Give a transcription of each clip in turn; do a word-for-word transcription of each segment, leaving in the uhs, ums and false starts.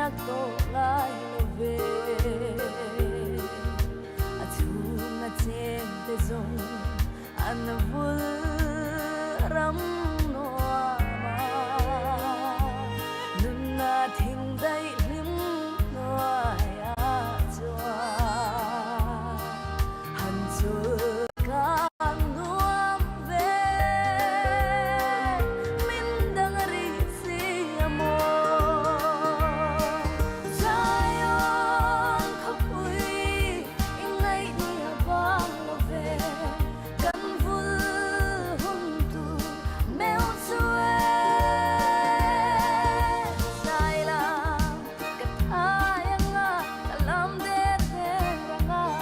piak tawh ngai lo ve. A chung a cengte zong an vul ram nuam a, nunna thingdaih hlim nuai ah cuan han cu kang nuam ve. Mindang rih si a maw? Zion khuapui i ngaih ni a bang lo ve. Kan vul hun tu meuh cu e. Zailam ka thai a ngah, ka lam derder a ngah,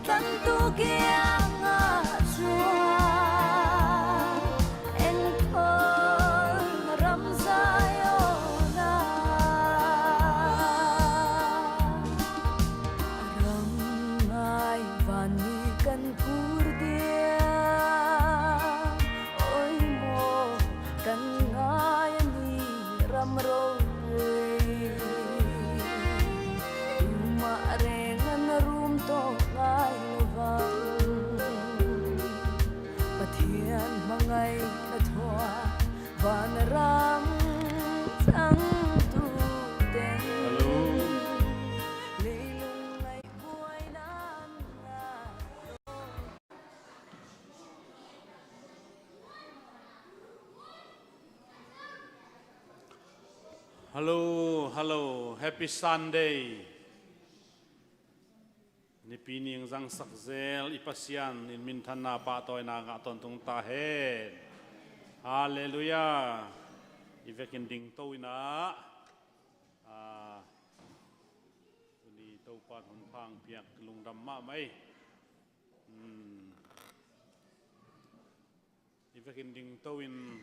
tantu kiangah cuan eng thawl ram Zion ah. Ram ngai vanmi kan phur dia, oi maw kan ngai a ni ram rori. Tumah reng an rum tawh ngai lo bang, Pathian hmangaih na thuah vanram cangtu teng. Hello. Leilung ngaih buaina an ngai. Hello, hello. Happy Sunday. Nipi ning zangsak zel i Pasian in minthanna pahtawina ngah tawntung ta hen. Halleluiah. I vekin dingto inah, a, tuni Topa hun phang piak lungdam mahmah ei. Hmm. I vekin dingto in,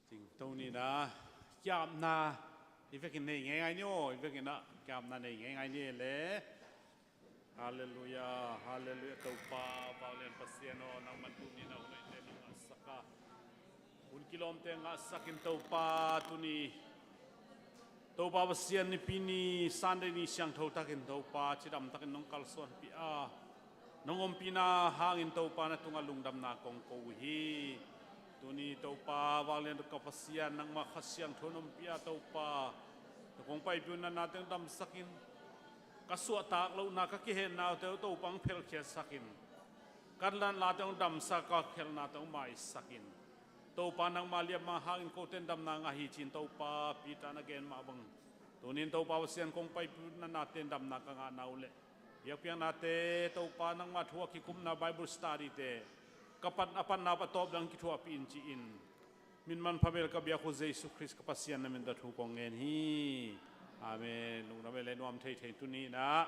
dingto ni inah, kiapna i vekin nei ngeingai ni aw, i vekin ah kiapna nei ngeingai ni le. Halleluiah, halleluiah. Topa vanglian Pasian aw, nangman tuni na hun hoihte na ngahsak a, hun kilawmte ngahsak in Topa, tuni Topa Pasian, nipi ni Sunday ni siangtho takin Topa cidam takin nong kalsuanpih a, nong ompihna hangin Topa na tungah lungdamna kong ko uh hi. Tuni Topa vanglian ka Pasian, nangmah Kha Siangtho na ompih a Topa, na kong paipih uh na, na teng damsak in, ka suahtak lohna, ka kihenna uh teng Topa hong phelkhiatsak in, ka latnate hong damsak, ka khialhnate hong maisak in. Topa nangmah liamma hangin kote in damna ngah hi ci-in Topa Peter na gen mah bang, tuni in Topa Pasian kong paipih uh na, na teng damna ka ngahna uh leh biakpiaknate Topa nangmah thu a kikumna Bible study-te ka pan, a panna a tawp dang kithuahpih in ci-in, min manpha bel ka biak uh Jesu Khrist ka Pasian na min tawh thu kong ngen hi. Amen. Lungdam e le, nuam theithei tuni inah.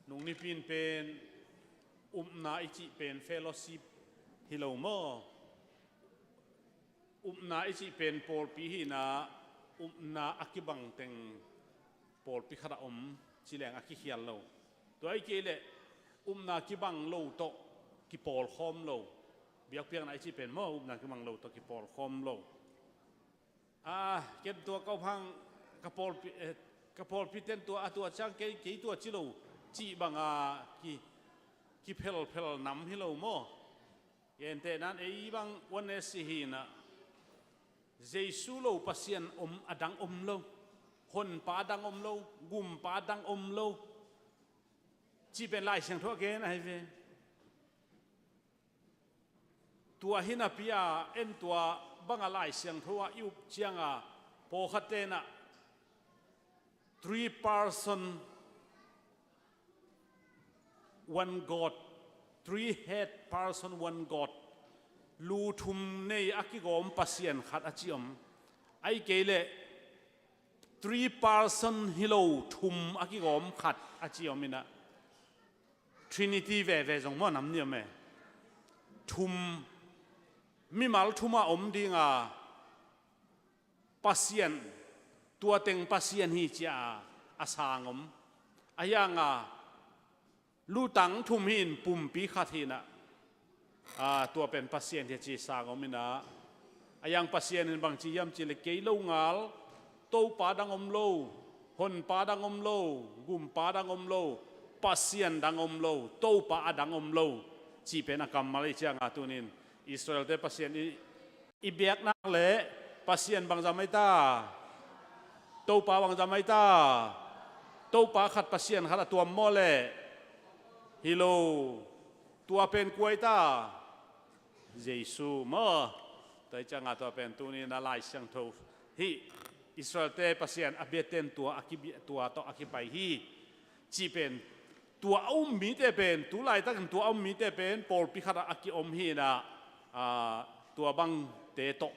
Nung nipi in pen upna i cih pen fellowship hi lo maw? Upna i cih pen pawlpi hi inah, upna a kibang teng pawlpi khat ah om ci leng a kikhial lo. Tua ahih kei leh upna kibang lo tawh kipawlkhawm lo. Biakpiakna i cih pen maw, upna kibang lo tawh kipawlkhawm lo. A, ken tua ka hang ka pawlpi, eh, ka pawlpi ten tua, a tua ciang kei, kei tua ci lo cih banga ki, kiphelphel nam hi lo maw? Gentehna in ei bang Oneness i hi inah, Jesu lo Pasian om, a dang om lo. Honpa a dang om lo. Gumpa a dang om lo. Cih pen Lai Siangtho a gen ahi ve. Tua hi napi a en, tua banga Lai Siangtho ah i up cianga pawlkhatte inah three person, one God, three head person, one God, lu thum nei a kigawm Pasian khat a ci om. Ahih kei leh three person hi lo, thum a kigawm khat a ci om inah, Trinity veve zong maw nam ni om e. Thum, mimal thum a om dinga Pasian, tua teng Pasian hi ci-a a sang om. A hianga lutang thum hi in pumpi khat hi inah, a, tua pen Pasian hi a ci sang om inah, a yang Pasian in bang ci hiam cih leh kei lo ngal, Topa dang om lo, Honpa dang om lo, Gumpa dang om lo, Pasian dang om lo, Topa a dang om lo, cih pen a kammal i cianga tunin Israelte Pasian i, i biaknak le Pasian bangzah mai ta, Topa bangzah mai ta, Topa khat Pasian khat a tuam maw le, hi lo, tua pen kua hi ta, Jesu maw. Tua hi cianga tua pen tunin a Lai Siangtho hi, Israelte Pasian a biaten tua a kibia, tua tawh a kipai hi, cih pen tua a um mite pen, tu laitakin tua a um mite pen pawlpi khatah a kiom hi inah, a, tua bangte tawh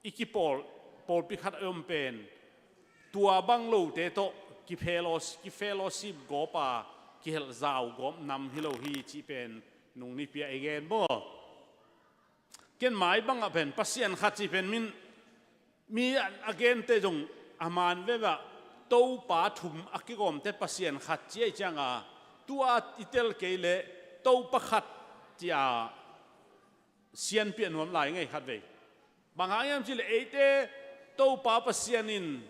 i kipawl, pawlpi khat a om pen tua bang lote tawh kifellowship, kifellowship gawp a, kihelh zau gawp nam hi lo hi cih pen nung nipi a i gen maw. Ken mai bangah pen Pasian khat cih pen min, mi a, a gente zong a man veve ah, Topa thum a kigawmte Pasian khat ci a i cianga, tua i tel kei leh Topa khat ci a sianpiah nuam lai ngei khat vei. Bang hang hiam cih leh eite Topa Pasian in,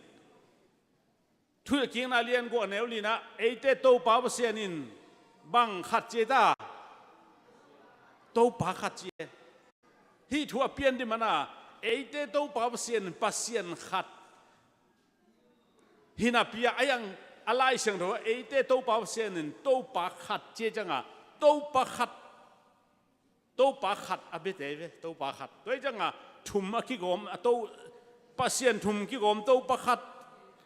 Thuhilhkikna lian guk a neu li-na, eite Topa Pasian in bang khat ci a i ta? Topa khat ci a. Hih thu a pian ding mana, eite Topa Pasian in Pasian khat hi napi-a, a yang a Lai Siangtho ah eite Topa Pasian in Topa khat ci a i cianga, Topa khat, Topa khat a biate ve, Topa khat. Tua hi cianga thum a kigawm, a To, Pasian thum kigawm Topa khat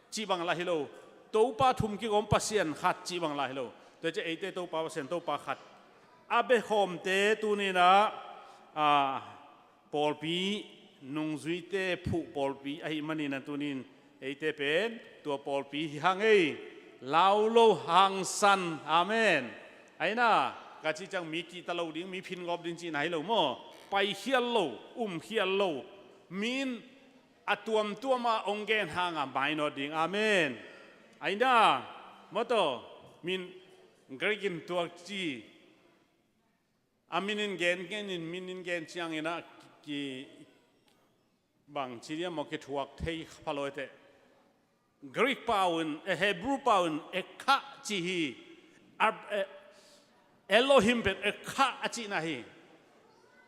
cih bang lah hi lo. Topa thum kigawm Pasian khat cih bang lah hi lo. Tua hi ciang eite Topa Pasian Topa khat a biakhawmte tuninah, a, pawlpi nungzuite phuh pawlpi ahih maninah tunin eite pen tua pawlpi hi hang ei, lau lo hangsan. Amen. Aina, ka cih ciang mi kihta lo ding, mi phingawp ding cihna hi lo maw. Paikhial lo, umkhial lo, min a tuamtuama hong gen hanga mainawt ding. Amen. Aina, maw taw, min Greek in tua ci a min in gen, gen in, min in gen cianginah ki, bang ci dia maw, kithuak thei pha lo hi teh. Greek pau in, eh, Hebrew pau in ekha ci hi. A, eh, Elohim pen ekha a cihna hi.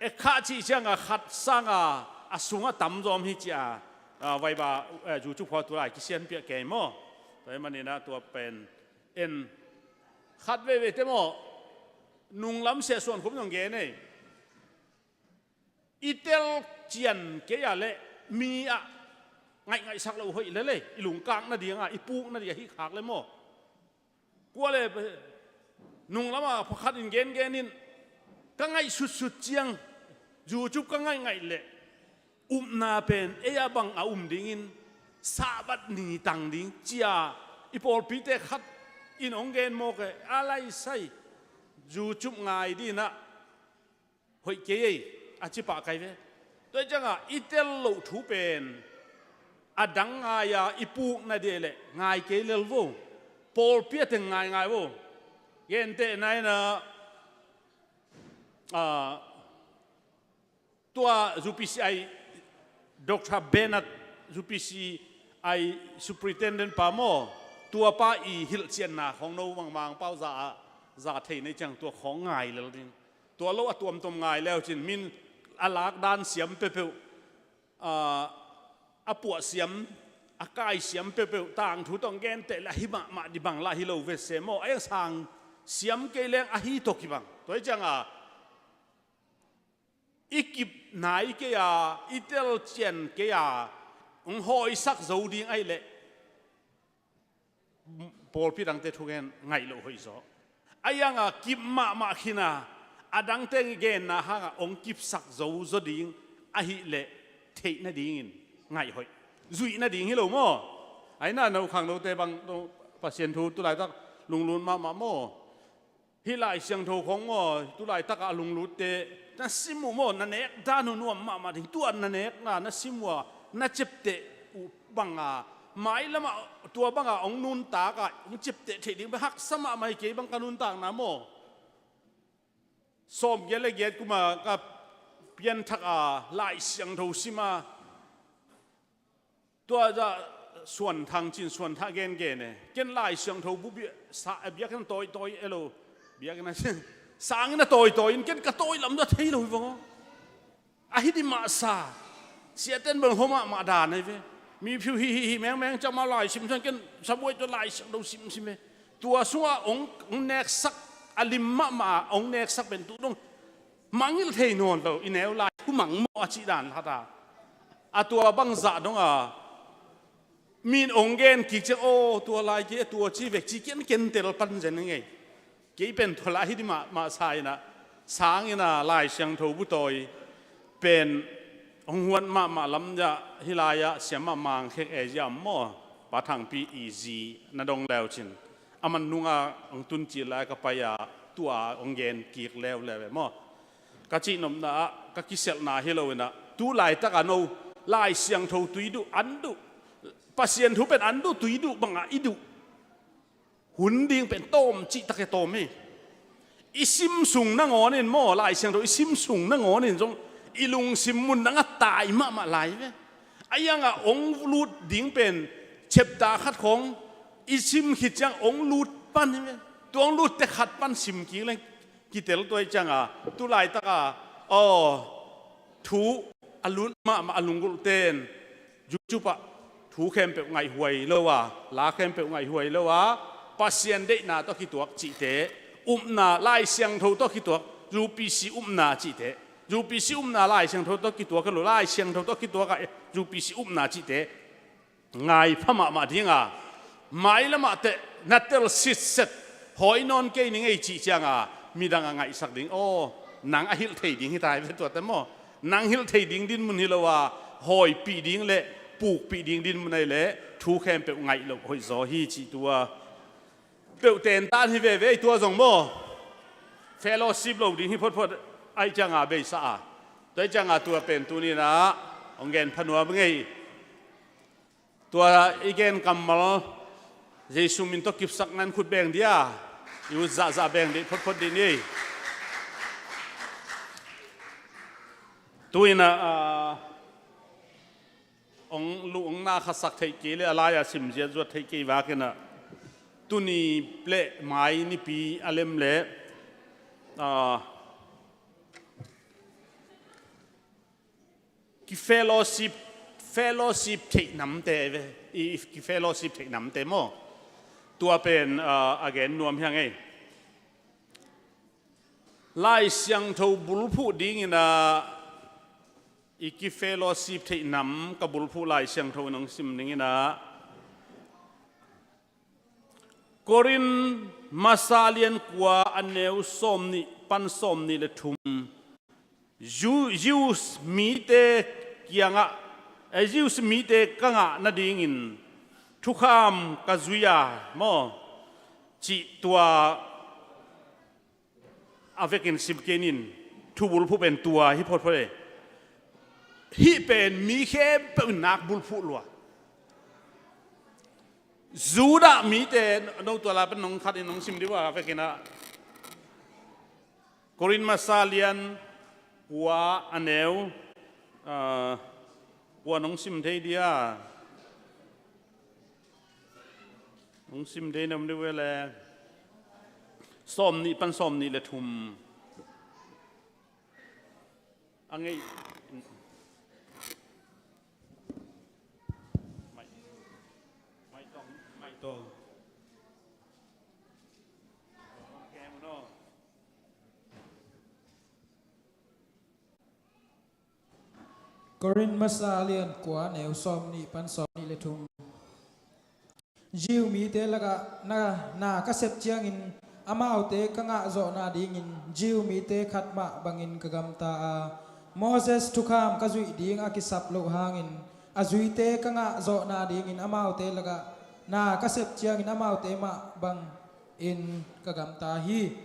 Ekha cih cianga khat sanga a sungah tamzawm hi ci a, a, vaiba, eh, YouTube khua tulai kisianpiah kei maw. Tua hi maninah tua pen en khat veivei te maw. Nunglam Sia Suan Khum zong gen ei. I tel cian kei a leh mi ah ngaihngaihsak loh hoih lel ei, i lungkak nadinga, i puk nadinga hih khak le maw. Kua le, nunglama pakhat in gengen in, ka ngaihsutsut ciang, YouTube ka ngaihngaih leh upna pen ei a bang a um dingin, Sabbath ni tang ding cia i pawlpite khat in hong gen mawk e, a laisai YouTube ngai dinah hoih kei ei, a ci pah kai ve. Tua hi cianga i tel loh thu pen a dang ngai-a i puk nadih leh ngai kei lel vo. Pawlpi a teng ngaingai vo. Gentehna inah, a, tua U P C I Doctor Bennett, U P C I Superintendent pa maw, tua pa i hilhcianna khawng no mangmang pau za a, za thei nei ciang tua khawng ngai lel ding. Tua lo a tuamtuam ngai leu cin min a lakdan siam peuhpeuh, a, a puah siam, a kai siam peuhpeuh, tangthu tawh genteh le ahi mahmah dih bang lah hi lo ve se maw, a iang sang siam kei leng ahi tawh kibang. Tua hi cianga i kip nai kei a, i tel cian kei a, hong hawisak zo ding ahih leh pawlpi dangte thugen ngaih loh hoih zaw. A ianga kip mahmah khin a, a dangte genna hanga hong kipsak zo zaw ding ahih leh theih nadingin ngaih hoih. Zuih nading hi lo maw? Aina no khangnote bang no Pasian thu tulaitak lunglut mahmah maw? Hih Lai Siangtho khawng maw, tulaitakah a lunglutte na sim uh maw, na nek dan uh nuam mahmah ding. Tua na nekna na sim uh a, na ciapteh uh banga, mailamah tua banga hong nuntakah hong ciapteh theih ding bang haksa mahmah hi. Kei bang ka nuntakna maw, sawmgiat le giat kuma ka pianthak a Lai Siangtho sim a, tua zah Suan Thang Cin, Suan Thang gengen e. Ken Lai Siangtho bu bia, sa, biakinn tawitawi e lo, biakinn a sang in a tawitawi in ken ka tawi lam zah thei lo hi vang aw. Ahi di mah sa. Siaten bel hua mahmah dan ahi ve. Mi phiu hi hi hi mengmeng ciang mah Lai Siangtho ken sabuai tua Lai Siangtho simsim e. Tua sungah hong, hong neksak a lim mahmah a hong neksak pen tu dong mangngilh thei nawn lo, i neu lai thu mang maw a cih dan hata. A tua bangzah dong a min hong gen kik ciang aw tua lai kei a tua ci vek ci kian kentel pan zen ngei. Kei pen tua lai hi di mah, mah sa in a, sang in a Lai Siangtho bu tawi pen hong huat mahmah lam zah hi lai ah siam a Mang Khek Asia maw, Pa Thangpi i zi na dong leu cin. A man nung a hong tun cil lai ka pai a tua hong gen kik leuleu e maw. Ka cihnopna ah ka kiselhna hi lo in a, tu laitak a no Lai Siangtho tui duh an duh, Pasian thu pen an duh tui duh bang a i duh hun ding pen tawm cihtak e tawm hi. I sim sung nangawn in maw, Lai Siangtho i sim sung nangawn in zong i lungsim mun dang a tai mahmah lai ve. A iang a hong lut ding pen chapter khat khawng i sim khit ciang hong lut pan hi ve. Tua hong lut te khat pan sim kik leng kitel tua i ciang a tu laitak a aw thu a lut mahmah a lunggulh ten YouTube ah thu khempeuh ngaihhuai lo a, la khempeuh ngaihhuai lo a, Pasian deihna tawh kituak cihte, upna Lai Siangtho tawh kituak, U P C upna cihte, U P C upna Lai Siangtho tawh kituak hi lo, Lai Siangtho tawh kituak a U P C upna cihte ngai pha mahmah ding a, mailam ah teh na tel sitset hawi nawn kei ning ei cih ciang a midang a ngaihsak ding aw, nang a hilh thei ding hi ta hi ve tuate maw. Nang hilh thei ding dinmun hi lo a, hawipih ding le pukpih ding dinmun ahi leh thu khempeuh ngaih loh hoih zaw hi cih tua peuh tentan hi veve ei tua zong maw. Fellowship lo ding hi photphot ahi ciang a beisa a, tua ahi ciang a tua pen tuni in a hong gen pha nuam ngei. Tua i gen kammal Jesu min tawh kipsak nan khut beng dia, i ut zahzah beng dih photphot dih ni. Tu in a, a, ong lu ong na khasak theih kei le a lai a simziat zuat theih kei vak in a, tuni le mai nipi a lem le, a, kifellowship, fellowship theih namte ve, i, i kifellowship theih namte maw. Tua pen, a, a gen nuam hi a ngei. Lai Siangtho bulphuh ding in a, i kifellowship theih nam ka bulphuh Lai Siangtho in hong sim ning in a, Korin masa lian kua a neu sawmnih pan sawmnih le thum. Ju-, Jews mite kiangah, eh, Jews mite ka ngah nadingin thukham ka zui a maw, cih tua a vekin sim kei nin, thubulphuh pen tua hi photphot e. Hih pen mi khempeuh in nak bulphuh lua. Judah mite no tua la pen nong khat in nong sim dih uh a vekin a. Korin masa lian kua a neu, ah, kua nong sim thei dia. Nong sim thei nam dih uh e le. Sawmnih pan sawmnih le thum. A ngei. Mai, mai tong, mai tong. Kem no. Korin masa lian kua neu sawmnih pan sawmnih le thum. Jew mite lakah na, na ka sep ciangin amaute ka ngah zawhna dingin Jew mite khat mah bangin ka gamta a, Moses thukham ka zuih ding a kisap loh hangin a zuite ka ngah zawhna dingin amaute lakah na ka sep ciangin amaute mah bangin ka gamta hi.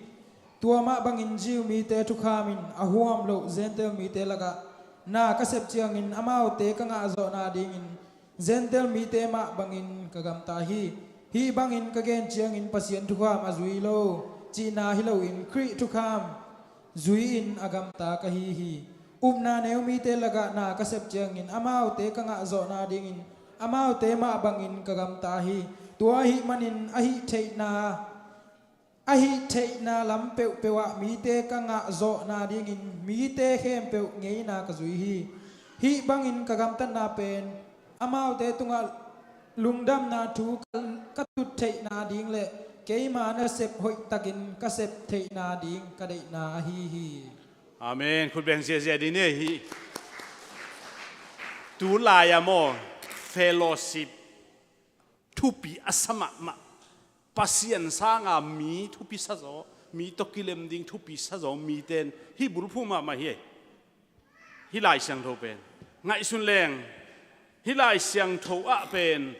Tua mah bangin Jew mite thukham in a huam loh Gentile mite lakah na ka sep ciangin amaute ka ngah zawhna dingin Gentile mite mah bangin ka gamta hi. Hih bangin ka gen ciangin Pasian thukham a zui lo cihna hi loin Khrih thukham zui-in a gamta ka hi hi. Upna neu mite lakah na ka sep ciangin amaute ka ngahzawhna dingin amaute mah bangin ka gamta hi. Tua ahih manin a hih theihna a hih theihna lam peuhpeuh ah mite ka ngahzawhna dingin mite khempeuh ngeina ka zui hi. Hih bangin ka gamtatna pen amaute tungah lungdamna thu ka, ka tut theihna ding le keima nasep hoihtakin ka sep theihna ding ka deihna ahi hi. Amen. Khutbeng ziazia ding ni hi. Tu lai-a maw, fellowship thupi a sa mahmah. Pasian sanga mi thupi sazaw, mi tawh kilem ding thupi sazaw miten hih bulphuh mahmah hi. Hih Lai Siangtho pen ngaihsun leng, hih Lai Siangtho ah pen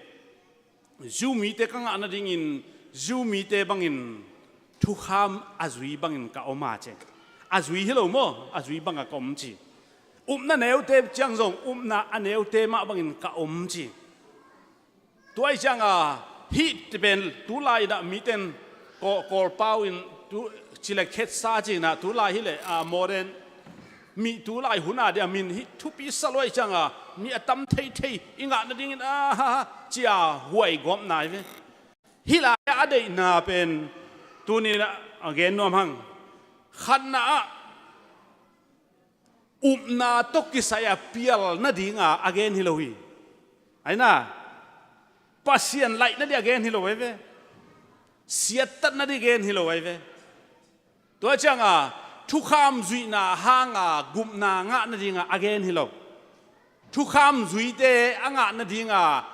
Jew mite ka ngah nadingin Jew mite bangin thukham a zui bangin ka om a, ci. A zui hi lo maw, a zui banga ka om, ci. Upna neute ciang zong upna a neute mah bangin ka om, ci. Tua ahih cianga hih pen tulai inah miten Kawl, Kawlpau in tu, ci le khetsa ci inah tulai hileh, a, modern mi tulai hun a dia min hih thupi sa lua ahih cianga mi a tam theithei i ngah nadingin a ha ha cia huai gawpna hi ve. Hih lai a deihna pen tuni inah a gen nuam hang. Khatna ah upna tawh kisai a pial nadinga a gen hi lo hi. Aina, Pasian laih nading a gen hi lo ahi ve. Siattat nading a gen hi lo ahi ve. Tua cianga thukham zuihna hanga gupna ngah nadinga a gen hi lo. Thukham zuite a ngah nadinga,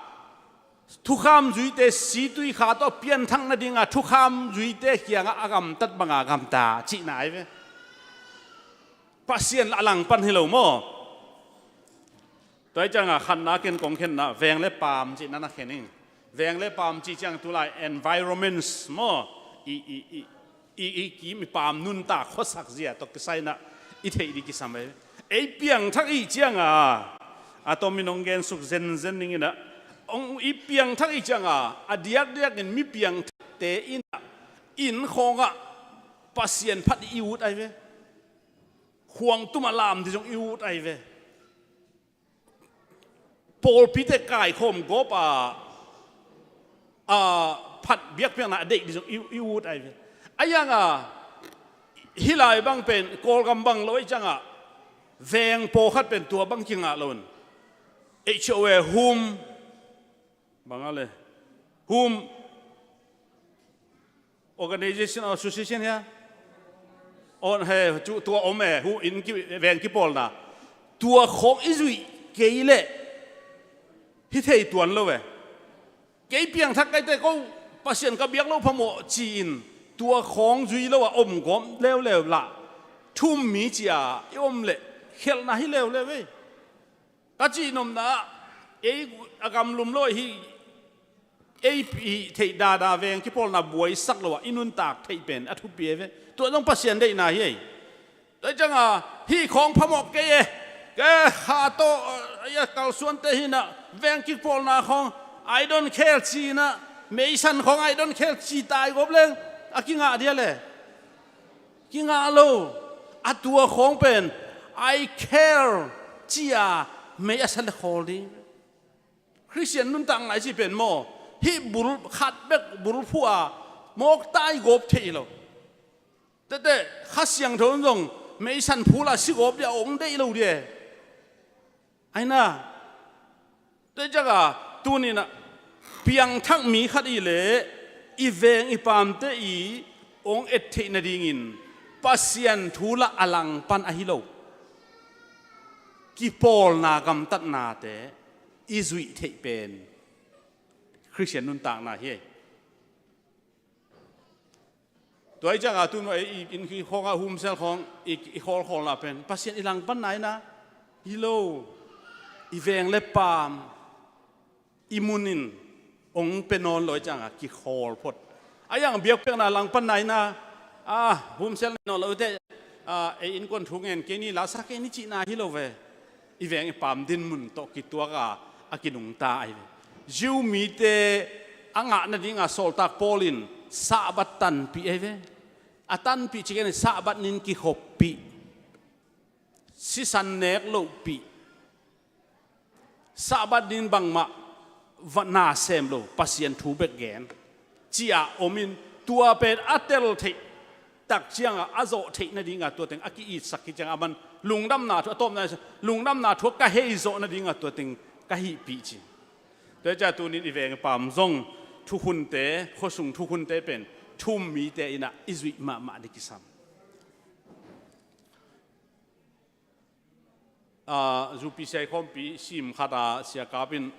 thukham zuite situi kha tawh pianthak nadinga thukham zuite kiangah a gamtat banga gamta cihna ahi ve. Pasian a langpan hi lo maw? Tua ahih cianga khatna ken kong khenna veng le paam cihna na khen ing. Veng le paam cih ciang tulai environments maw? I, i, i, i, i kim i paam nuntak khuasak zia tawh kisai inah i theih ding kisam ahi. Ei piangthak i cianga a tomin hong gensuk zenzen ning inah, hong i piangthak i cianga a diakdiakin mi piangthakte inah inn khawngah Pasian phat i ut ahi ve. Khuangtum a lam ding zong i ut ahi ve. Pawlpite kaikhawm gawp a, a, phat biakpiakna a deih ding zong i, i ut ahi ve. A yanga hih lai bang pen Kawlgam bang lo ahih cianga veng pawlkhat pen tua bang kingah lo in H O A hum bang a le hum organization or association hia? On he, cu, tua om e, hu in ki, veng kipawlna. Tua khawng i zuih kei leh hi thei tuan lo e. Kei piangthak kaite ko Pasian ka biak lo phamawh ci-in tua khawng zui lo a om gawm leuleu lah thum mi cia i om leh khelhna hi leuleu e. Ka cih nopna ah ei a gamlum lo hi. Ei i theih dada veng kipawlna buaisak lo ah i nuntak theih pen a thupi e ve. Tua zong Pasian deihna hi ei. Tua cianga hih khawng phamawh kei e. Ke kha tawh a kalsuante hinah veng kipawlna khawng I don't care cinah meisan khawng I don't care ci tai gawp leng a kingah dia le. Kingah lo. A tua khawng pen I care cia mei a sa le khawl ding. Khristian nuntak ngai ci pen maw hih bul khat bek bulphuh a mawktai gawp thei lo. Tete Kha Siangtho zong meisan phul a si gawp dia ong deih lo dia. Aina, tua cianga tuninah piangthak mi khat i leh i veng i paamte i ong et theih nadingin Pasian thu lah a langpan ahi lo. Kipawlna gamtatnate i zuih theih pen Khristian nuntakna hi. Tua i cianga tun i inn khawngah humsel khawng i, i khawlkhawlna pen Pasian i langpanna ina hi lo. I veng le paam i munin ong pe nawn lo i cianga kikhawl phot. A iang biakpiakna langpanna ina a humsel nawn lo te a ei innkuan thu ngen kei ni lasa kei ni cihna hi lo ve. I veng i paam dinmun tawh kituaka a kinungta ahi ve. Jew mite a ngah nadinga sawltak Paul in Sabbath tanpih ahi ve. A tanpih ci gen, Sabbath ni-in kikhoppih, sisan nek lohpih, Sabbath ni-in bangmah va na sem lo, Pasian thu bek gen, ci-a om in, tua pen a tel theih tak ciangah a zawh theih nadingah tua teng a ki-itsak hi ciangah, aman lungdamna thu a tawpna, lungdamna thu a ka hei zawh nadingah tua teng ka hihpih ci. Tua hi ciah tunin i veng i paam zong thukhunte, khuasung thukhunte pen thu-um mite in ah i zuih mahmah ding kisam. Ah, U P C I khawmpi sim khat ah Sia Kap in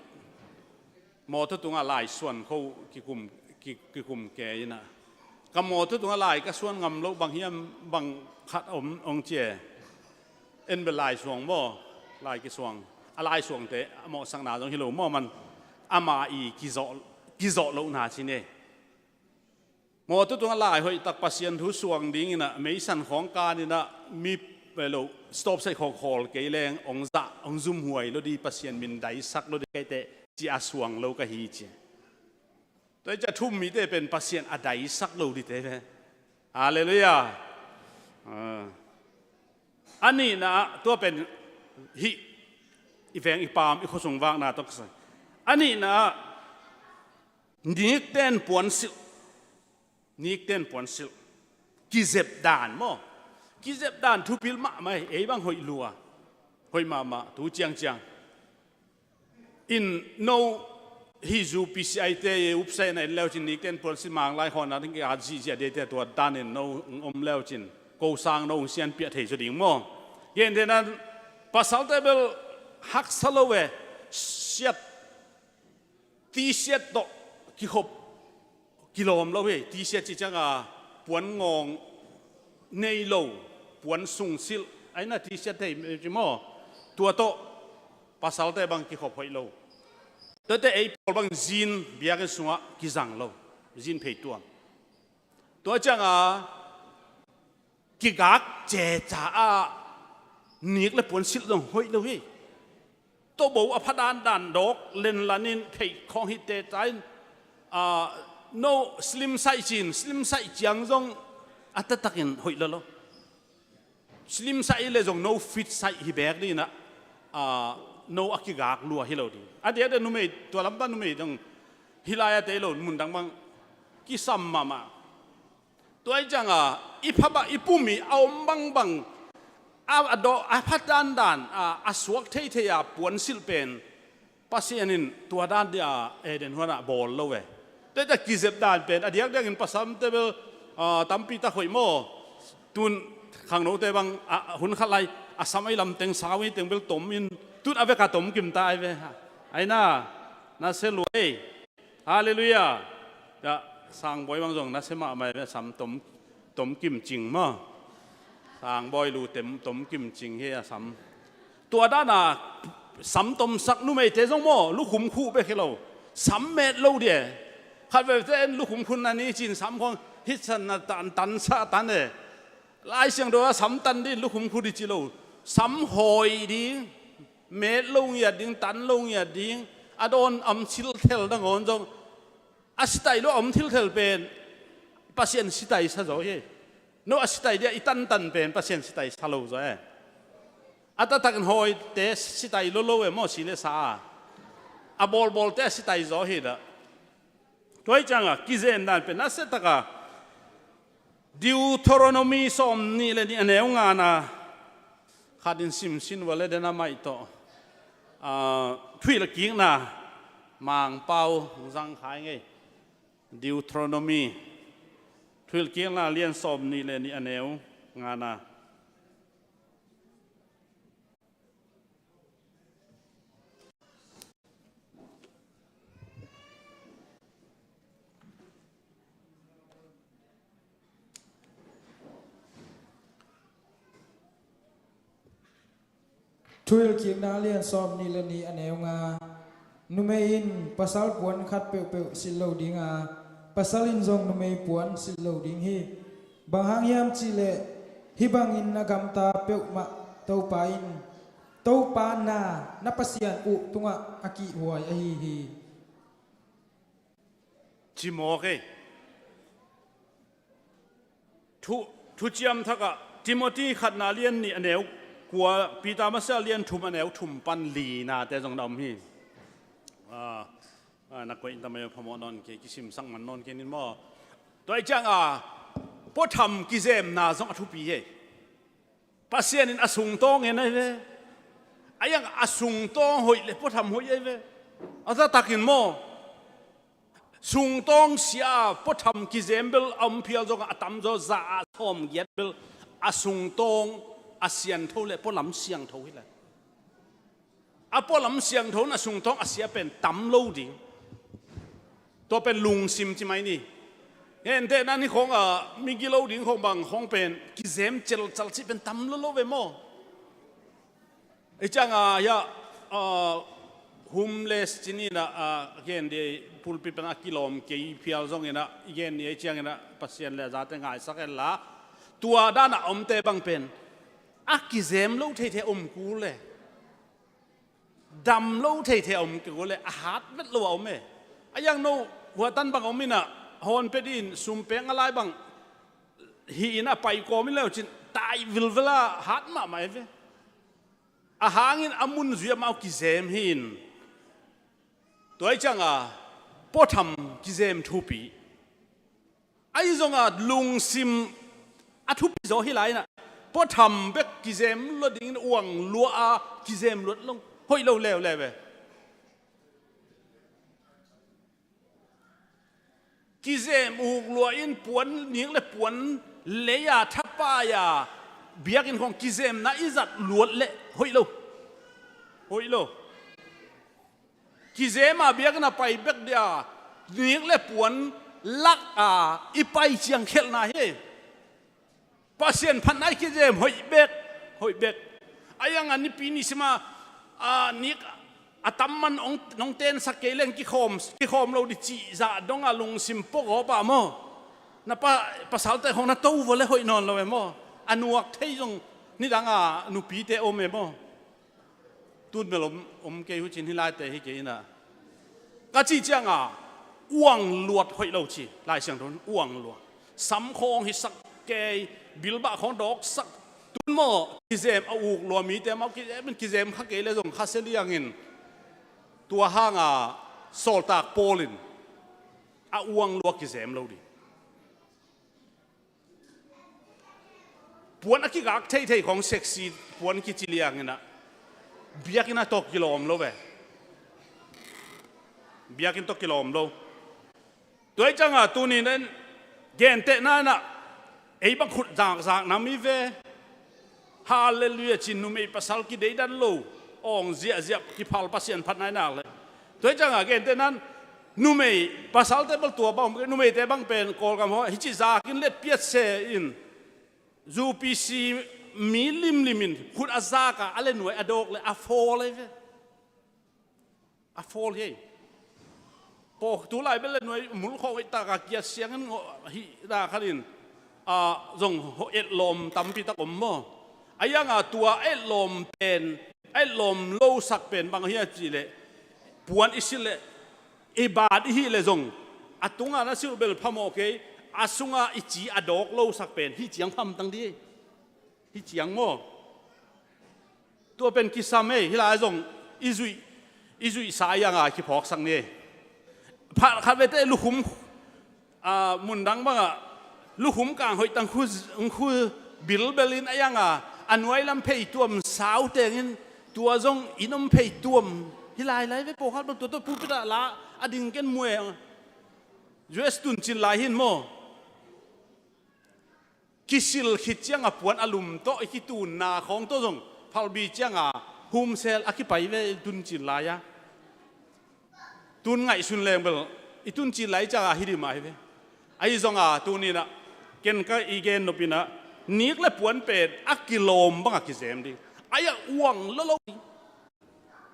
mawtaw tungah lai suan kho kikum, ki, kikum ke in ah, ka mawtaw tungah lai ka suan ngam loh bang hiam, bang khat om ong ci e. En bel lai suang maw, lai kisuang. A lai suangte a mawhsakna zong hi lo maw, aman ama i kizawh, kizawh lohna ci ni. Mawtaw tungah lai hoih tak Pasian thu suang dingin ah, meisan khawng kan in ah, mi, eh, lo, stop saih khawng khawl kei leng ong zah, ong zumhuai lo ding, Pasian min daisak lo ding ka hi teh, ci-a suang lo ka hi ci. Tua hi ciah thu-um mite pen Pasian a daisak lo dingte ve. Halleluiah. Ah. A nihna ah, tua pen hih i veng i paam i khuasung vakna tawh kisai. A nihna ah, nikten puansilh. Nikten puansilh. Kizep dan maw? Kizep dan thupil mahmah hi, ei bang hoih lua. Hoih mahmah, tu ciangciang. In no hih U P C I te upsaina in leucin nikten puansilh Mang lai khawhna ding ki-at zihziah ding te, tua danin no hong om leucin ko sang no hong sianpiah thei zaw ding maw? Gentehna in pasalte bel haksa lo e, siat, T-shirt tawh kikhop kilawm lo hi. T-shirt cih ciangin puan ngawng nei lo, puan sungsilh, a hi na T-shirt thei ci maw? Tua tawh pasalte bang kikhop hoih lo. Tuate ei pawl bang jean biakinn sungah kizang lo, jean phei tuam. Tua ciangin kigak ceca a nik le puansilh zong hoih lo hi. Tawbo a pha dandan dawk lenlan in phei khawng hi ceca in, ah, no slim size cin, slim size ciang zong a taktakin hoih lolo. Slim size le zong no fit size hi bek ding in ah, ah, no a kigak lua hi lo ding. A diakdiak numei, tua lampa numei dong hi lai a tei lo, mundang bang kisam mahmah. Tua hi ciangin i pha bang, i pum i a om bangbang, a, a dawh, a pha dandan, a, a suak theithei a puansilh pen Pasian in tua dan dia Eden huanah bawl lo e. Tua hi ciang kizep dan pen a diakdiakin pasalte bel, ah, tampi tak hoih maw? Tun khangnote bang, ah, hun khat lai a sam a i lam teng sau i teng bel tom in, tun a vek a tom kim ta ai ve. A hi na, na se lua ei. Halleluiah. Tua Sangbawi bang zong na se mahmah ve, sam tom, tom kim cing maw? Sangbawi lu tem, tom kim cing hi a sam. Tua dan a sam tomsak numeite zong maw, lukhum khuh bek hi lo, sam met lo ding e. Khat veve te en lukhum khun na ni cin sam khawng hitsan na tan, tansa tan e. Lai Siangtho ah sam tan ding, lukhum khuh ding ci lo. Sam hawi ding, met lo ngiat ding, tan lo ngiat ding, a dawn a om thilthel nangawn zong, a sitai lo a om thilthel pen Pasian sitai sa zaw hi. No a sitai dia i tantan pen Pasian sitai sa lo zaw e. A taktakin hawite sitai lolo e maw, si le sa a. A bawlbawlte a sitai zaw hi dah. Tua hi ciangin kizen dan pen nasia takin Deuteronomy sawmnih le nih a neu ngana khat in simsin vua le den a maih tawh, ah, thuhilhkikna Mangpau zangkhai ngei. Deuteronomy thuhilhkikna lian sawmnih le nih a neu ngana. Thuhilhkikna lian sawmnih le nih a neu nga. Numei in pasal puan khat peuhpeuh silh lo ding a, pasal in zong numei puan silh lo ding hi. Bang hang hiam cih leh hih bangin a gamta peuhmah Topa in, Topa na, na Pasian uh tungah a kihhuai ahi hi. Ci mawk ei. Thu, thuciam thakah Timothy khatna lian nih a neu kua, Peter masa lian thum a neu thum pan linate zong na om hi. Ah, ah, na koih in tamai phamawh nawn kei, kisimsak man nawn kei nin maw? Tua ih cianga puatham kizemna zong a thupi hi. Pasian in a sungtawng en ahi ve. A iang a sungtawng hoih le puatham hoih ahi ve. A zatakin maw? Sungtawng sia puatham kizem bel a om phial zongah a tamzaw za a sawmgiat bel a sungtawng a siangtho le pualam siangtho hi le. A pualam siangtho na sungtawng a sia pen tam lo ding. Tua pen lungsim ci mai ni. Hentehna ni khawng a migi lo ding khawng bang khawng pen kizem celcal cih pen tam lo lo ve maw? Ih cianga hiah homeless cini inah a gen dih pulpit pan a kilawm kei phial zong inah i gen ni ei ciang inah Pasian le a zate ngaisak en la. Tua danah a omte bang pen a kizem lo theithei a om kul le dam lo theithei a om kul le a hat vet lo a om e. A iang no huatan bang a om inah hawn pia dih in sumpeng a lai bang hi inah pai kawm in leucin tai vilvela hat mahmah e ve. A hangin a mun zui amau kizem hi in. Tua ih cianga puatham kizem thupi. Ahi zonga lungsim a thupi zaw hi lai inah puatham bek kizem luat dingin uang luah a kizem luat lo hoih lo leuleu ve. Kizem uk luah in puan nik le puan lei-a thapai-a biakinn khawng kizemna i zat luat le hoih lo. Hoih lo. Kizem a biakinn a pai bek dia nik le puan lak a i pai ciang khelhna hi. Pasian phatna i kizem hoih bek, hoih bek. A iang a nipi ni sima a nik a tam man nong tensak kei leng kikhawm, kikhawm lo di cih zah dong a lungsim pawgawp ah maw? Na pa, pasalte khawng na to vua le hoih nawn lo e maw? A nuak thei zong nidang a nupite om e maw? Tun bel om, om kei hucin hi laite hi kei inah ka cih cianga uang luat hoih lo ci Lai Siangtho in uang luat. Sam khawng hi sak kei, bilbah khawng dawksak. Tun maw kizem a uk lua mite maw kizem in kizem kha kei le zong kha sia liangin tua hanga sawltak Paul in a uang lua kizem lo ding. Puan a kigak theithei khawng sexy puan kici lianginah biakinn a tawh kilawm lo ve. Biakinn tawh kilawm lo. Tua ih cianga tunin gentehna inah ei bang khut zakzak nam i ve. Halleluiah cin numei pasal kideidan lo awng ziahziah kiphal Pasian phatna i nak le. Tua ih cianga gentehna in numei pasalte bel tua bang numeite bang pen Kawlgam haw hici zakin letpiat se in U P C mi limlim in khut a zaka a le nuai a dawk le a fawl ei ve. A fawl hi ei. Paw tu lai bel le nuai mulkhawh hoih taka kiat siangin ngawh hih da khanin a zong etlawm tampi tak om maw? A ianga tua etlawm pen a etlawm losak pen bang hiam cihleh puan i silh leh i bat i hih leh zong a tunga na silh bel phamawh kei a sunga i ci a dawk losak pen hih ciang phamtang di. Hih ciang maw? Tua pen kisam ei, hih lai zong i zuih, i zuihsa a ianga kiphawksak ni ei. Phat khat vete lukhum, a, mundang bangah lukhum kang hoihtang khu, khu bilbelin a ianga a nuailam phei tuam sau tengin tua zong in om phei tuam. Hih lai lai ve pawlkhat bang tua tua pulpit ah la a ding ken muai. U S tuncin lai hin maw? Kisil khit cianga puan a lum tawh i kitunna khawng tawh zong phalbi cianga humsel a kipai ve i tuncin lai-a. Tun ngaihsun leng bel i tuncin lai cianga hi dim ahi ve. Ahi zonga tuninah ken ka i gen nopinah nik le puan pen a kilawm banga kizem ding. Ai-ah uang lolo ding.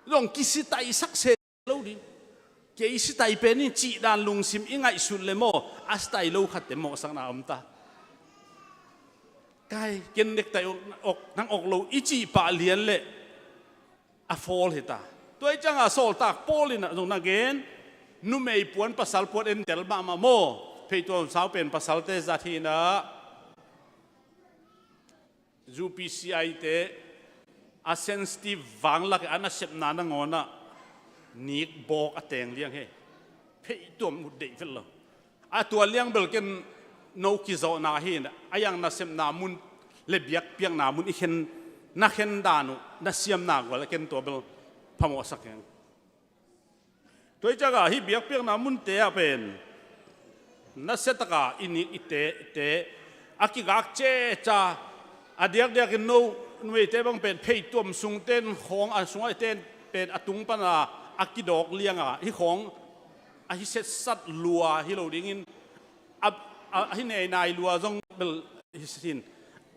Zong kisitaihsak se lo ding. Kei sitai pen in cihdan lungsim i ngaihsut le maw a sitai lo khatte mawhsakna om ta. Kai ken nektai ok, ok nang ok lo i cih pah lian le a fawl hi ta. Tua i cianga sawltak Paul inah zong na gen numei puan pasal puan entel mahmah maw? Phei tuam sau pen pasalte zat hinah U P C I te a sensitive vanglak a nasepna nangawnah nik bawk a teng liang he. Phei tuam ut deih vet lo. A tua liang bel ken no kizawhna hi a, a yang nasepna mun le biakpiakna mun i khen, na khen dan uh na siamna gual a ken tua bel phamawhsak keng. Tua i ciakah hih biakpiakna munte ah pen nasia taka i nik i te, i te a kigak ceca a diakdiakin no numeite bang pen phei tuam sungten khawng a sungah iten pen a tung pana a kidawk lianga hih khawng a hi setsat lua hi lo dingin a, a, a hi neinai lua zong bel hi sin.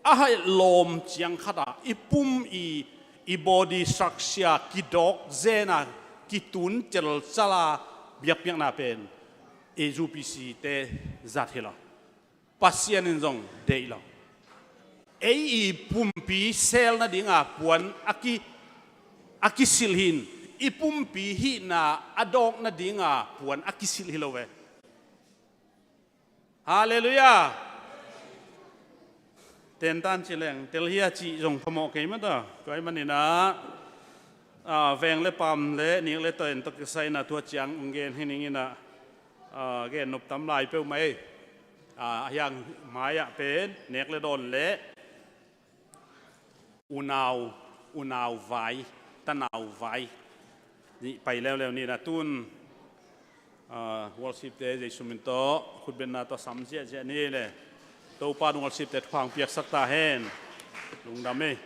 A haih lawm ciang khatah i pum i, i body structure kidawk zena kitun celcala biakpiakna pen i U P C te zat hi lo. Pasian in zong deih lo. Ei i pumpi sel nadinga puan a ki, a kisilh hin i pumpi hihna a dawk nadinga puan a kisilh hi lo ve. Halleluiah. Tentan ci leng telhia cih zong phamawh kei mata. Tua ahih maninah, ah, veng le pam le nik le toin tawh kisai inah tua ciang ung gen hi ninginah, ah, gen nop tam lai peuhmah ei. Ah, a hiang mai-ah pen nek le dawn le unau, unau vai, tanau vai nih pai leuleu ni na tun, ah, worship te Jesu min tawh khutbetna tawh sam ziahziah ni le Topa in worship te thuang piaksak ta hen. Lungdam ei.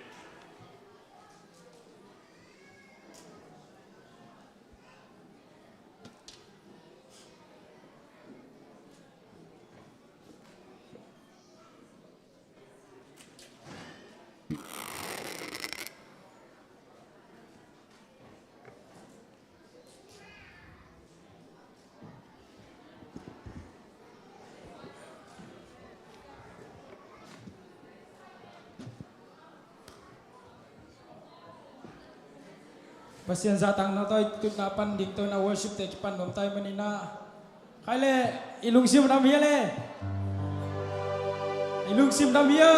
Pasian zahtakna tawh i tutna pan ding tawh na worship te kipan nuam tai maninah. Khai le, i lungsim dam hia le? I lungsim dam hia?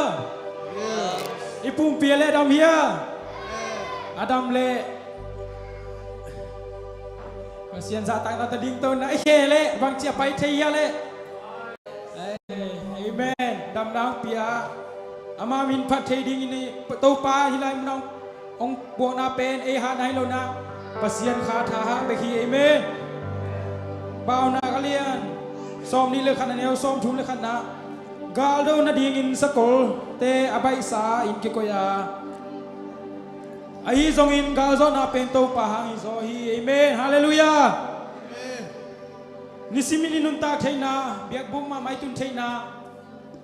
I pumpi le dam hia? A dam le. Pasian zahtakna tawh ding tawh na i khe le, bangci a pai thei hia le? Amen. Damna hong pia. Ama min phat thei dingin Topa hih lai munah hong buakna pen ei hatna hi lo na. Pasian kha tha hang bek hi. Amen. Paunak a lian sawmnih le khatna neu sawmthum le khatna. Galdo nadingin sakolte a baihsa in kikoih a, ahi zongin galzawhna pen Topa hang hi zaw hi. Amen. Halleluiah. Amen. Nisimin i nuntak theihna, biakbuk mahmah i tun theihna,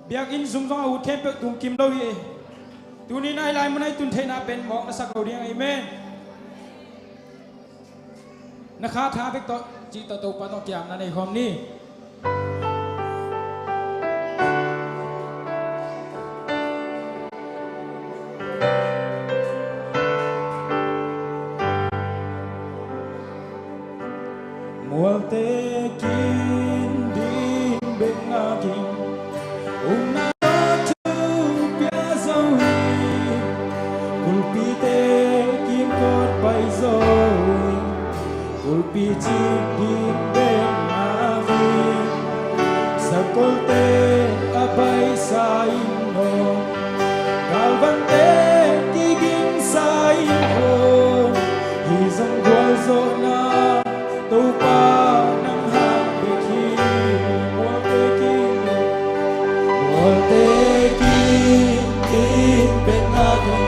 biakinn sung zong a ut khempeuh tungkim lo hi. Tuni-in a hi lai munah i tun theihna pen mawk na sak lo ding. Amen. Na kha tha bek tawh cih tawh Topa tawh kiamna nei khawm ni. Mualte kin ding bek nakin, umna thu pia zo hi. Kulpite kim kawt pai zo hi. Kulpi cip ding bek nakin, sakolte a baihsa in aw, galvante kigingsa in aw, hi zong gualzawhna Topa nang hang bek hi. Mualte kin, mualte kin, kin bek nakin,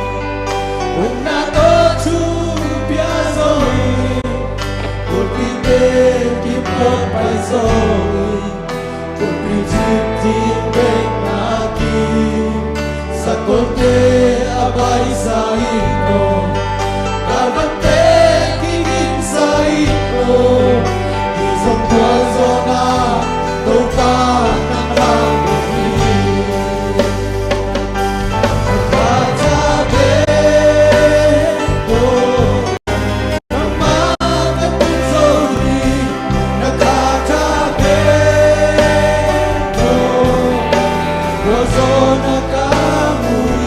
ukna tawh thu pia zo hi. Kulpite kim kawt pai zo hi. Kulpi cip ding bek nakin, sakolte a baihsa in aw, galvante kigingsa in aw, hi zong gualzawhna Topa nang hang bek hi. Kha tha bek tawh nangmah ka tun zo hi. Na kha tha bek tawh gualzawhna ka mu hi.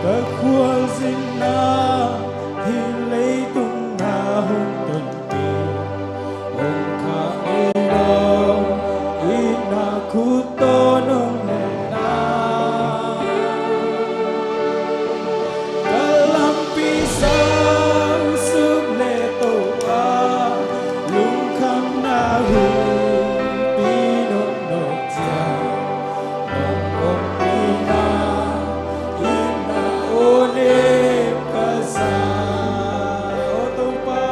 Ka khualzinna hi leitung na hong tonpih, hong khah ei lo, i na khut tawh nong hehna. Ka lampi sausuk le Topa, lungkhamna huihpi nong nawk ciang, nong ompihna in na aw nem ka za. Aw Topa,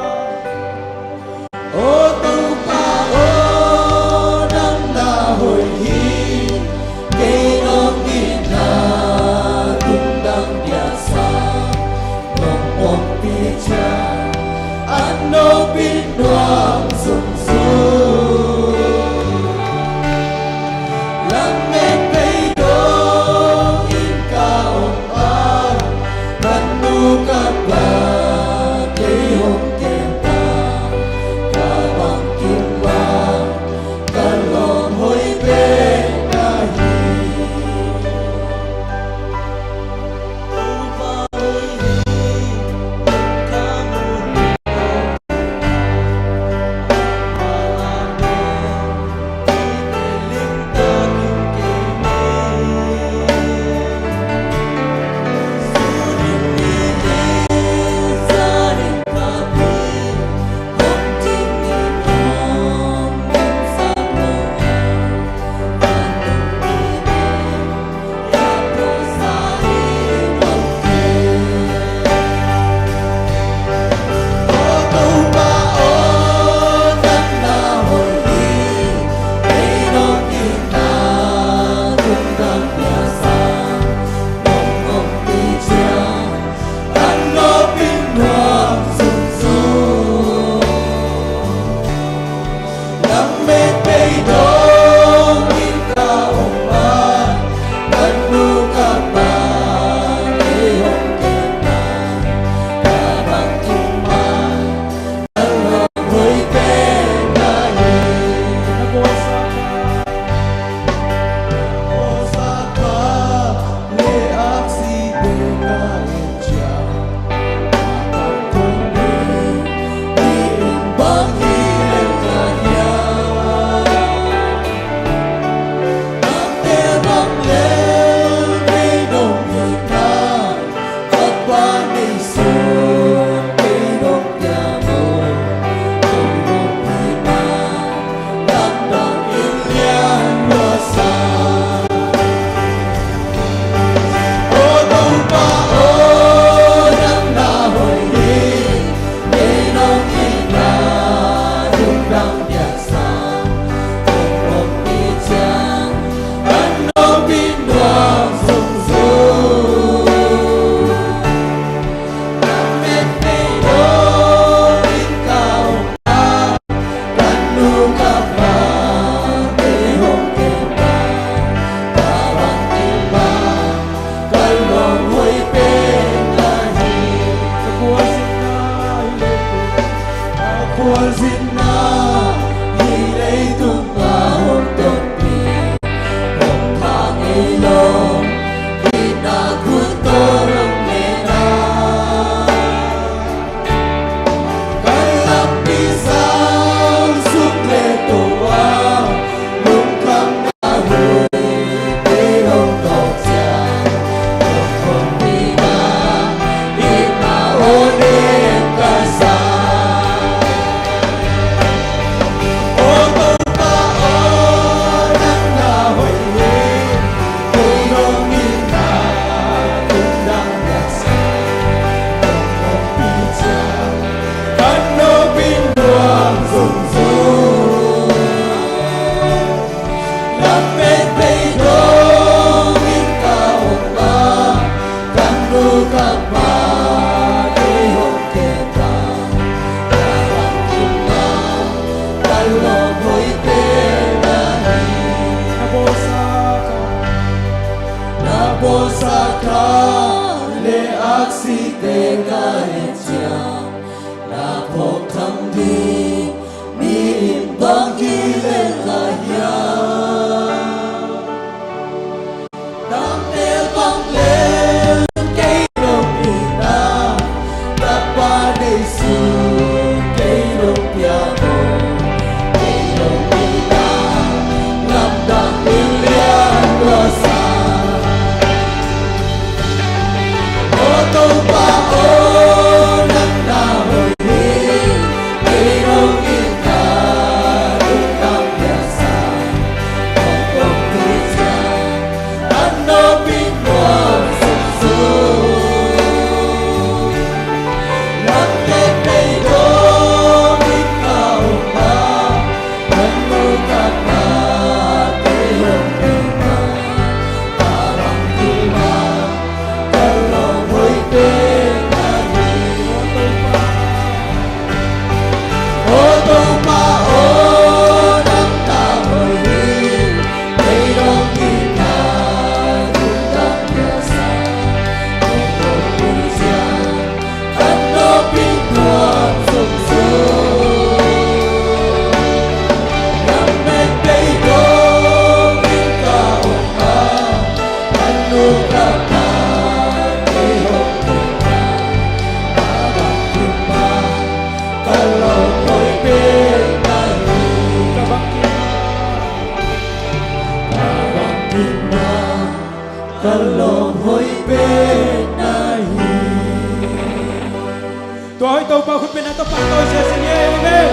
Tua hoih Topa khutbetna tawh pangto sia sing e, amen.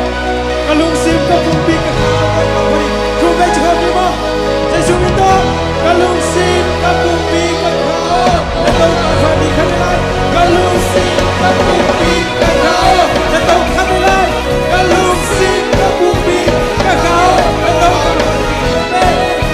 Ka lungsim ka pumpi ka kha aw, Topa pha ding. Thu pen ci khawm ni maw? Jesu min tawh, ka lungsim ka pumpi ka kha aw, na Topa pha ding kha ni lai. Ka lungsim ka pumpi ka kha aw, na Topa pha ni lai. Ka lungsim ka pumpi ka kha aw, na Topa pha ding. Amen.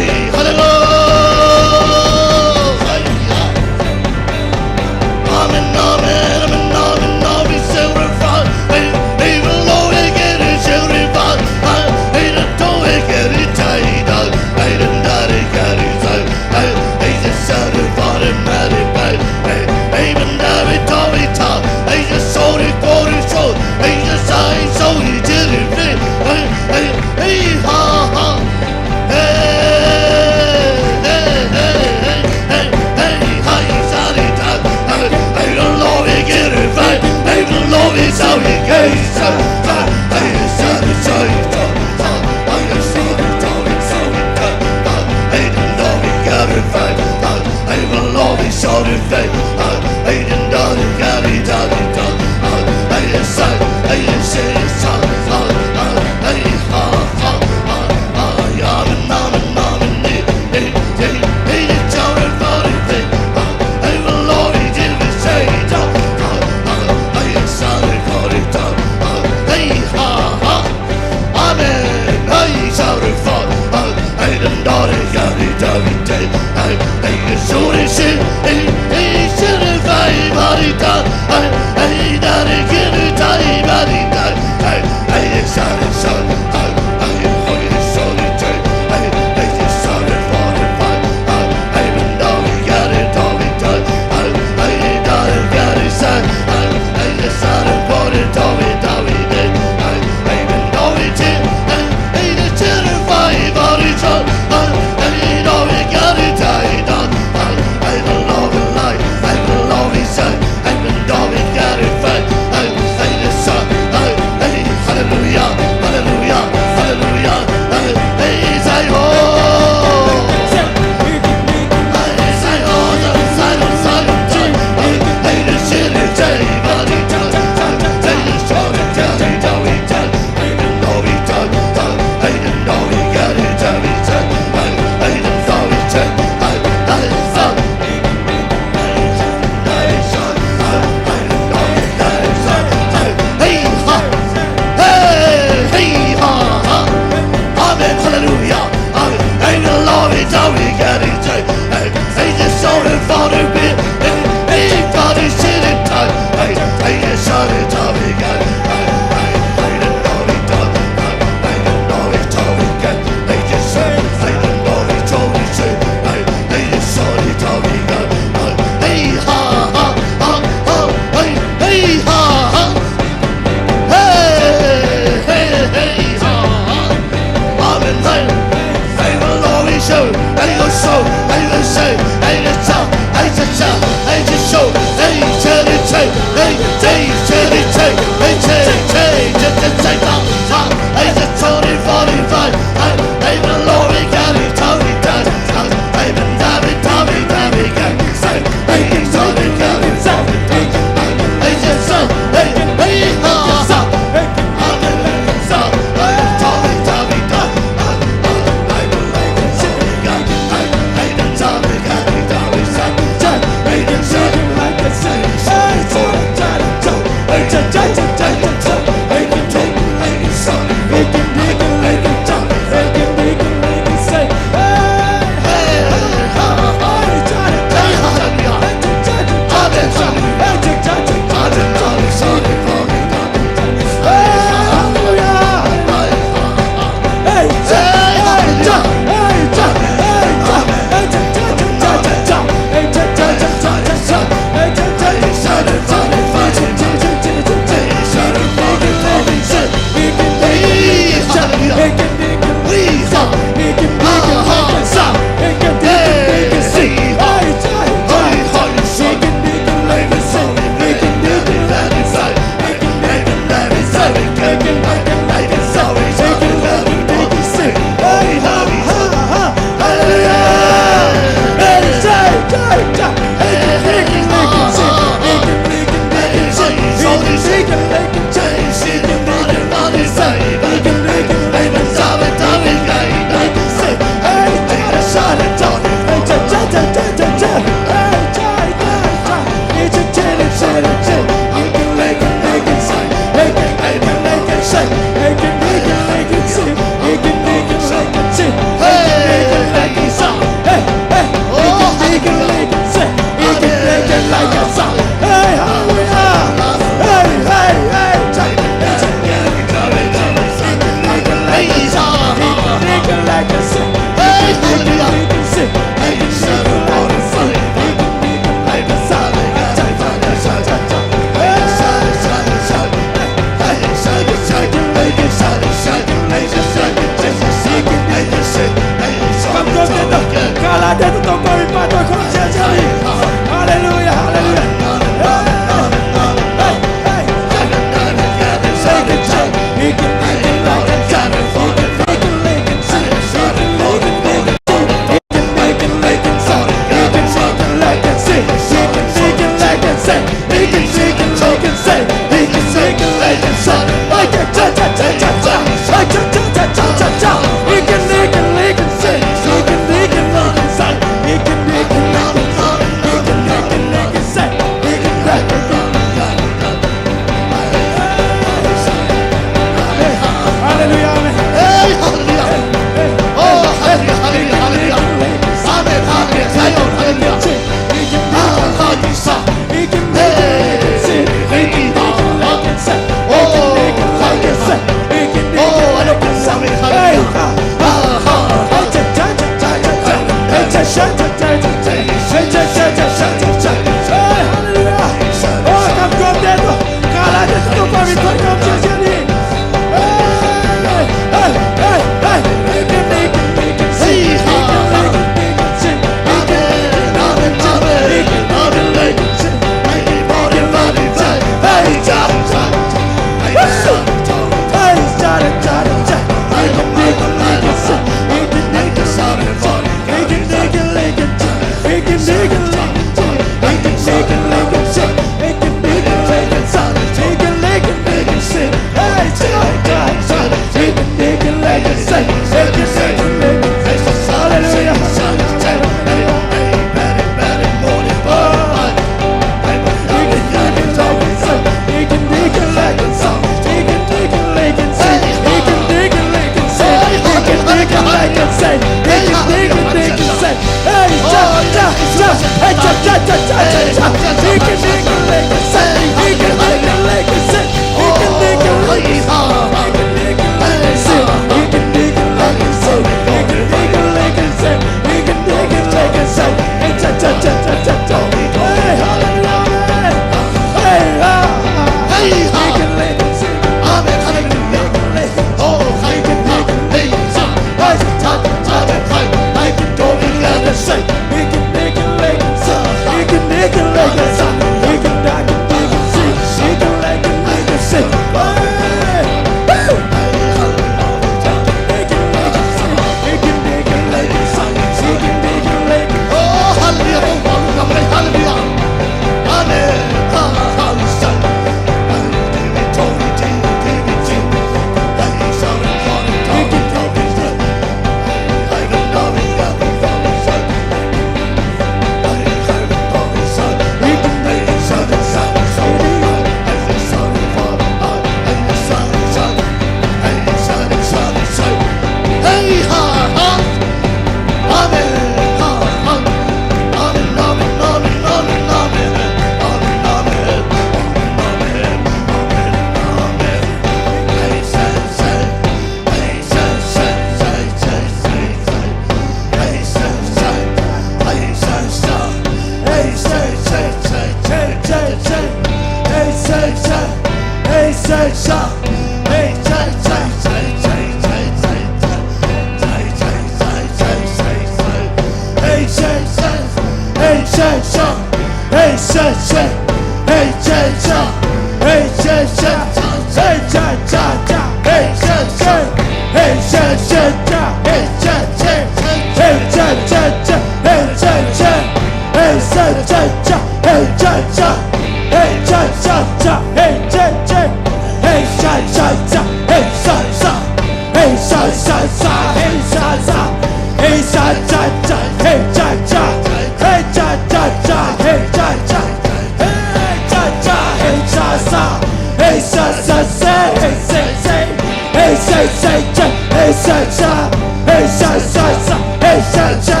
Hey cha cha cha, hey cha cha,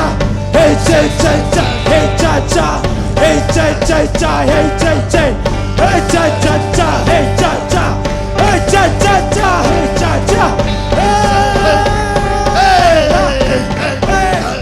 hey cha cha cha, hey cha cha, hey cha cha cha, hey cha cha, hey cha cha cha, hey cha cha cha, hey cha cha cha, hey cha cha. Hey, hey, hey, hey.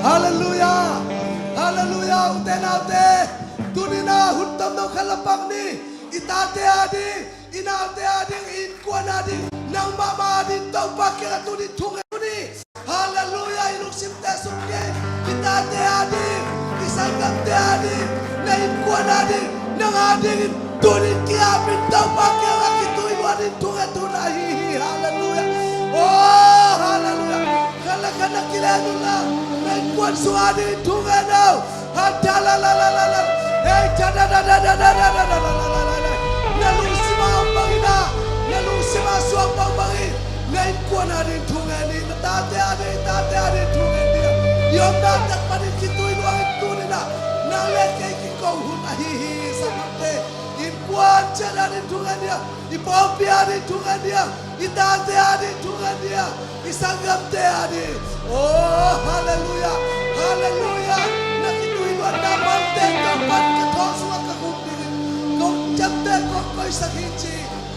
Halleluiah! Halleluiah! Ute naute, tuni-in ah hun tomno khat la pang ni. I tate ading, i naute ading, i innkuan ading, nang mahmah ading Topa kiangah tuni thungen ni. Halleluiah, i lungsimte sung kei, i tate ading, i sanggamte ading, na innkuan ading, nang adingin tuni ki-apin Topa kiangah kituih luatin thungen thuna hi hi. Halleluiah. Oh, halleluiah. Khat le khat na kilen un la, na innkuan sung adingin thungen o. Ha, ta, la, la, la, la, la. Hey, ta, da, da, da. Na lungsim a om bangin ah, na lungsim a suak bangbangin, na innkuan ading thungen ni, na tate ading, tate ading thungen ni. I omna tak panin kituih luangin tuni-in ah nang le kei kiko hun ahi hi. Sanggamte, innkuan ciat ading thungen ni, i pawlpi ading thungen ni, i tate ading thungen ni, i sanggamte ading. Oh, halleluiah, halleluiah. Na kituih luatna malte Topa'n ka thong sungah ka khum dingin, kong ciamteh, kong koihsak hi ci.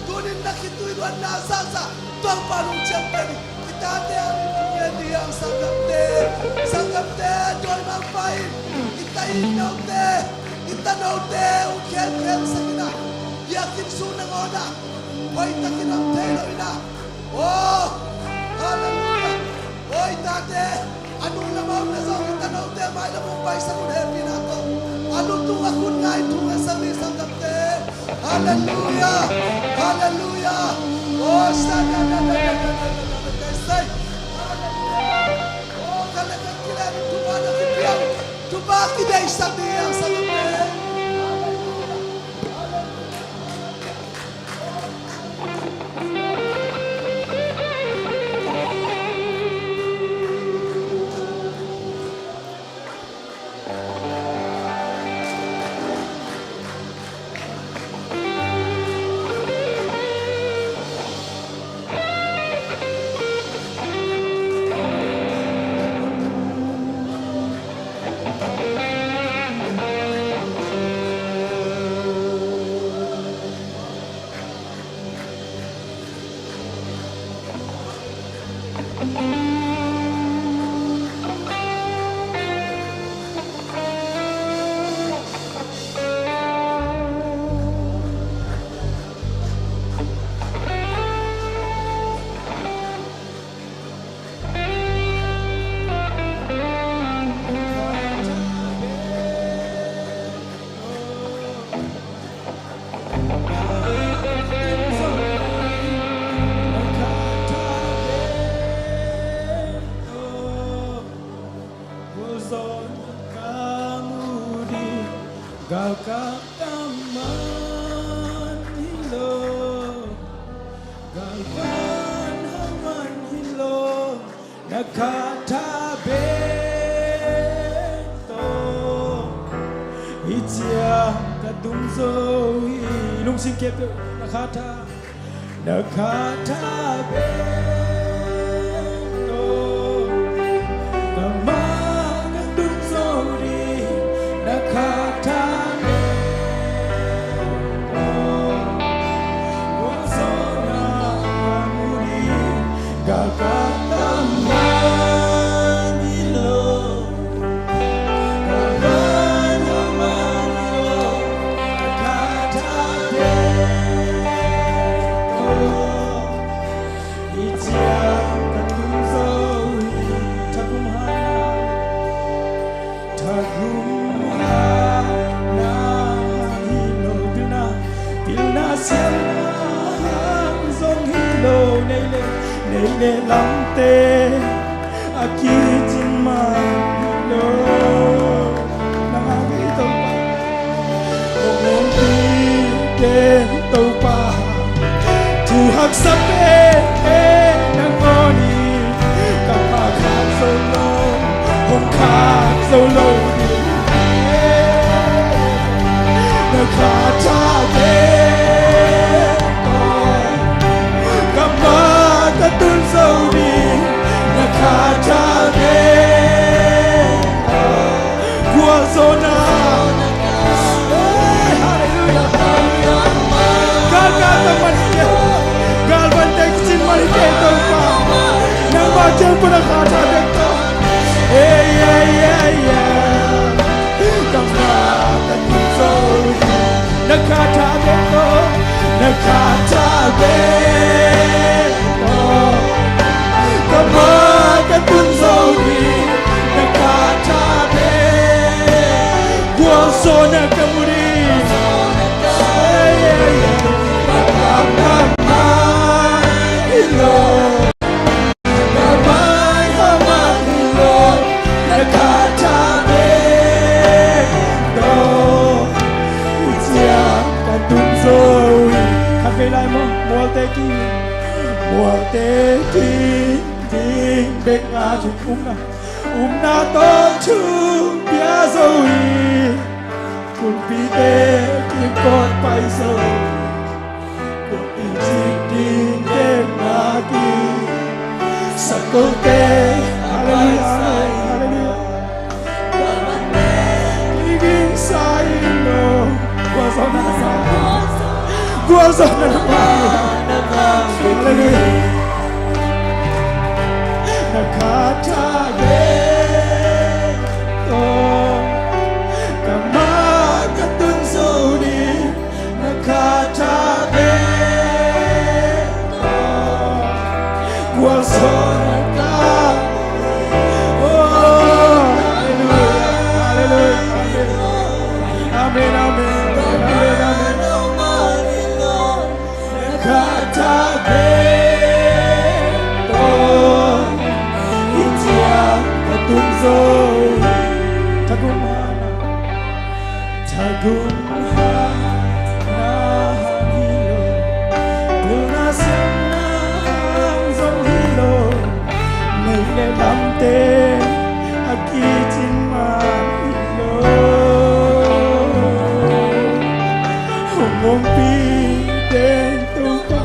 Tuni-in na kituih luatna zahzah Topa'n hong ciamteh ding. I tate ading thungen ni, sanggamte, sanggamte, dawimangpa in i ta i note, i tanote hong khemkhemsak in ah, biakinn sung nangawn ah hoihtakin om thei lo in ah. Oh, halleluiah. Oh, i tate, a nu lam a omna zong i tanote mailam hong paisak un, hehpihna tawh a nu tungah khut nga-in thungetsak ni, sanggamte. Halleluiah. Halleluiah. Oh, sa, da, da, da. Halleluiah. Oh, khat le khat kilen in thupha na kipia, thupha kideihsak ding hi hang, sanggamte. Galkap tangman hi lo, galvan hangman hi lo, na khat tha bek tawh hih ciang ka tung zo hi. Lungsim khempeuh, na khat tha, na khat tha bek tawh, ka ma ka tung zo ding, na khat tha bek Neih le lamte a kicin man lo. Nang a ngei Topa, hong ompih den Topa. Thu haksa pen e, nangawn in ka pha khak zo lo, hong khak zo lo ding. Na kha tha pen tawh ka ma ka tun zo ding. Na kha tha pen tawh gualzawhna. Hey, hallelujah. Galkap tawh man hi kei, galvante kicin man hi kei Topa. Nangmah kiang pan a kha tha bek tawh. Hey, hey, hey, hey. Ka ma ka tun zo ding. Na kha tha bek tawh, na kha tha bek tawh ka ma ka tun zo ding. Na kha tha bek, gualzawhna ka mu ding. Hey, hey, hey. Ka ma hi lo. Ka mai ha man hi lo, na kha tha bek tawh hih ciang ka tun zo hi. Khat vei lai maw, mualte ki, mualte ki ding bek ngak hi. Upna, upna tawh thu pia zo hi. Kumpite kikawt pai zo hi. Kuanpih cik ding teng ngak hi. Sakote, hallelujah, hallelujah. Kiging sa ing lo. Gualzawhna na ngak hi. Gualzawhna na ngak hi. Hallelujah. Na kha tha bek tawh ka ma ka tun zo ding. Na kha tha bek tawh gualzawhna ka mu hi. Oh, hallelujah, hallelujah, amen. Amen, amen, amen, amen. Na kha tha bek tawh hih ciang ka tun zo hi. Thagum hana. Thagum hana hang hi lo, pilna siamna hang zong hi lo, neih le lamte a kicin man hi lo. Hong ompih den Topa.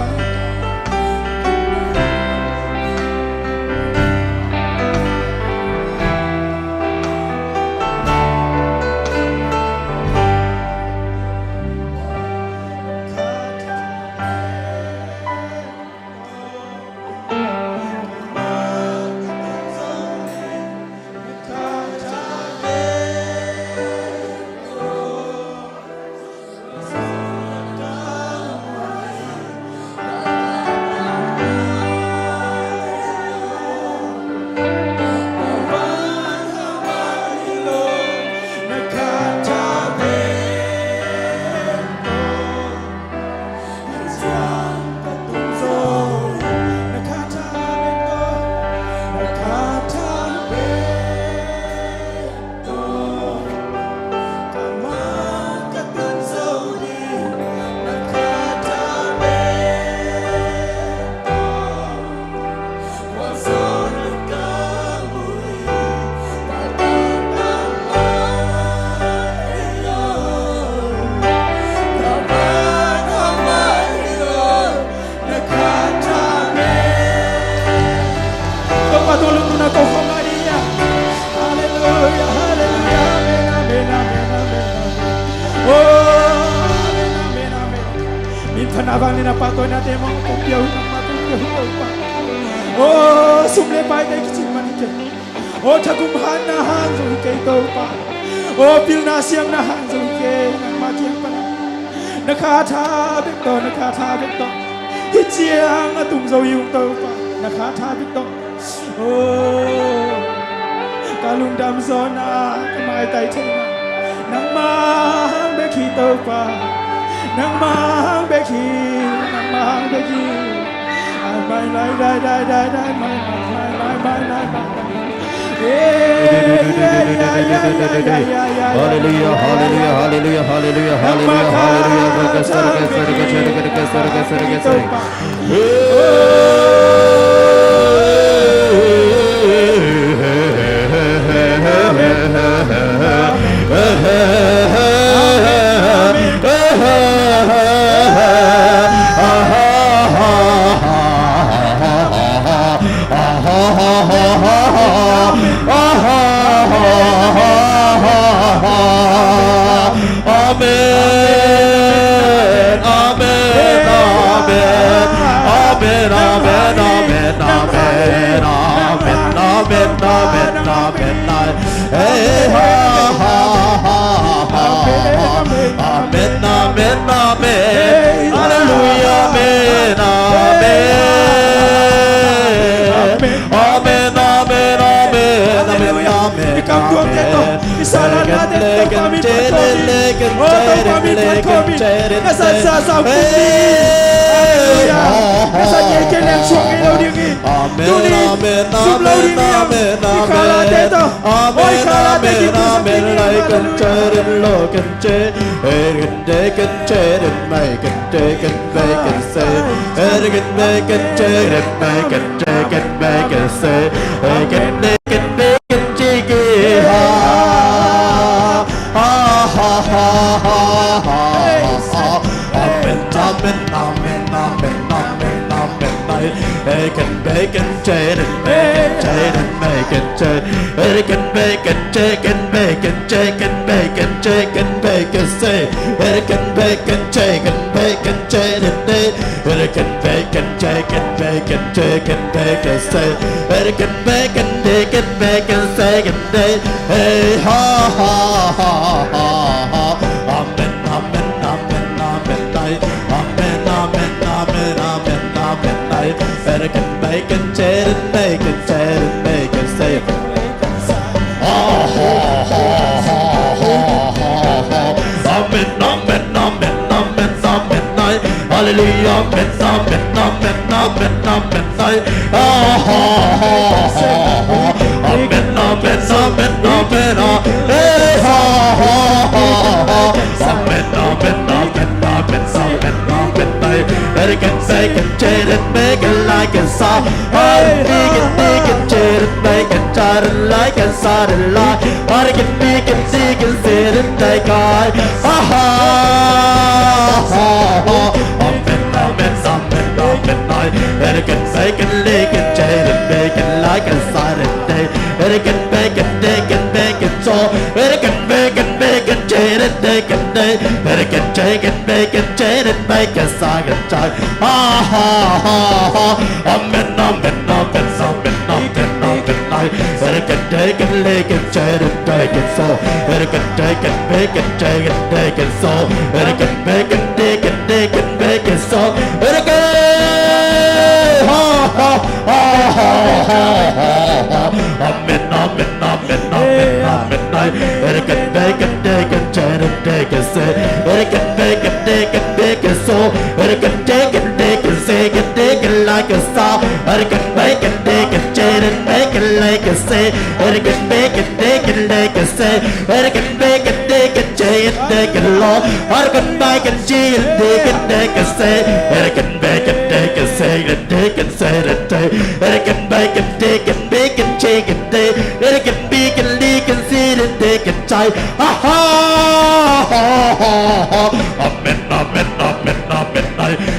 Topa tung lungdamna ko khawm lai ni. Halleluia, halleluia, amen, amen, amen, amen, amen. Oh, amen, amen, amen. Minthanna vangliatna pahtawinate mah kong pia uh, nangmah kong pia uh Topa. Oh, sum le paite kicin man hi kei. Oh, thagum hanna hang zong hi kei Topa. Oh, pilna siamna hang zong hi kei, nangmah kiang pan na kha tha bek tawh, na kha tha bek tawh hih ciang a tung zo hi ung Topa. Na kha tha bek tawh. Oh, ka lungdam zawhna, ka maitai theihna nangmah hang bek hi Topa. Nangmah hang bek hi, nangmah hang bek hi. Hallelujah, hallelujah, hallelujah, hallelujah, hallelujah, hallelujah. Amen, amen, amen. Amen, amen, amen, amen. Amen, amen, amen, amen, amen. Hey, ha, ha, ha, ha, ha. Amen, amen, amen. Hallelujah, amen, amen. Amen, amen, amen, amen, amen. Hallelujah. Amen, amen. Tua khit teh tawh i salan nate tawh pah min phat kawm in. Oh, tawh pah min phat kawm in. Ka zat sa sa pum ni. Hallelujah. Ka zat ngei kei leng suak ngei lo ding hi. Amen, tuni amen, zum lo ding hi. Amen, amen, i khalate tawh. Amen, oh, i khalate amen, kipum sa amen, kini. Hallelujah. Lai kan charin lo kan che. Hey, kan de kan charin mai kan de kan be kan se. Hey, kan be kan charin mai kan de kan be kan se. Hey, kan de kan be kan chi ki ha. Ha, ha, ha, ha, ha, ha. Amen, amen, amen, amen, amen, amen. Hey, kan be kan charin mai kan charin mai kan charin. Hey, kan be kan charin mai kan charin mai kan charin mai kan se. Hey, kan be kan charin mai kan charin mai. Hey, kan be kan charin mai kan charin mai kan se. Hey, kan be kan charin mai kan charin mai. Hey, ha, ha, ha, ha, ha. Amen, amen, amen, amen, amen. Amen, amen, amen, amen, amen, amen. Hey, kan be kan charin mai kan charin mai kan se. Amen, amen, amen, amen, amen, amen. Hallelujah, amen, amen, amen, amen, amen, amen. Amen, amen, amen, amen, amen. Hey, ha, ha, ha, ha. Amen, amen, amen, amen, amen, amen. Hey, kan be kan charin mai kan lai kan sa. Hey, kan di kan charin mai kan charin lai kan sa rin lai. Hey, kan di kan di kan se rin dai kai. Ha, ha, ha, ha. Amen, amen, amen, amen, amen. Hey, kan be kan di kan charin mai kan lai kan sa rin dai. Hey, kan be kan di kan be kan so. Hey, kan be kan di kan charin dai kan dai. Hey, kan charin mai kan charin mai kan sa kan chai. Ha, ha, ha, ha. Amen, amen, amen, amen, amen, amen, amen. Hey, kan de kan le kan che kan de kan so. Hey, kan de kan be kan che kan de kan so. Hey, kan be kan de kan de kan be kan so. Hey, kan, ha, ha, ha, ha, ha, ha. Amen, amen, amen, amen, amen. Hey, kan de kan de kan che kan de kan se. Hey, kan be kan de kan be kan so. Hey, kan de kan de kan se kan de kan lai kan sa. Hey, kan be kan de kan charin mai kan lai kan se. Hey, kan be kan de kan de kan se. Hey, kan be kan de kan che kan de kan lo. Hey, kan be kan chi kan de kan de kan se. Hey, kan be kan de kan se kan de kan se kan de. Hey, kan be kan de kan be kan che kan de. Hey, kan be kan di kan si kan de kan chai. Ha, ha, ha, ha, ha. Amen, amen, amen, amen.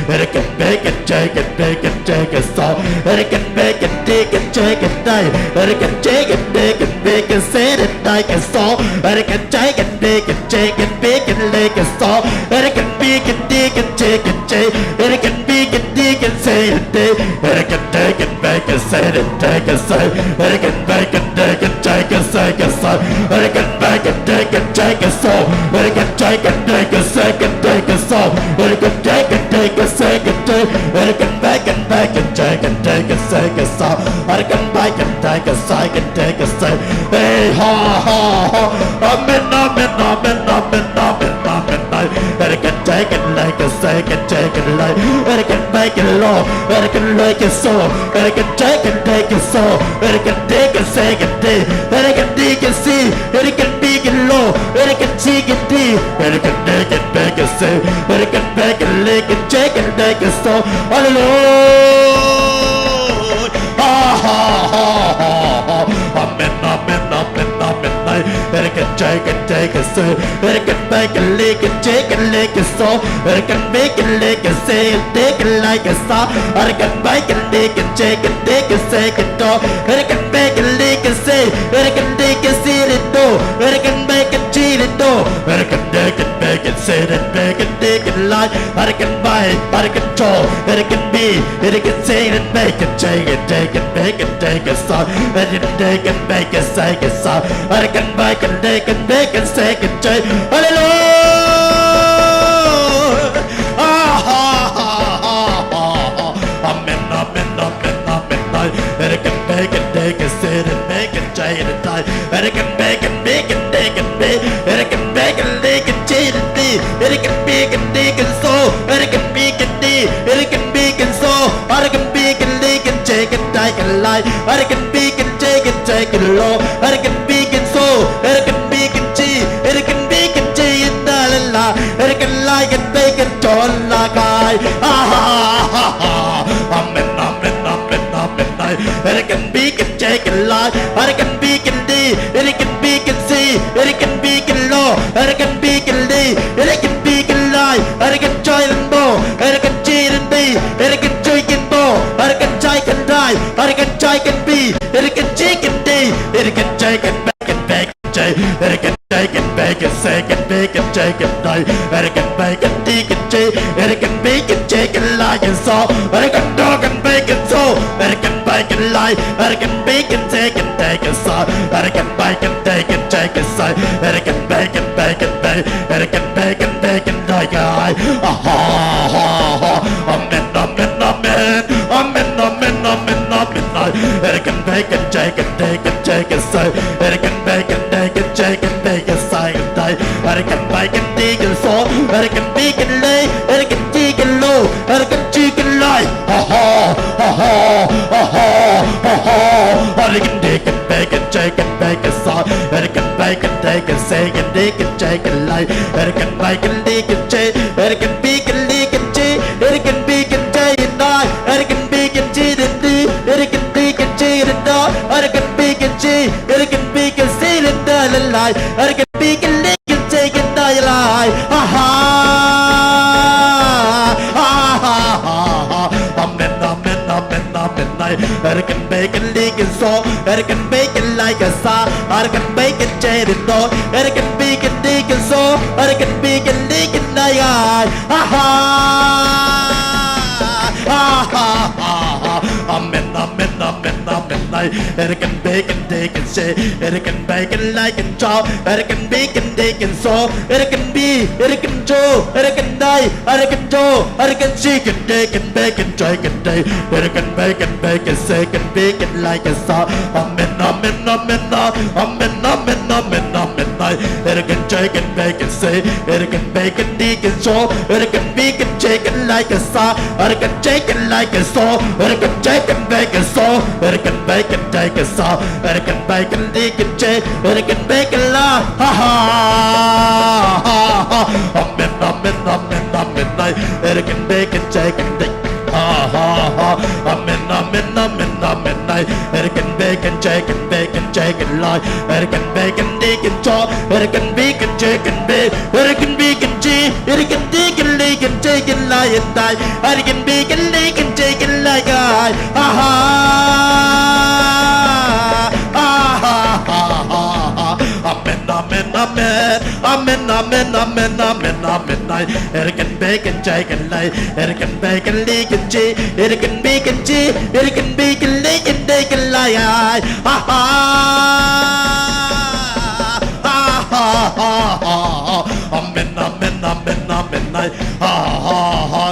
Hey, kan be kan che kan de kan che kan so. Hey, kan be kan di kan che kan dai. Hey, kan che kan de kan be kan se kan dai kan so. Hey, kan che kan de kan che kan be kan le kan so. Hey, kan be kan di kan che kan che. Hey, kan be kan di kan se kan de. Hey, kan de kan be kan se kan de kan se. Hey, kan be kan de kan che kan se kan so. Hey, kan be kan de kan che kan so. Hey, kan che kan de kan se kan de kan so. Hey, kan de kan de kan se kan de. Hey, kan be kan be kan che kan de kan se kan so. Hey, kan be kan de kan se kan de kan se. Hey, ha, ha, ha. Amen, amen, amen, amen, amen, amen, amen. Hey, Can take and they can say, can take and lay, and it can make it low, and it can make it so, and it can take and make it so, and it can dig and say, can dig, and it can dig and see, and it can big and low, and it can dig and dig, and it can dig and make it say, and it can make it lick and take and make it so. Hallelujah. Ha, ha, ha, ha, ha. Amen, amen, amen, amen. Hey, and it can take and take and say, and it can make it lick and take and lick and so, and it can make it lick and say and take it like a song, and it can make it lick and take and take and say and talk, and it can make it lick and say, and it can lick and see it do, and it can make it cheat it do, and it can take and make it say and make it take and lie, and it can buy, and it can draw, and it can be, and it can say and make it take and take and make it take a song, and it can take and make it say a song, and it can make it take and make it say and take. Hallelujah. Ah, ha, ha, ha, ha, ha. Amen, amen, amen, amen. And it can make it take a sin and make it take it die. And it can make it, make it, take it, make. And it can make it, make it, change it, be. And it can make it, make it so. And it can make it, be. And it can make it so. And it can make it, make it, take it, take it, lie. And it can make it, take it, take it, low. And it can make it so. And it can make it, change. And it can make it, change it, la, la, la. And it can lie and make it, turn like I. Ah, ha, ha, ha, ha. Amen, amen, amen, amen. And it can be can take it life, and it can be can day, and it can be can see, and it can be can law, and it can be can day, and it can be can lie, and it can try and bow, and it can cheat and be, and it can drink and bow, and it can try can die, and it can try can be, and it can cheat can day, and it can try can back and back. Chay, and it can take and bake and shake and bake and take and die. And it can bake and dig and chay, and it can bake and shake and lie and saw. And it can dog and bake and sow. And it can bake and lie. And it can bake and take and take and saw. And it can bake and take and take and say. And it can bake and bake and bake. And it can bake and bake and die. Ah, ha, ha, ha. Amen, amen, amen. Amen, amen, amen, amen. And it can bake and take and take and take and say. And it can bake and take and take and take and say and die. And it can bake and dig and sow. And it can big and lay. And it can dig and low. And it can dig and lie. Ha ha, ha ha, ha ha, ha ha. And it can dig and bake and take and bake and sow. And it can bake and take and say and dig and take and lie. And it can bake and dig and take. And it can big and dig and dig. And it can big and day and night. And it can big and dig and dig. And it can big and dig and die. And it can big and dig. And it can big and see and die and lie. And it can big and dig and take and die and lie. Ha ha. Ha ha ha ha. Amen, amen, amen, amen. Aye. And it can bake and dig and sow. And it can bake and like a star. And it can bake and take and dough. And it can bake and dig and sow. And it can bake and dig and die. Ha ha. Ha ha ha ha. Amen, amen, amen, amen. Aye. And it can bake and dig and say. And it can bake and like and chow. And it can bake and dig and sow. And it can be, and it can do, and it can die, and it can do, and it can seek and dig and bake and try and day. And it can bake and bake and shake and bake and like a star. Amen, amen, amen, amen, amen, amen, amen. And it can take and bake and say, and it can bake and dig and sow, and it can bake and take and like a star, and it can take and like a soul, and it can take and bake and sow, and it can bake and take a star, and it can bake and dig and take, and it can bake and lie. Ha ha ha ha. Amen, amen, amen, amen. Aye. And it can bake and take and dig. Ha ha ha. Amen, amen, amen, amen. Aye. And it can bake and take and bake and take and lie. And it can bake and dig and talk. And it can bake and take and bake. And it can bake and dig. And it can dig and lick and take and lie and die. And it can bake and lick and take and lie, guy. Ha ha. Ha ha ha ha ha. Amen, amen, amen. Amen, amen, amen, amen, amen. Aye. And it can bake and take and lie. And it can bake and lick and cheat. And it can bake and cheat. And it can bake and lick and take and lie. Aye. Ha ha. Ha ha ha ha ha. Amen, amen, amen, amen. Aye. Ha ha ha.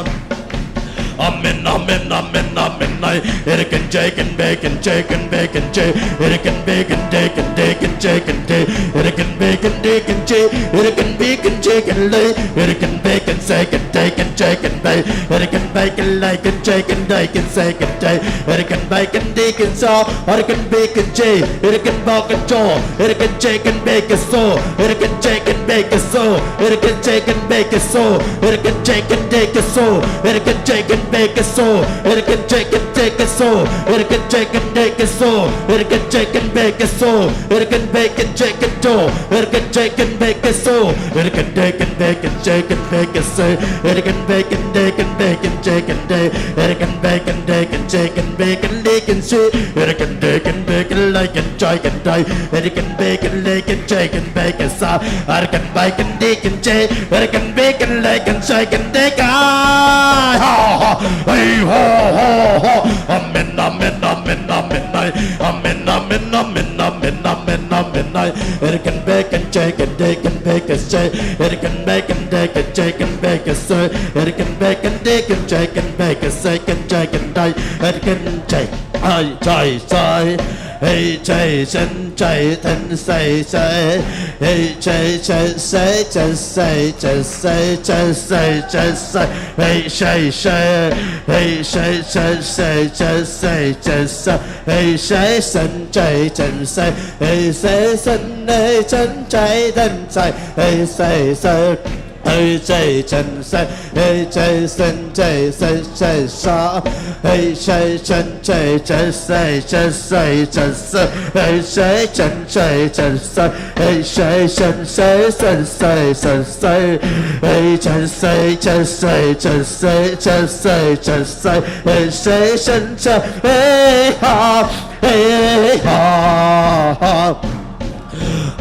Amen, amen, amen, amen. Ere kan che kan be kan che kan be kan che. Ere kan be kan de kan de kan che kan de. Ere kan be kan de kan che. Ere kan be kan che kan le. Ere kan be kan se kan de kan che kan be. Ere kan be kan le kan che kan de kan se kan de. Ere kan be kan de kan so. Ere kan be kan che. Ere kan ba kan cho. Ere kan che kan be kan so. Ere kan che kan be kan so. Ere kan che kan be kan so. Ere kan che kan de kan so. Ere kan che kan be kan so. Ere kan che kan che kan so. Ere kan che kan de kan so. Ere kan che kan be kan so. Ere kan be kan che kan cho. Ere kan che kan be kan so. Ere kan de kan be kan che kan be kan se. Ere kan be kan de kan be kan che kan de. Ere kan be kan de kan che kan be kan de kan se. Ere kan de kan be kan le kan che kan de. Ere kan be kan le kan che kan be kan sa. Ere kan be kan de kan che. Ere kan be kan le kan che kan de kan. Ha ha. Hey ho ho ho. Amen, amen, amen, amen, amen. Amen, amen, amen, amen, amen, amen, amen. Ere kan be kan che kan de kan be kan se. Ere kan be kan de kan che kan be kan se. Ere kan be kan de kan che kan be kan se kan che kan de. Ere kan che. Ai che se. Hey che sen che ten se se. Hey che che se che se che se che se che se. Hey che se. Hey che che se che se che se. Hey che sen che ten se. Hey che sen hey ten che ten se. Hey che sen. Hey che ten se. Hey che sen che se che sa. Hey che ten che ten se che se che se. Hey che ten che ten se. Hey che ten se ten se ten se. Hey ten se ten se ten se ten se ten se. Hey che ten se. Hey ha. Hey ha.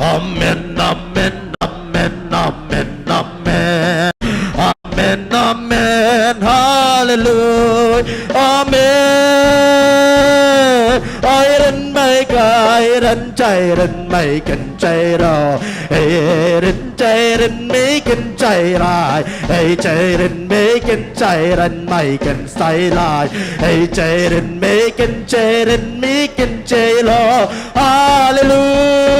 Amen, amen, amen, amen, amen. Amen, amen, hallelujah, amen. Ai ren mai ka, ai ren chai ren mai kan chai ro. Ai ren chai ren mai kan chai rai. Ai chai ren mai kan chai ren mai kan sai lai. Ai chai ren mai kan chai ren mai kan chai lo. Hallelujah.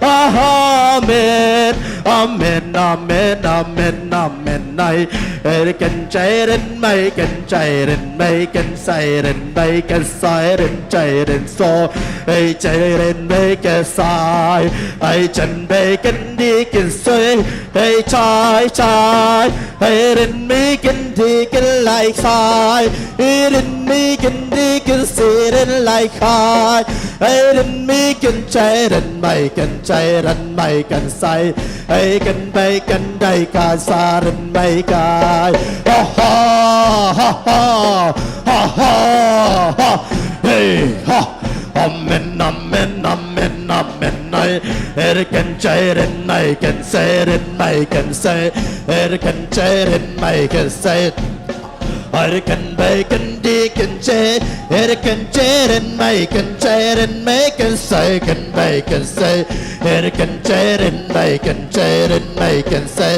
Amen. Amen, amen, amen, amen. Ai, er kan chai ren mai kan chai ren mai kan sai ren mai kan sai ren chai ren so. Ai chai ren mai kan sai. Ai chan mai kan di kan sai. Ai chai chai. Ai ren mai kan di kan lai sai. Ai ren mai kan di kan si ren lai khai. Ai ren mai kan chai ren mai kan chai ren mai kan sai. Ai kan bai kan dai ka sa ren mai kai. Ha ha ha ha ha ha ha. Hey ha. Amen, amen, amen, amen. Ai er kan chai ren mai kan sai ren mai kan sai. Er kan chai ren mai kan sai. Ai kan bai kan di kan che. Er kan che ren mai kan che ren mai kan sai kan bai kan sai. Er kan che ren mai kan che ren mai kan sai.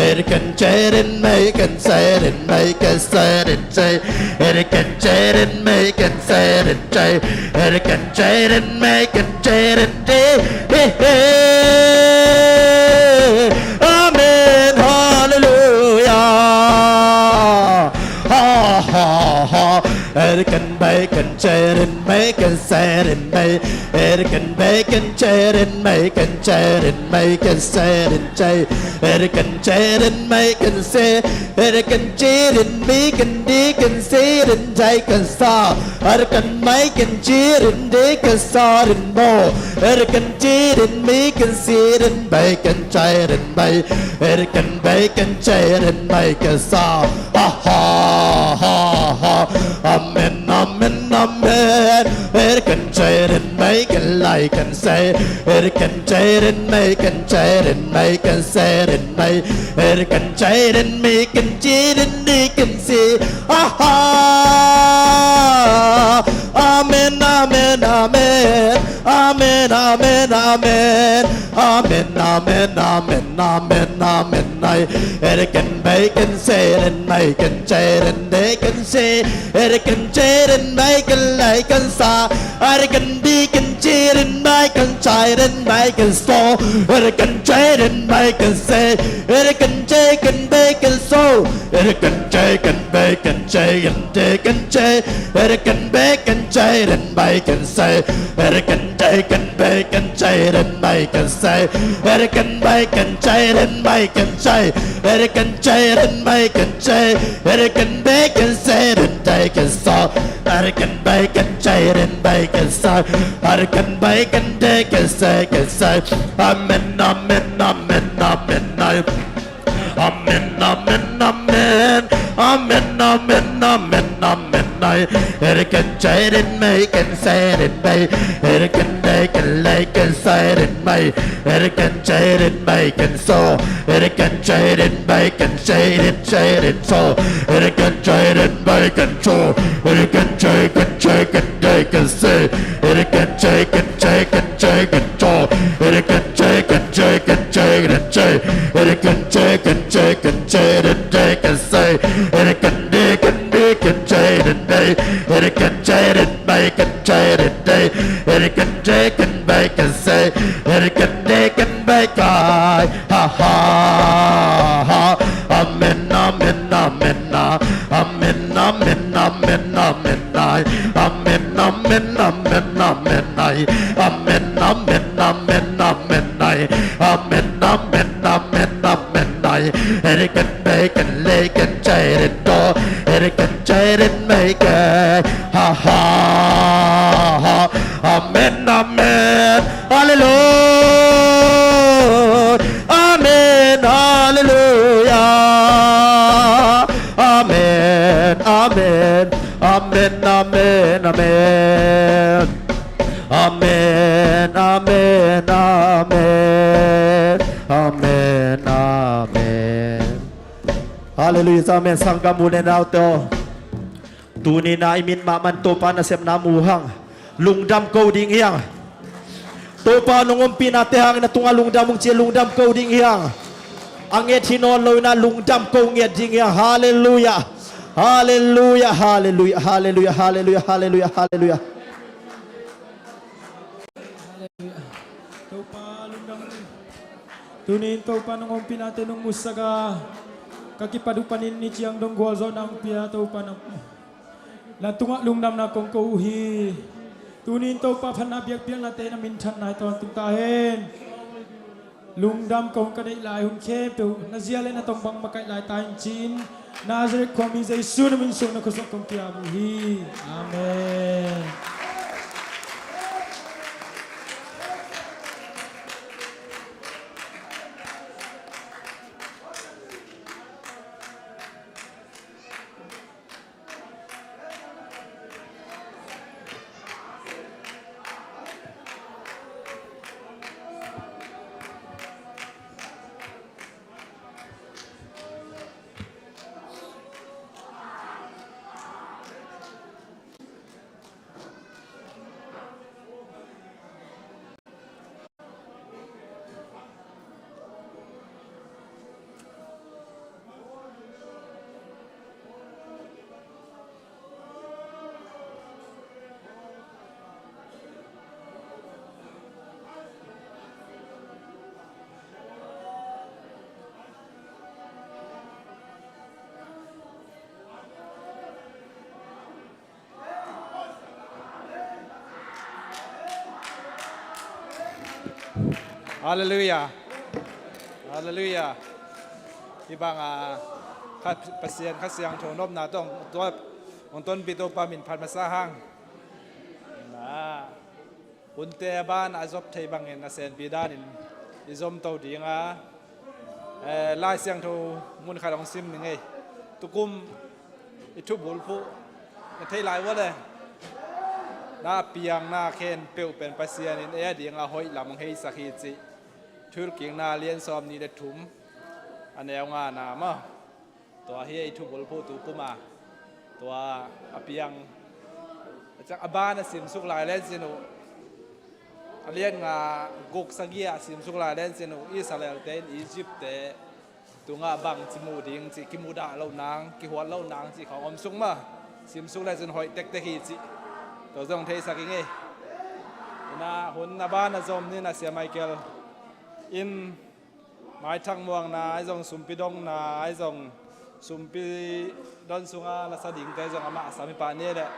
Er kan che ren mai kan sai ren mai kan sai ren sai. Er kan che ren mai kan sai ren sai. Er kan che ren mai kan che ren di. He he. Amen. Hallelujah. Ha ha ha. Er kan bai kan che ren mai kan sai ren mai. Er kan bai kan che ren mai kan che ren mai kan sai ren sai. Er kan che ren mai kan sai. Er kan che ren mai kan di kan sai ren sai kan sa. Er kan mai kan che ren di kan sa ren mo. Er kan che ren mai kan si ren bai kan chai ren bai. Er kan bai kan chai ren bai kan sa. Ha ha ha ha. Amen, amen, amen. Er kan chai ren bai kan lai kan sai. Er kan chai ren bai kan chai ren bai kan sai ren bai. Er kan chai ren bai kan chi ren di kan si. Ha ha. Amen, amen, amen. Amen, amen, amen. Amen, amen, amen, amen, amen. Ai, ere ken bai ken se ren bai ken chai ren de ken se. Ere ken chai ren bai ken lai ken sa. Ere ken bi ken chi ren bai ken chai ren bai ken so. Ere ken chai ren bai ken se. Ere ken chai ken bai ken so. Ere ken chai ken bai ken chai ken de ken chai. Ere ken bai ken chai ren bai ken sai. Ere ken chai ken bai ken chai ren bai ken sai. Ere ken bai ken chai ren bai ken chai. Ere ken chai ren bai ken chai. Ere ken bai ken sai ren dai ken sa. Ere ken bai ken chai ren bai ken sai. Ere ken bai ken dai ken sai ken sai. Amen, amen, amen, amen. Ai. Amen, amen, amen. Amen, amen, amen, amen. Ai. Ere ken chai ren bai ken sai ren bai. Ere ken dai ken lai ken sai ren bai. Ere ken chai ren bai ken so. Ere ken chai ren bai ken chai ren chai ren so. Ere ken chai ren bai ken cho. Ere ken chai ken chai ken dai ken sai. Ere ken chai ken chai ken chai ken cho. Ere ken chai ken chai ken chai ken chai. Ere ken chai ken chai ken chai ren dai ken sai. Ere ken dai ken dai ken chai ren dai. Ere ken chai ren bai ken chai ren dai. Ere ken dai ken bai ken sai. Ere ken dai ken bai kai. Ha ha ha. Amen, amen, amen, ah. Amen, amen, amen, amen, ai. Amen, amen, amen, amen, ai. Amen, amen, amen, amen, ai. Amen, amen, amen, amen, ai. Ere ken bai ken lai ken chai ren do. Ere ken chai ren bai ken. Ha ha ha. Amen, amen. Hallelujah. Amen, hallelujah. Amen, amen. Amen, amen, amen. Amen, amen, amen. Amen, amen. Hallelujah, amen. Sanggam u le naute aw. Tuni-in ah i min mahmah in Topa nasepna mu hang. Lungdam ko ding hi hang. Topa nong ompihnate hangin a tungah lungdam ung ci-a lungdam ko ding hi hang. A nget hi nawn lo-in ah lungdam ko nget ding hi hang. Halleluiah. Halleluiah, halleluiah, halleluiah, halleluiah, halleluiah, halleluiah. Topa lungdam. Tuni-in Topa nong ompihnate nong musak a, ka kipat uh panin ni ciang dong gualzawhna hong pia Topa nang, na tungah lungdamna kong ko uh hi. Tuni-in Topa phatna biakpiaknate na minthanna hi tawntung ta hen. Lungdam kong ka deih lai hun khempeuh na zia le na tong bang makaih lai ta in ci-in, Nazareth khuami Jesu na min suang na khuasuah kong kiam uh hi. Amen. Halleluiah. Halleluiah. Hih bangah Pasian Kha Siangtho nopna tawh hong tonpih Topa min phat masa hang. Na. Hunte a ban a zop thei bangin a senpi danin i zom to ding a, eh, Lai Siangtho mun khat hong sim ning ei. Tukum i thubulphu na thei lai ua le, na piang na khempeuh pen Pasian in ei a ding a hoih lam hong heisak hi cih Thuhilhkikna lian sawm nih le thum a neu nga na maw. Tua hi ei thubulphu tukum a, tua a piang a ciang a ban a simsuk lai le cin uh. Lian nga guk sagih ah simsuk lai len sin uh, Israel te in Egypt te tungah bangci mu ding cih kimudah loh nang, kihuat loh nang cih khawng om suk mah. Simsuk lai cun hoih tektek hi cih tua zong theisak i ngei. Ina hun a ban a zom ni na Sia Michael in maithak muakna ahi zong, sumpi dongna ahi zong, sumpi don sunga lasa dingte ahi zong amah a sam hi pah ni leh.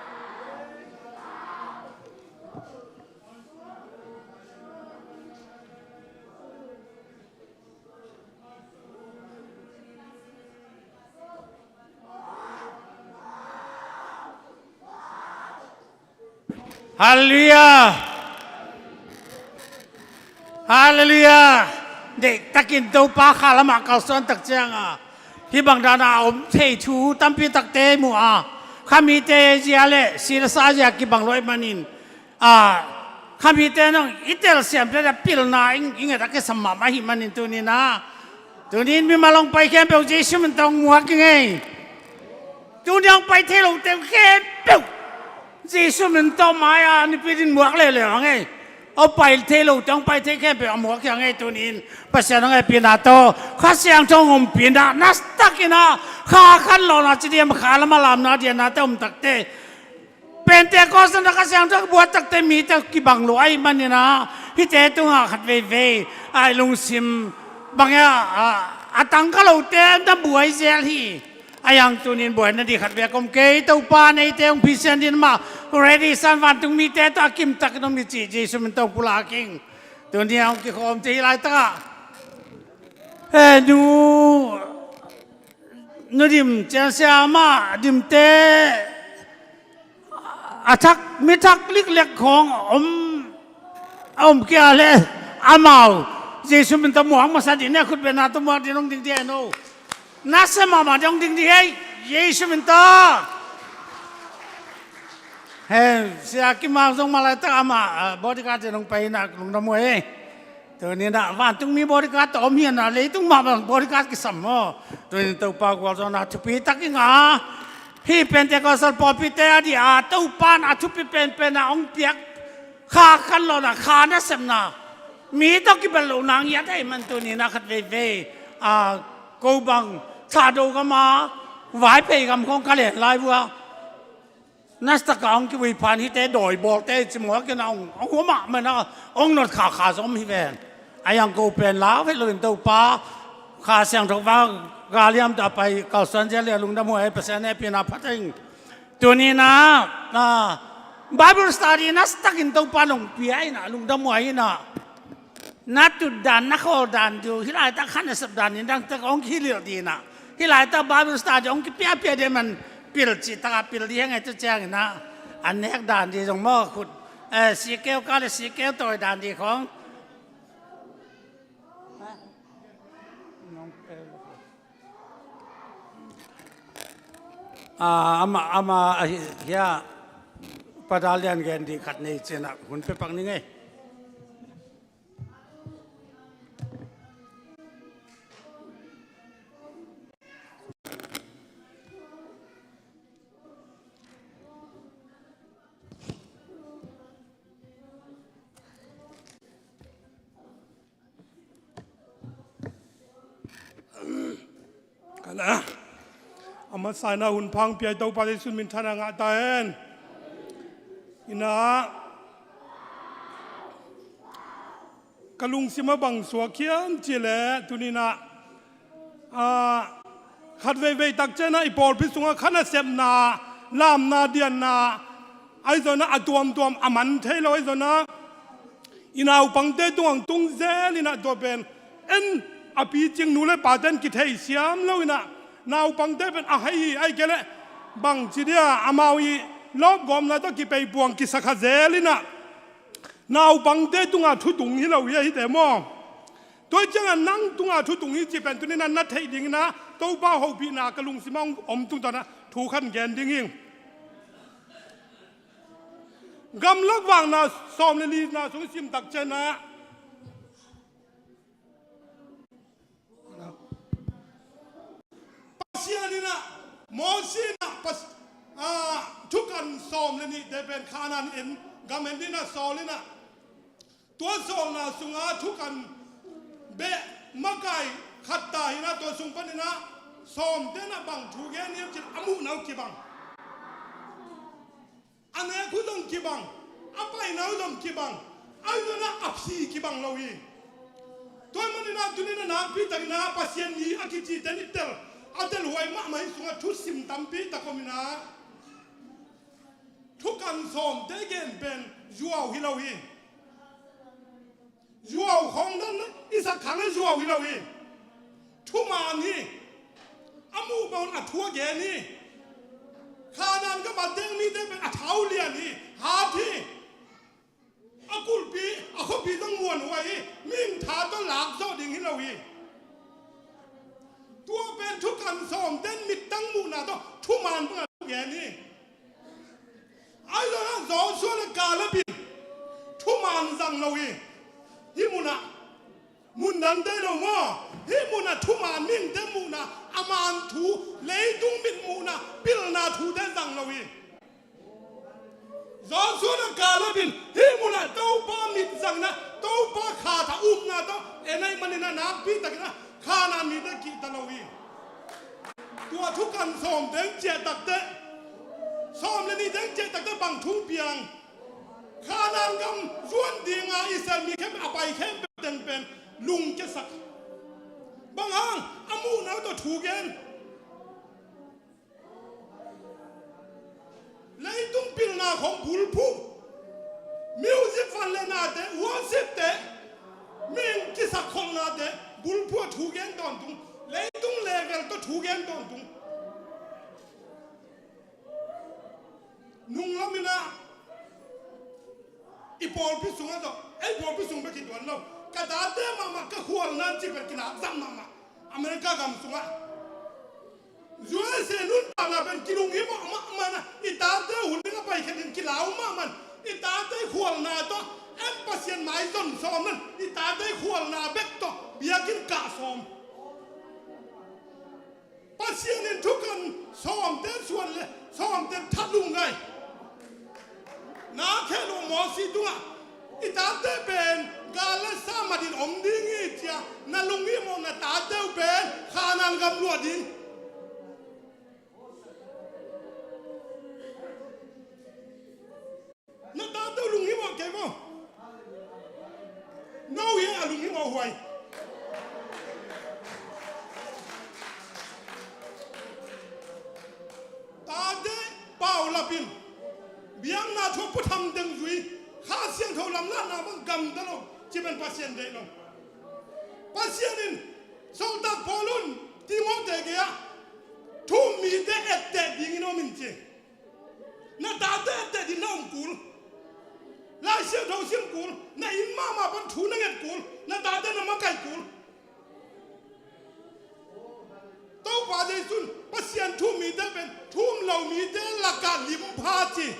Halleluiah. Halleluiah. Deihtakin Topa kha lamah kalsuan tak cianga hih bang dana a om thei thu tampi takte mu a, khamite zia le silasa zia kibang luai manin, a, khamite nong i telsiamte da pilna i nget a kisam mahmah ahih manin tuninah, tunin mimal hong pai khempeuh Jesu min tawh muak i ngei. Tuni hong pai thei lote khempeuh Jesu min tawh mai-a nipi din muak leuleu a ngei. Hong pai thei lote hong pai thei khempeuh a muak hi a ngei. Tunin Pasian hong hehpihna tawh Kha Siangtho hong ompihna nastakinah, kha khan lawhna ci diam, kha lama lamna dianna te om takte, Pentecost na Kha Siangtho buat takte mite kibang lo ahih maninah, hihte tungah khat veivei a i lungsim bangah a, a tangka lote na buai zel hi. A yang tunin buaina dih khat vek om kei, Topa neite hong phisian din mah ready san, vantung mite tawh a kimtakin om ni cih Jesu min tawh pulak ing. Tuni a hong kikhawmte hih laitakah, he, nu, nu dim ciansia mah dimte a thak, mi thak liklek khawng om, a om kia le amau Jesu min tawh muak masa dih ne, khutbetna tawh muak dih nong ding dih e no. Nasia mahmah dih hong ding dih hei, Jesu min tawh. He, Sia Kim Mang zong malaitak amah, ah, bodyguard dih nong pai na lungdam uh ei. Tuninah vantungmi bodyguard tawh om hianah leitung mah bang bodyguard kisam maw. Tunin Topa gualzawhna thupi tak i ngah. Hih Pentecostal pawlpite a dih a Topa in a thupi penpen a hong piak kha khan lawhna, kha nasepna, mi tawh kibel lohna ngiat ahih man tuninah khat veivei a, ko bang Thado gama Vaiphei gam khawng ka len lai vua. Nastaka hong kivuiphan hite dawibawlte i cimawh a kinah hong, hong hua mahmah na hong notkhakha zong om hi ven. A yang ko pen lau vet loin Topa Kha Siangtho va galiam ta pai kalsuan zia lia lungdam huai Pasian hehpihna phat ing. Tuninah, ah, Bible study nastakin Topa nong pia inah lungdam huai inah. Na tutdan, na khawldan diu, hih laitak khan a sepdan in dangtak hong kihilh dinah. Hih laitak Bible study hong kipiapia dih man pil cih takah pil dih heng ei tu cianginah. A nekdan dih zong maw khut, eh, sikeu ka le sikeu tawidan dih khawng. Ah, ama, ama, ah, hi, hia, padal lian gen dih khat nei cinah hun pepak ning ei. Kana a masa inah hun phang piai Topa Jesu min thana ngah ta hen. Inah ka lungsim a bang suak hiam cihleh tuninah, ah, khat veivei tak cianah i pawlpi sungah kha nasepna, lamna, dianna ahi zonah a tuamtuam a man thei lo ahi zonah i naupangte tungah tung zel inah tua pen en a picing nu le pate in kitheisiam lo inah naupangte pen a hei hi ahi kei leh bangci dia amau i lawpgawpna tawh kipeipuang kisakha zel inah naupangte tungah thu tung hi lo hi a hite maw? Tua ciangah nang tungah thu tung hi cih pen tuninah na theih dinginah Topa hopihna ka lungsimah om tungtawnah thu khan gen ding hi. Gamlak vakna sawm le nihna sung i sim tak cianah Pasian inah Mosi inah pas, ah, thukan sawm le nihte pen Khanaan in gam en dinah sawl inah Tua sawlna sungah thukan beh makai khat ta hi-in ah, tua sung panin ah sawmte in ah bang thu gen hiam cih leh a muhna uh kibang, a nek uh zong kibang, a paina uh zong kibang, ahi zongin ah a phi kibang lo hi. Tua ahih manin ah tuni-in ah nakpi takin ah Pasian' mi a kicite i tel, a telhuai mahmah hi sungah thusim tampi tak om in ah, thukan sawmte gen pen zuau hi lo hi. Zuau khawng dan i sak khang a zuau hi lo hi. Thuman hi. A muh bangin a thu a gen hi. Kanaan gam a teng mite pen a thau lian hi. Hat hi. A kulhpi, a khuapi zong muanhuai hi. Mihing tha tawh lak zawh ding hi lo hi. Tua pen thukan sawmte in mittang muhna tawh thuman bangin a thu gen hi. Ahi zongin ah Joshua le Caleb in thuman zang lo hi. Hih munah, mun dangte lo maw, hih munah thuman mihingte muhna, a man thu, leitung mit muhna, pilna thute zang lo hi. Joshua le Caleb in hih munah Topa mit zangna, Topa khat a upna tawh en ahih manin ah nakpi takin ah Kanaan mite kihta lo hi. Tua thukan sawm teng ciah takteh, sawm le nih teng ciah takteh bang thu piang? Kanaan gam zuan dinga Israel mi khempeuh a pai khempeuh teng pen lungkiasak. Bang hang? A muhna uh tawh thu gen. Leitung pilna khawng bulphuh. Music van le nate, worship te, mihing kisakkholhnate bulphuh a thu gen tawntung. Leitung level tawh thu gen tawntung. Nunglam in ah i pawlpi sungah tawh, ei pawlpi sung bek hi tuan lo. Ka tate mahmah ka khualna cih pen kilakzang mahmah. America gam sungah U S A nuntakna pen kilunghimawh mahmah in ah, i tate hun ding a paikhia ding kilau mahmah in, i tate khualna tawh en Pasian maizon sawm in, i tate khualna bek tawh biakinn kah sawm. Pasian in thukan sawmte suan le sawmte that lungngai. Na khel uh Mosi tungah, i tate pen gal le sa matin om ding hi ci-a na lunghimawh na tate uh pen Kanaan gam luah ding. Na tate uh lunghimawh kei maw? No hi a lunghimawh huai. Tate paulap in biakna thu pua tham teng zui, Kha Siangtho lamlahna bang gamta lo, ci pen Pasian deih lo. Pasian in Sawltak Paul un Timote gei-ah thu-um mite etteh dingin om in ci. Na tate etteh ding na om kul. Lai Siangtho sim kul. Na inn mahmah pan thu na nget kul. Na tate na makaih kul. Topa Jesu in Pasian thu-um mite pen thu-um lo mite lakah limpha ci.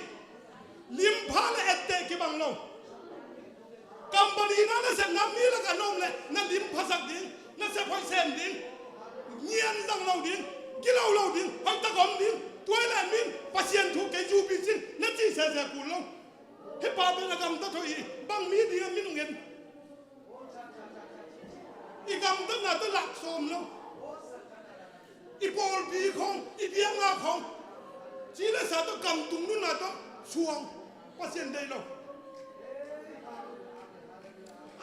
Limpha le etteh kibang lo. Company na na sepna mi lakah na om leh na limphasak ding, na sep hoih sem ding, ngian zang lo ding, gilo lo ding, hoihtak om ding. Tua ahih leh min Pasian thu kei zu pi cin na cih sese kul lo. Hih pa pen a gamtat hoih hi, bang mi ding a min hong en. I gamtatna tawh lak sawm lo. I pawlpi khawng, i biakna khawng, ci le sa tawh, kam tung nunna tawh suang, Pasian deih lo.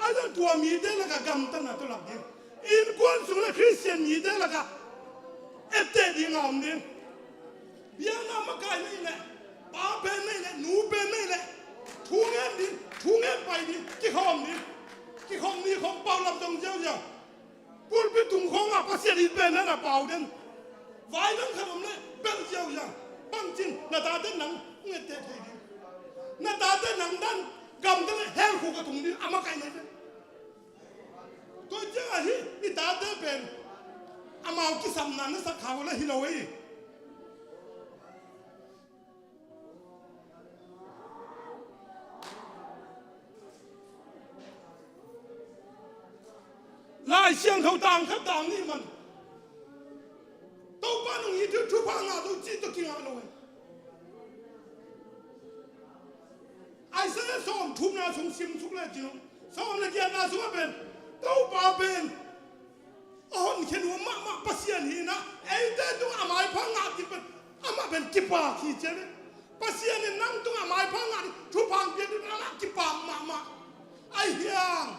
Ahi zong tua mite lakah gamtatna tawh lak ding. Innkuan sung le Khristian mite lakah etteh ding a om ding. Biakna makaih na hih leh, pa pen na hih leh, nu pen na hih leh, thu ngen ding, thu ngen pai ding, kikhawm ding. Kikhawm ni khawm paulap dong ziauziau. Pulpit tung khawngah Pasian it pen na na pau den. Vai dang khat om leh bel ziauziau. Bangcin na tate nang hong etteh thei ding. Na tate nang dan gamta leh hell khuk a tung ding a makaih na hi ve. Tua ciangah hih i tate pen amau kisapna na sak kha uh leh hi lo hi. Lai Siangtho tang khat tang nih man Topa nung hi thupha ngah lo cih tawh kingah lo hi. Isaiah sawm thumna sung sim suk le cin uh. Sawm le giatna sungah pen Topa pen a honkhiat nuam mahmah Pasian hi-in ah, eite tungah a maipha ngah ding pen amah pen kipak hi ci a pen. Pasian in nang tungah a maipha ngah ding thupha hong piak ding pen amah kipak mahmah. Ahi hang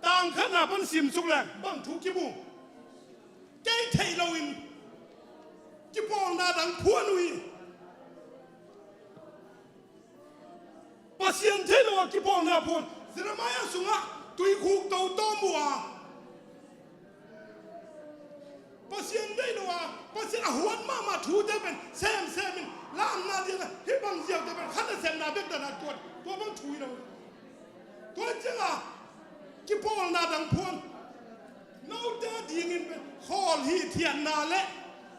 tang khatna pan simsuk leng bang thu kimu? Kei theih loin kipawlna dang phuan uh hi. Pasian theih lo a kipawlna phuan. Jeremiah sungah tuikhuk to tawm uh a, Pasian theih lo a, Pasian a huat mahmah thute pen semsem in, lamna ding a hih bang ziaute pen khat a sepna bek dan a tuat, tua bang thu hi lo. Tua ciangah kipawlna dang phuan. Note adingin pen khawl hithiatna le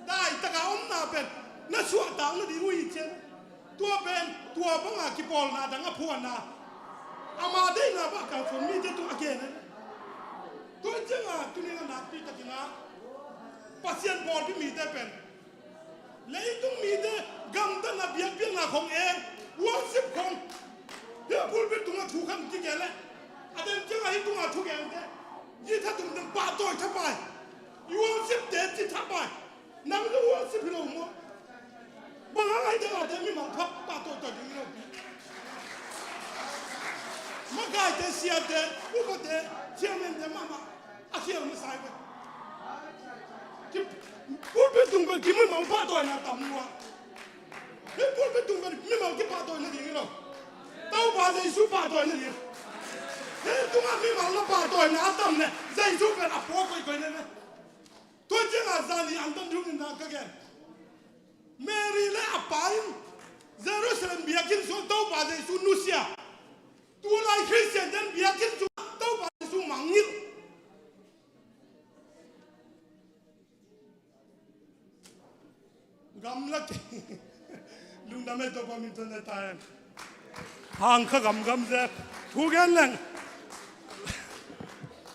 daitaka omna pen na suahtak nading uh hi cian. Tua pen tua banga kipawlna dang a phuanna, ama deihna bang kalsuan mite tungah a gen a. Tua ciangah tuni a nakpi takin ah Pasian pawlpi mite pen leitung mite gamtatna biakpiakna khong en, worship khong, hih pulpit tungah thu khat kigen leh, a den ciangah hih tungah thugente, hih thatum teng pahtawi thapai, worship te ci thapai. Nang le worship hi lo maw? Bang hang a hih teng a te mimal pha pahtawi tawi ding hi lo. Makaite, siate, upate, chairman te mahmah a khial masa hi ve. Ki, pulpit tung pen ki mimal pahtawina tam lua. Hih pulpit tung pen mimal kipahtawina ding hi lo. Topa Jesu pahtawina ding. Hih tungah mimal na pahtawina a tam le Jesu pen a pua koikoi na ve. Tua ciangah zani an tan ding in na ka gen. Mary le a pa in Jerusalem biakinn sung Topa Jesu nusia. Tulai Khristian ten biakinn sung Topa Jesu mangngilh. Gamla kei. Lungdam ei, Topa min thang ei ta hen. Hang kha gamgam zel. Thu gen leng.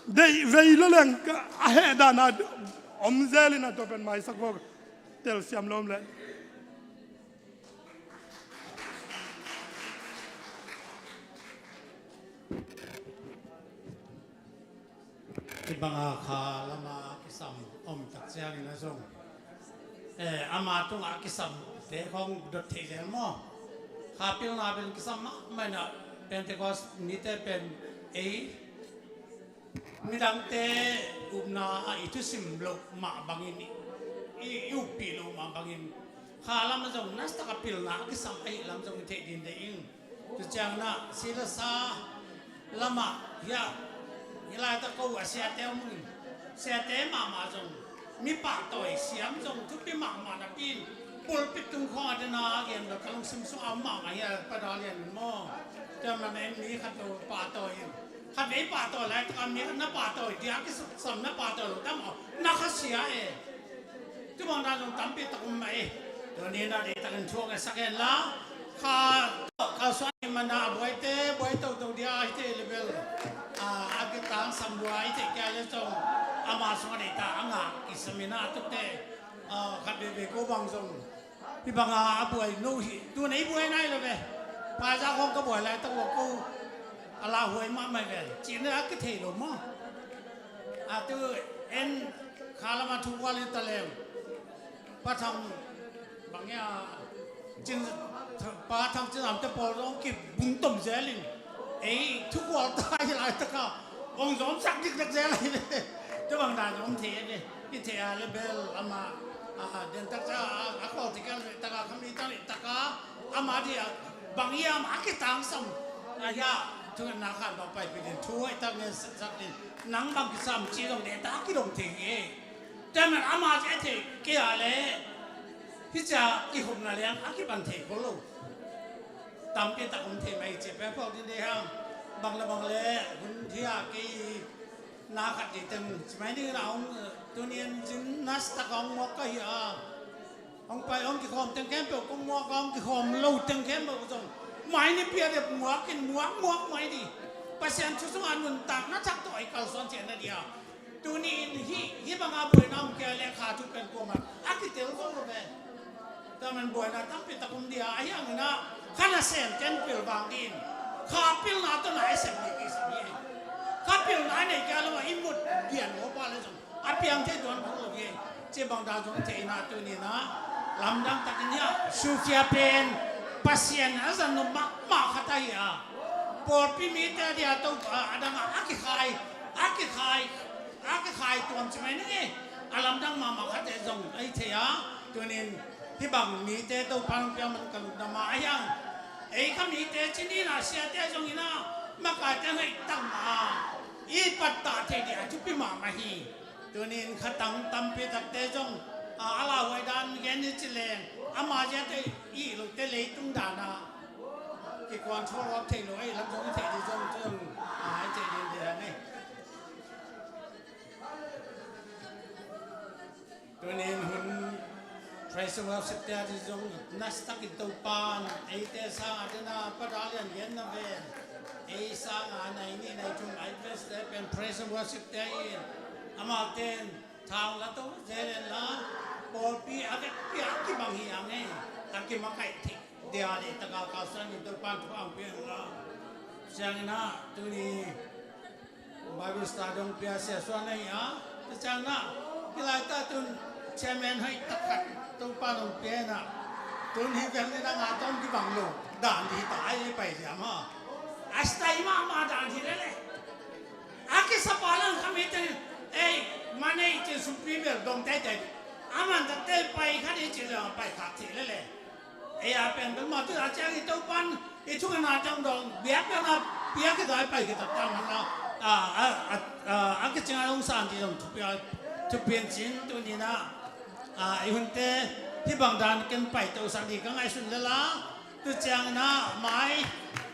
Deih vei lo leng a heh dan a om zel in a, tua pen maisak vok. Telsiam lo om leh. Hih banga kha lama kisam om tak ciangin a zong, eh, ama tungah kisamte khong dot thei zel maw? Kha pilna pen kisam mahmah in a, Pentecost nite pen ei midangte upna ah i thusim loh mah bangin, i, i, i uppih loh mah bangin kha lam a zong nasataka pilna a kisam ahih lam zong i theih ding deih ing. Tua ciangin ah si le sa lamah hiah, hih laitak ko a siate om in, siate mahmah zong mi pahtawi siam zong thupi mahmah napi in, pulpit tung khawng a dena a gen lo ka lungsim sung a om mahmah hi a, Pa Dal Lian in maw. Tua manin en mi khat lo pahtawi in, khat vei pahtawi laitak a mi khat na pahtawi dia kisam na pahtawi lo tam aw, na khasia e. Tua bang dan zong tampi tak om mah e. Tua ni na deihtakin thu a ngetsak hen la. Kha kalsuan i mana a buaite buai toto dia hi te level. A, a kitangsam buai te kia le zong ama sung a deihtak a ngah kisam in a, a tukte, a, khat veve ko bang zong hih banga a buai no hi, tu nei buai nai lo ve. Paiza khong ka buai laitak ua ko a lauhuai mahmah ve. Cih na a kithei lo maw? A tu en kha lama thu kual in ta leng. Pa Thang bang ia, Cin, Pa Thang Cin Zam te pawl zong kibungtom zel in, ei thu kual ta hi laitaka hong zawmsak dikdek zel ahi ve. Tua bang dan zong om thei ve. I thei a le bel ama, a, den tak ca a, a kual thei kei le taka kham i tang le taka ama dia bang ia ama kitangsam. A ia, thungetna khan bang paipih din thu i tak ngen sak din. Nang bang kisam ci zong den tak kidong thei hi e. Tua man ama ci a thei kei a le, hi cia i hopna liang a kiban thei kho lo. Tampi tak om thei mai ci pek phawk din dei hang. Bang le bang le hun hi a kei na khat dei teng ci mai ding na hong, tuni in cin nas tak hong muak ka hi a. Hong pai hong kikhawm teng khempeuh kong muak a, hong kikhawm lo teng khempeuh zong mai ni pia dep muak in muak muak mai di. Pasian thu sungah nuntakna thak tawh i kalsuan cian na dia. Tuni in hih, hih banga buaina om kei a le kha thu pen kuamah a kitel zo lo ve. Tua man buaina tampi tak om dia, ahi hangin ah kha nasem ken pilvang din. Kha pilna tawh na i sem ding kisam hi. Kha pilna i neih kei a, lamah i mut dian maw pa le zong a piang thei tuan kul lo hi. Ci bang dan zong thei na tuni na lamdang takin hi a, Sofia pen Pasian a zan nop mahmah khat ahi a, pawlpi mite a dia Topa a dang a kikhai, a kikhai, a kikhai tuam ci mai ning e. A lamdang mahmah khat e zong ahi thei a, tunin hih bang mite Topa hong piak man ka lungdam a, ahi hang ei kha mite cinin a siate zong in a makaite hoih tak mah a i pattah thei ding a thupi mahmah hi. Tunin khatang tampi takte zong a, a lauhuai dan gen ni ci leng ama ziate i lote leitung dan a kikuan thuak thei lo ei lam zong i thei ding zong zong a i thei ding ding a nei. Tunin hun praise and worship te a ding zong nasa takin Topan eite sang a dena padalian genna ven ei sang a nai ni nai thum ai praise te pen praise and worship te in amau ten thang la to zelen la pawlpi a vekpi a kibang hi a ngei a kimakaih thei dia le taka ka san in Topan thu ang pian la siang ina tuni Bible study hong pia sia suan ahi a, tua ciang na, hih lai ta tun chairman hoih tak khat Topa hong pia na, tun hi veng ni na nga tawm kibang lo, dan di ta ai pai sia ma. A stai mahmah dan hi lele. A kisapa lang kha mite, ei, man ei ci sumpi bel dong tei tei. A man tak tei pai kha di ci le pai kha ti lele. Ei a pen bel mah tu a ciang i Topan i thungetna ciang dong biakpiakna piak i dai pai kitak ciang man a, a, a, a, a, a kicing a dong san ti dong thupi a, thupi in cin tuni na, a, i hunte hih bang dan ken paito sak di ka ngaihsun lel a, tu ciang na mai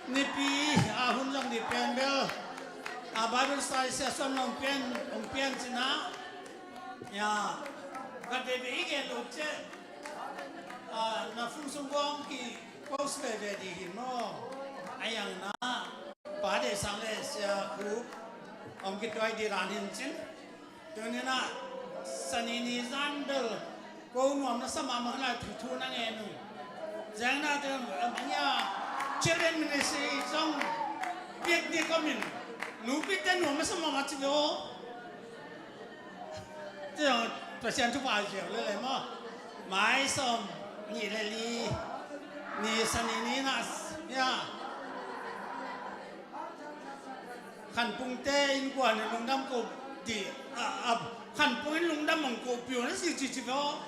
nipi a hun zong di pen bel, a, Bible study session hong pian, hong pian cin a, ya, ka te be i gen lo ciang Ah, na phung sung bawng ki post veve di hi maw? A yang na pa de sang le sia khup om ki tuai di ran hin cin. Tuni na sani ni zan bel ko nuam na sama ma na thu thu na nge nu. Zang na tu, ah, manya children ministry song picnic ko min. Nupi te nuam na sama ma ci lo. Tua Pasian thupha ziau lele maw? Mai sawm nih le li ni sani ni na ya. Khanpungte innkuan in lungdam ko di a, a, khanpung in lungdam mong ko piu na si ci ci bo.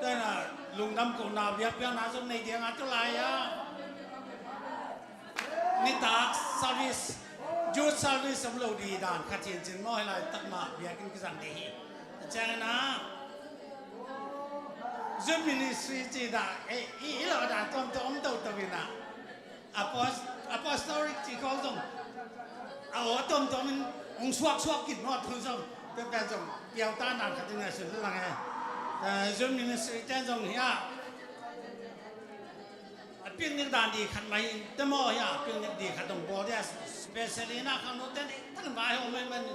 Tena lungdam ko na biakpiakna zong nei diang a tu lai a. Nitak service, youth service om lo di dan khat hin cin maw hi lai tak mah biakinn kizang ding hi. Ciangin ah youth ministry ci dah, eh, i, i lo dan tuamtuam om toto in ah. Apos-, apostolic ci khawng zong a aw tuamtuam in hong suaksuak khin maw thu zong. Tua pen zong piauta dan khat in ah sin lang eh. Eh, youth ministry ten zong hi ah. A picnic dan di khat mah hi te maw hi a, picnic di khat dong bawl dia, specially na khang no ten ei tan vai ho mai man.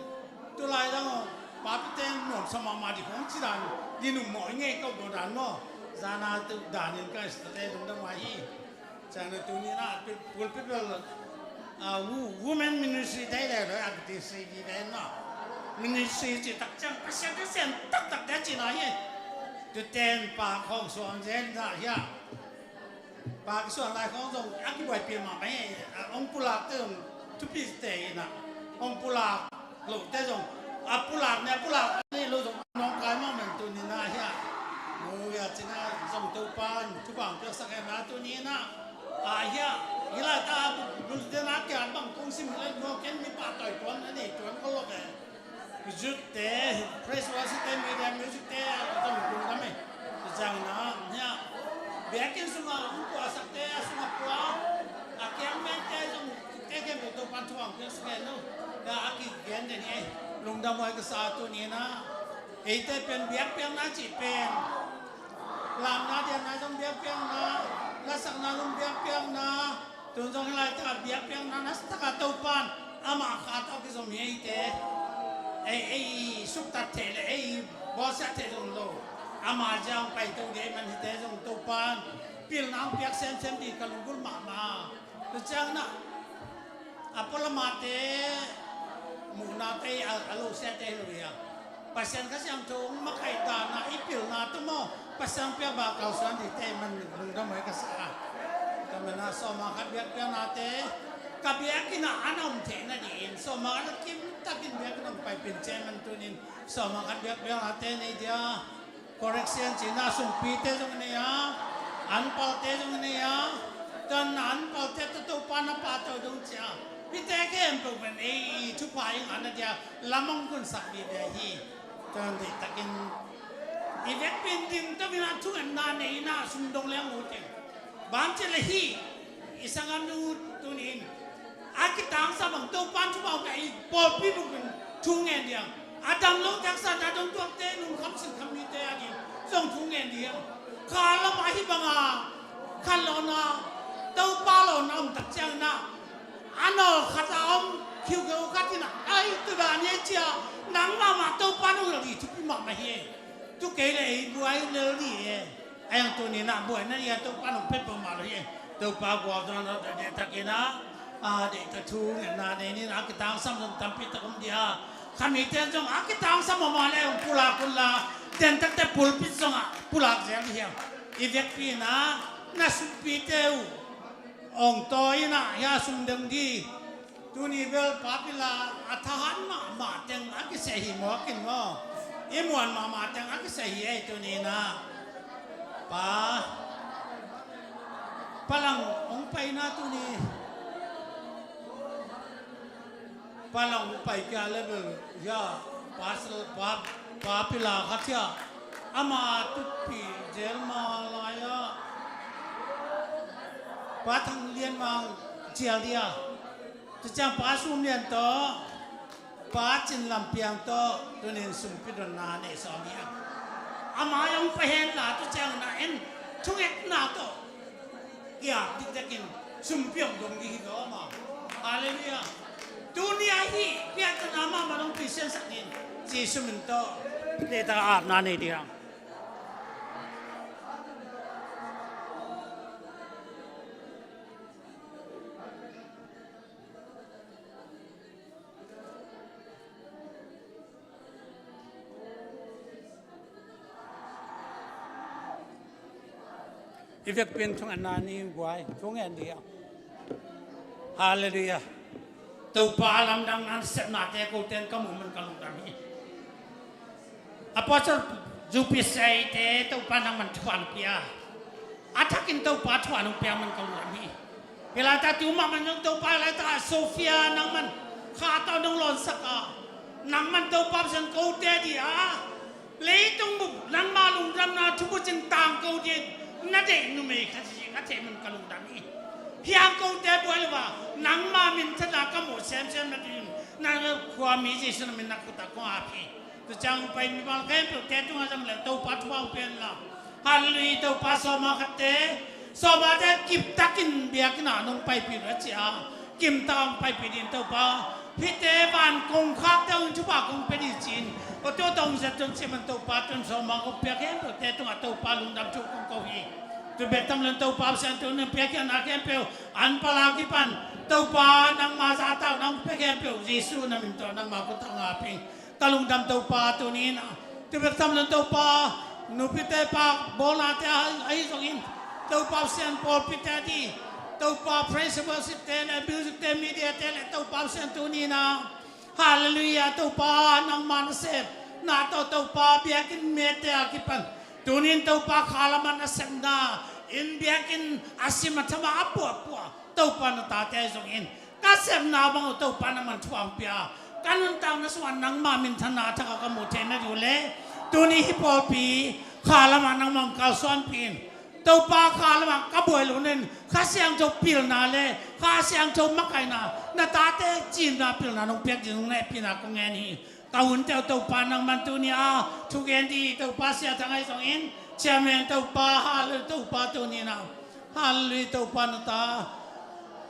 Tu lai dang ho, pa pi ten nuam sa mah mah di khong ci dan di num maw i ngei kau do dan maw. Zana tu dan in ka sta te dong dang vai hi. Chan tu ni na pi, pulpit bel, a, wo-, women ministry te le lo a ti si di den na. Ministry ci tak ciang Pasian te sian tak tak dia ci na hi. Tu ten pa khong suang zen na hi a. Pa kisuan lai khawng zong a kibuaipih mahmah hi. A hong pulakte zong thupite in ah hong pulak lohte zong a pulak ne a pulak nih lo zong a nawngkai mahmah in tuni na hi ah. Mu hi a cina zong Topa in thupha hong piaksak hen a tuni in ah. A hi ah hi lai ta a bul den a kiat bang kong sim hi lai muak ken mi pahtawi tuan a nei tuan ko lo ve. Youth te, praise worship te, media music te, a tong tung dam e. Zang na, nia. Biakinn sunga hong puasak te, a sunga pua. A kiang men te zong te kem to pan thuang piak sak e no. Da a ki gen de ni e. Lungdam huai ka sa tu ni na. Ei te pen biakpiakna ci pen. Lamna dianna zong biakpiakna. Lasakna zong biakpiakna. Tun zong hi lai taka biakpiakna nasa taka Topan amah kha tawh kizom hi eite. Ei, ei suktat thei le ei bawlsiat thei zong lo. Amah ziang paito dei man hite zong Topan pilna hong piak semsem ding ka lunggulh mahmah. Ciang na a pualamate muhnate a, a lo siate hi lo hi a. Pasian Kha Siangtho hong makaih dan a i pilna tawh maw, Pasian piak bang kalsuan dingte man lungdam huai ka sa a. Ka man a sawma khat biakpiaknate ka biakinn ah a na om theihna dingin sawma khat a kim takin biakinn hong paipih ciang man tunin sawma khat biakpiaknate nei dia. Correction cihna sumpite zong nei a, anpalte zong nei a, tua anpalte tawh Topa na pahtawi dong cia. Hihte khempeuh pen ei i thupha i ngahna dia lam hong kunsak vive hi. Tua deihtakin i vekpi in ding tawh in a thungetna nei in a sum dong leng uh teng. Bang ci leh hih i sanggamnu tuni in a kitangsam bang Topa'n thupha hong pia i pawlpi bukin thu ngen ding. A dam lo taksa na dong tuakte, nunkham sinkham mite a ding zong thu ngen ding. Kha lamah hih banga khanlawhna, Topa lawhna om tak ciangin ah a nawl khat a om khiukheu khat in ah, "Ai, tu dan hi," cia, nang mahmah Topa nong hilh ding thupi mahmah hi. Tu kei leh ei buai lel ding e. A yang tuni in ah buaina ding a Topa nong pia peuhmah lo hi. Topa gualzawhna tawh deihtakin ah, a, deihtak thu ngetna nei ni in ah, a kitangsam zong tampi tak om ding a. Kha mite zong a kitangsam om a leh hong pulak un la, dentakte pulpit zong ah pulak zel ding hi hang. I vekpi in ah na sumpite uh hong tawi in ah hia sum deng ding. Tuni bel Pa Pila a thahat mahmah teng a kiseh hi maw, a kin maw? I muan mahmah teng a kiseh hi ei tuni in ah. Pa, Pa Lang hong paina tuni. Pa Lang hong pai kia level ya, Pa Sel, Pa, Pa Pila khat ya. Ama tupi zel ma lai a. Pa Thang Lian Mang cial dia. Tua ciang Pa Sum Lian tawh, Pa Cin Lam Piang tawh, tunin sumpi donna nei sawm hi a. Ama zong pai hen la, tua ciang na en thungetna tawh kiap diktakin sumpi hong dong ding hi lo ama. Halleluiah. Tuni a hih piaktana mahmah dong pisiansak in, Jesu min tawh deihtak a apna nei ding. I vekpi in thungetna ni guai, thungen ding. Halleluiah. Topa lamdang nasepnate kote in ka muh man ka lungdam hi. Apostle Zupi Saite Topa nangman thupha hong pia. A thakin Topa thupha hong pia man ka lungdam hi. Pilata tu mahmah zong Topa Pilata Sofia nangman kha tawh nong lawnsak a. Nangman Topa Pasian kote ding a. Leitung bup nangma lungdamna thubucin tangko ding na deih numei khat hi a, theih man ka lungdam hi. Hiang kote buai lo a, nangma minthanna ka muh semsem na ding, na khuami Jesu na min na khut ah kong ap hi. Tua ciang pai mimal khempeuhte tungah zang le Topa thupha hong pia in la. Halleluiah, Topa sawma khatte, sawmate kiptakin biakinn ah nong paipih uh a ci a. Kimtak hong paipih ding Topa. Hihte van kongkhakte hong thupha kong pia ding ci-in. Aw Topa hong zat tuan cih man Topa tun sawma kong piak khempeuhte tungah Topa lungdam thu kong ko hi. Tu bek tham loin Topa Pasian tuni in piakkhiatna khempeuh an pala kipan Topa nangma zahtak nang pia khempeuh Jesu na min tawh nangma khut ah kong ap hi. Ka lungdam Topa tuni in ah. Tu bek tham loin Topa, nupite pak bawlnate ahi, ahi zongin, Topa Pasian pawlpite a ding, Topa praise and worshipte le, musicte, mediate le, Topa Pasian tuni in ah. Halleluiah, Topa nangma nasepna tawh Topa biakinn mete a kipan. Tuni in Topa kha lamah nasepna in biakinn a sim a tham a puahpuah Topa na tate ahi zongin. Ka sepna bang uh Topa nangman thupha hong pia. Ka nuntakna sungah nangma minthanna a thak a ka muh theihna ding uh le. Tuni hih pawlpi kha lamah nangman kalsuanpih in. Topa kha lamah ka buai loh nadingin Kha Siangtho pilna le Kha Siangtho makaihna na tate cinna pilna nong piak ding nong hehpihna kong ngen hi. Ka hunte uh Topa nangman tuni a thugen ding Topa Sia Thang ahi zongin, Chairman Topa, Halleluiah Topa tuni in ah. Halleluiah, Topa na ta,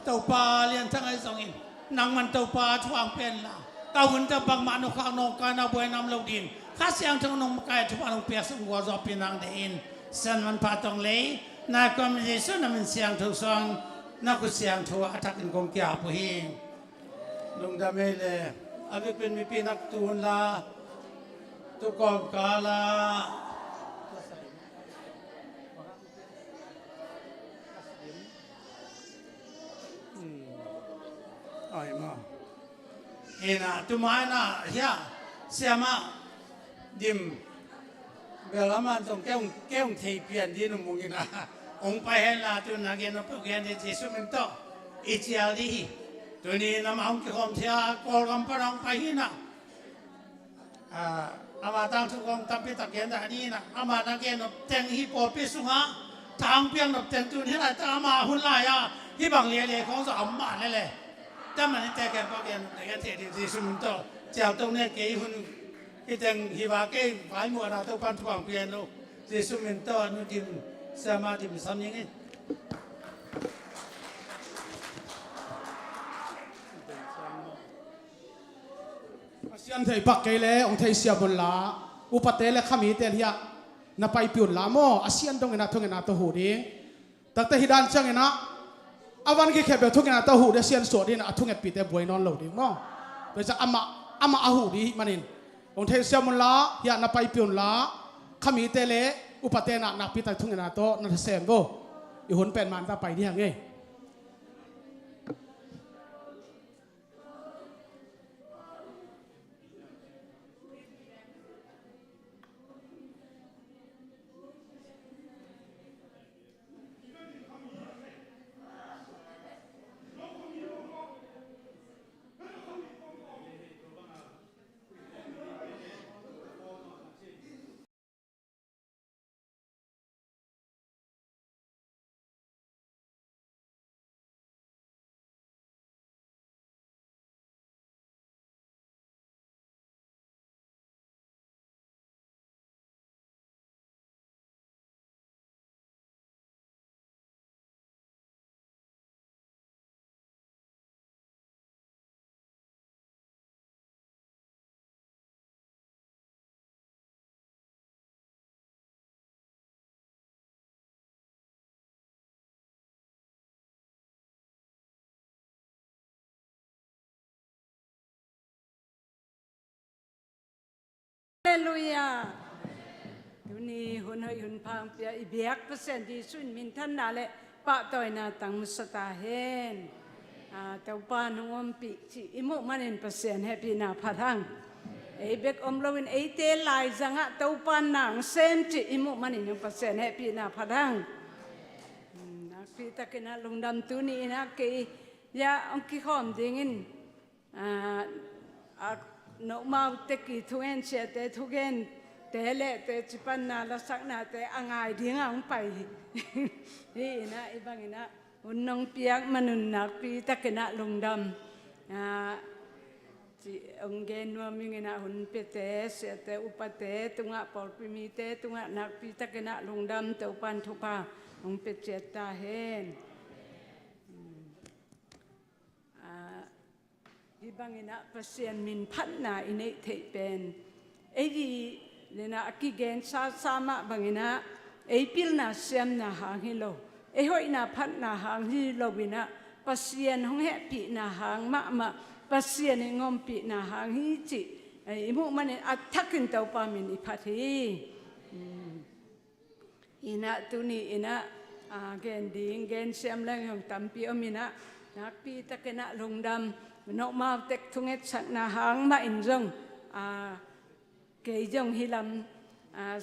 Topa Lian Thang ahi zongin, nangman Topa thupha hong pia in la. Ka hunte uh bangmah nong khak nong kai na buai nam lo dingin Kha Siangtho nong makaih thupha nong piak suk gualzawhpih nang deih in. Sian manpha tong lei, nai kuam Jesu na min siangtho suang. Na khut siangtho a thakin kong kiap uh hi. Lungdam ei le, a vekpi-in mipi nak tu hun la, tu kawmkal ah. Hmm. Ai ma. Ina, tu mai na, hia, siama, dim, bel ama tong kei hong, kei hong thei pian ding uh mung ina. Hong pai hen la, tu na gen nop peuh gen ding Jesu min tawh i cial ding hi. Tuni in ama hong kikhawm thei a, Kawlgam pan hong pai hi na. Ah, ama tangthu kong tampi tak gen dah ni na, ama na gen nop teng hi pawlpi sungah, tha hong piak nop teng tun hi lai ta ama hun lai a, hi bang lialia khawng zong a om mah lele. Tam mah ni te gen pawh gen nop na gen thei ding Jesu min tawh, cial tong ne kei hun hi teng hi va kei vai muana Topan thupha hong pia in lo. Jesu min tawh nu dim, siama dim sam ning in. A sian thei pak kei le, hong thei siam un la, upate le khamite hiah na paipih un la maw, a sian dong inah thungetna tawh huh ding. Takte hi dan ciang inah, a van kikhep bel thungetna tawh huh ding, a sian suah ding inah, a thungetpihte buai nawn lo ding maw. Tua ciang amah, amah a huh ding hih manin. Hong thei siam un la, hiah na paipih un la, khamite le upate inah nakpi tak thungetna tawh na sem vo. I hun pen man ta pai ding hang ei. Halleluiah. Tuni hun hoih hun pha hong pia i biak Pasian Jesu in minthanna le pahtawina tang masa ta hen. Ah, Topa nong ompih cih i muh manin Pasian hehpihna phat hang. Ei bek om loin eite laizangah Topa nang sem cih i muh manin Pasian hehpihna phat hang. Hmm, nakpi takin ah lungdam. Tuni in ah kei, ya, hong kikhawm dingin, ah, ah, nohmau tek i thugen siate, thugen te le teci panna lasaknate a ngai dingah hong pai hi. Hi in ah, i bang in ah hun nong piak man un nakpi takin ah lungdam. Ah, ci, hong gen nuam ing in ah hun piate, siate, upate tungah, pawlpi mite tungah nakpi takin ah lungdam. Topan thupha hong pia ciat ta hen. Hmm. Ah, hih bangin ah Pasian min phatna i neih theih pen ei dih in ah a kigen sasa mah bangin ah ei pilna siamna hang hi lo, ei hoihna phatna hang hi lo in ah Pasian hong hehpihna hang mahmah, Pasian in hong ompihna hang hi cih, eh, i muh manin a thakin Topa min i phat hi. Hmm. In ah tuni in ah, ah, gen ding, gen siam leng hong tampi om in ah, nakpi takin ah lungdam. Nohmau tek thungetsakna hang mah in zong, ah, kei zong hih lam, ah,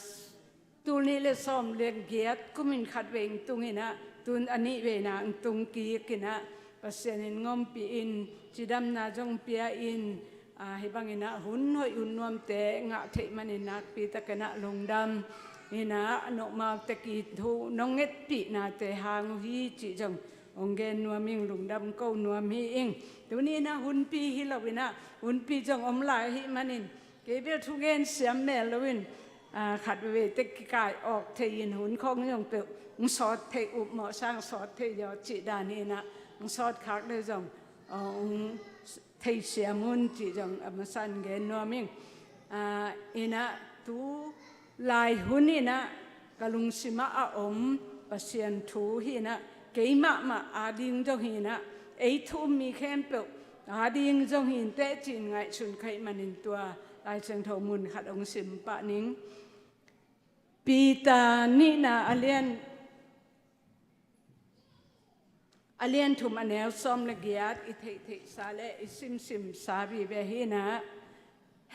tul nih le sawm le giat kumin khat vei hong tung in ah, tun a nih veina hong tung kik in ah, Pasian in hong ompih in, cidamna zong pia in, ah, hih bangin ah hun hoih hun nuamte ngah theih manin nakpi takin ah lungdam. In ah nohmau tek i thu nong ngetpihnate hang uh hi cih zong hong gen nuam ing, lungdam ko nuam hi ing. Tuni in ah hunpi hi lo in ah, hunpi zong om lai ahih manin, kei bel thugen siam mel loin, ah, khat veve tek kikai awk thei in hun khawng zong peuh hong sawt thei, upmawh sang sawt thei zaw cih dan hi in ah, hong sawt khak le zong, ah, hong thei siam un cih zong a masa in gen nuam ing. Ah, in ah tu lai hun in ah ka lungsim ah a om Pasian thu hi in ah, keimahmah ading zong hi-in ah, ei thu um mi khempeuh ading zong hi-in teh ci-in ngaihsun ka hih manin tua Lai Siangtho mun khat hong sim pah ning. Peter nihna a lian, a lian thum a neu sawm le giat i theihtheihsa le i simsimsa vive hi-in ah,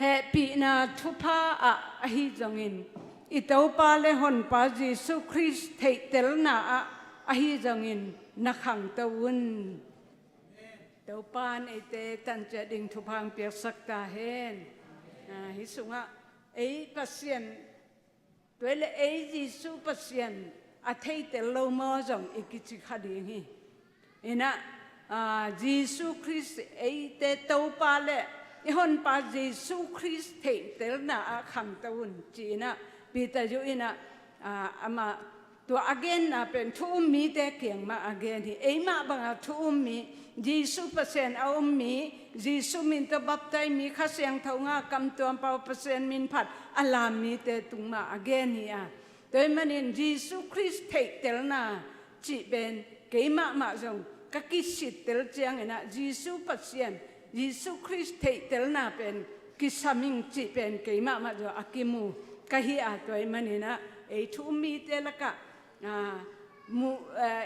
hehpihna thupha ah ahi zongin, i Topa le Honpa Jesu Khrist theihtelna ah ahi zongin na khangto un. Topa in eite tanciat ding thupha hong piaksak ta hen. Ah, hih sungah ei Pasian, tua hi leh ei Jesu Pasian a theitel lo maw zong i kici kha ding hi. In ah, ah, Jesu Khrist eite Topa le i Honpa Jesu Khrist theihtelna ah khangto un ci-in ah Peter yu in ah, ah, amah tua a genna pen thu um mite kiang mah a gen hi. Eimah banga thu um mi, Jesu Pasian a um mi, Jesu min tawh baptize mi, Kha Siangtho ngah, kam tuam pau, Pasian min phat a lam mite tung mah a gen hi a. Tua ahih manin Jesu Khrist theihtelna cih pen keimahmah zong ka kisittel ciangin ah Jesu Pasian, Jesu Khrist theihtelna pen kisam ing cih pen keimahmah zong a kimu ka hi a, tua ahih manin ah ei thu um mite lakah, ah, mu, ah,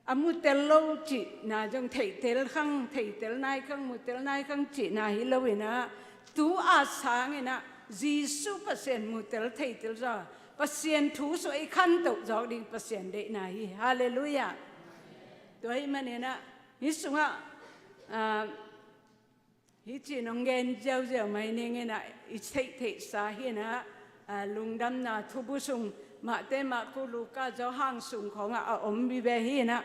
a mutel lo cihna zong, theitel khang, theitel nai khang, mutel nai khang cihna hi lo in ah, tu a sangin ah Jesu Pasian mutel theitel zaw, Pasian thu sung i khantoh zawk ding Pasian deihna hi. Halleluiah. Tua ahih manin ah hih sungah, ah, hih ci-in hong gen ziauziau mai ning in ah, i theihtheihsa hi-in ah, ah, Lungdamna Thubu sung Mate, Marku, Luka, Johan sung khawngah a om vive hi-in ah,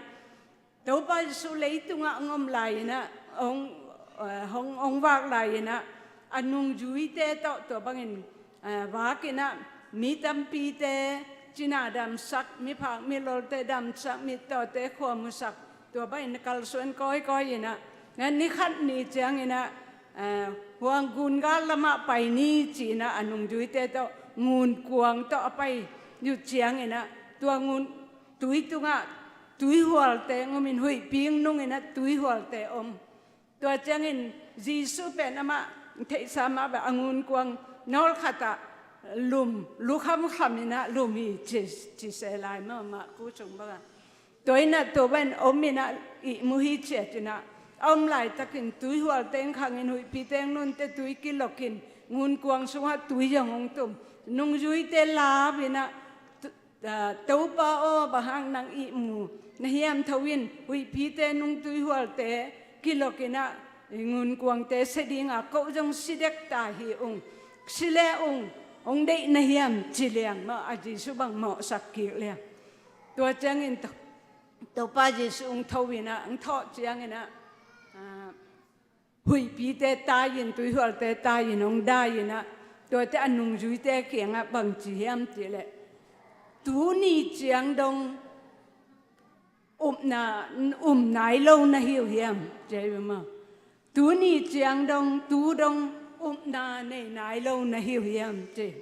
Topa Jesu leitungah hong om lai-in ah, hong, ah, hong, hong vak lai-in ah, a nungzuite tawh tua bangin, ah, vak in ah, mi tampite cina damsak, miphak milolte damsak, mittawte khuamusak, tua bangin kalsuan kawikawi in ah, na ni khat ni ciangin ah, eh, huang gungal lamah pai ni ci-in ah a nungzuite tawh ngunkuang tawh a pai uh ciangin ah, tua ngun tui tungah tuihualte hong om in, huihpi hong nung in ah tuihualte om. Tua ciangin Jesu pen amah theihsa mah bang a ngunkuang nawl khatah lum, lukhamkham in ah lum hi ci, ci se lai maw, Marku sung bangah. Tua in ah tua bangin om in ah ihmu hi ci-in ah, a om laitakin tuihualte hong khang in, huihpite hong nun teh tui kilok in, ngunkuang sungah tui zong hong tum. Nungzuite lau in ah, tu, ah, Topa aw, bang hang nang ihmu na hiam, tho in, huihpite nung, tuihualte kilok in ah, ngunkuangte sia ding a, ko zong si dek ta hi ung, si le ung hong deih na hiam ci liang maw, a Jesu bang mawhsak kik liang. Tua ciangin To, Topa Jesu hong tho in ah, hong thawh ciangin ah, ah, huihpite tai in, tuihualte tai in hong dai in ah, tuate a nungzuite kiangah bang ci hiam cih leh, tuni ciang dong upna, um nai lo na hi uh hiam, ci hi maw. Tuni ciang dong, tu dong upna nei nai lo na hi uh hiam, ci.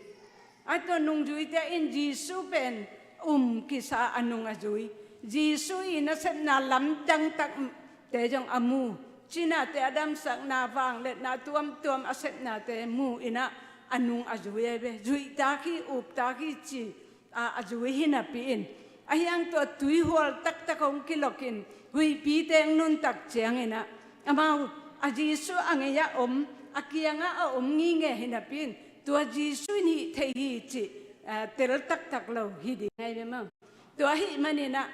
A tua nungzuite in Jesu pen um kisa a nung a zui. Jesu i nasepna lamdang takte zong a mu. Cinate a damsakna, vangliatna tuamtuam a sepnate mu in ah a nung a zui ahi ve. Zuih tak hi, up tak hi ci a, a zui hi napi in, ahi hang tua tuihual taktak hong kilok in, huihpite hong nuntak ciangin ah, amau a Jesu a ngei-ah om, a kiangah a om ngingei hi napi in, tua Jesu in hih thei hi cih, ah, tel taktak lo hi ding ahi ve maw. Tua ahih manin ah,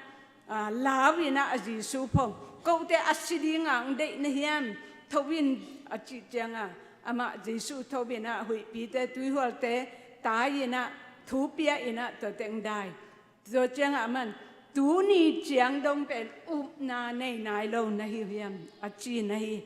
ah, lau in ah a Jesu phong, kote a si ding a hong deih na hiam, tho in, a cih ciangah, amah Jesu tho in ah huihpite, tuihualte tai in ah, thu pia in ah, tua teng dai. Tua ciangah aman, tuni ciang dong pen upna nei nai lo na hi uh hiam, a ci na hi.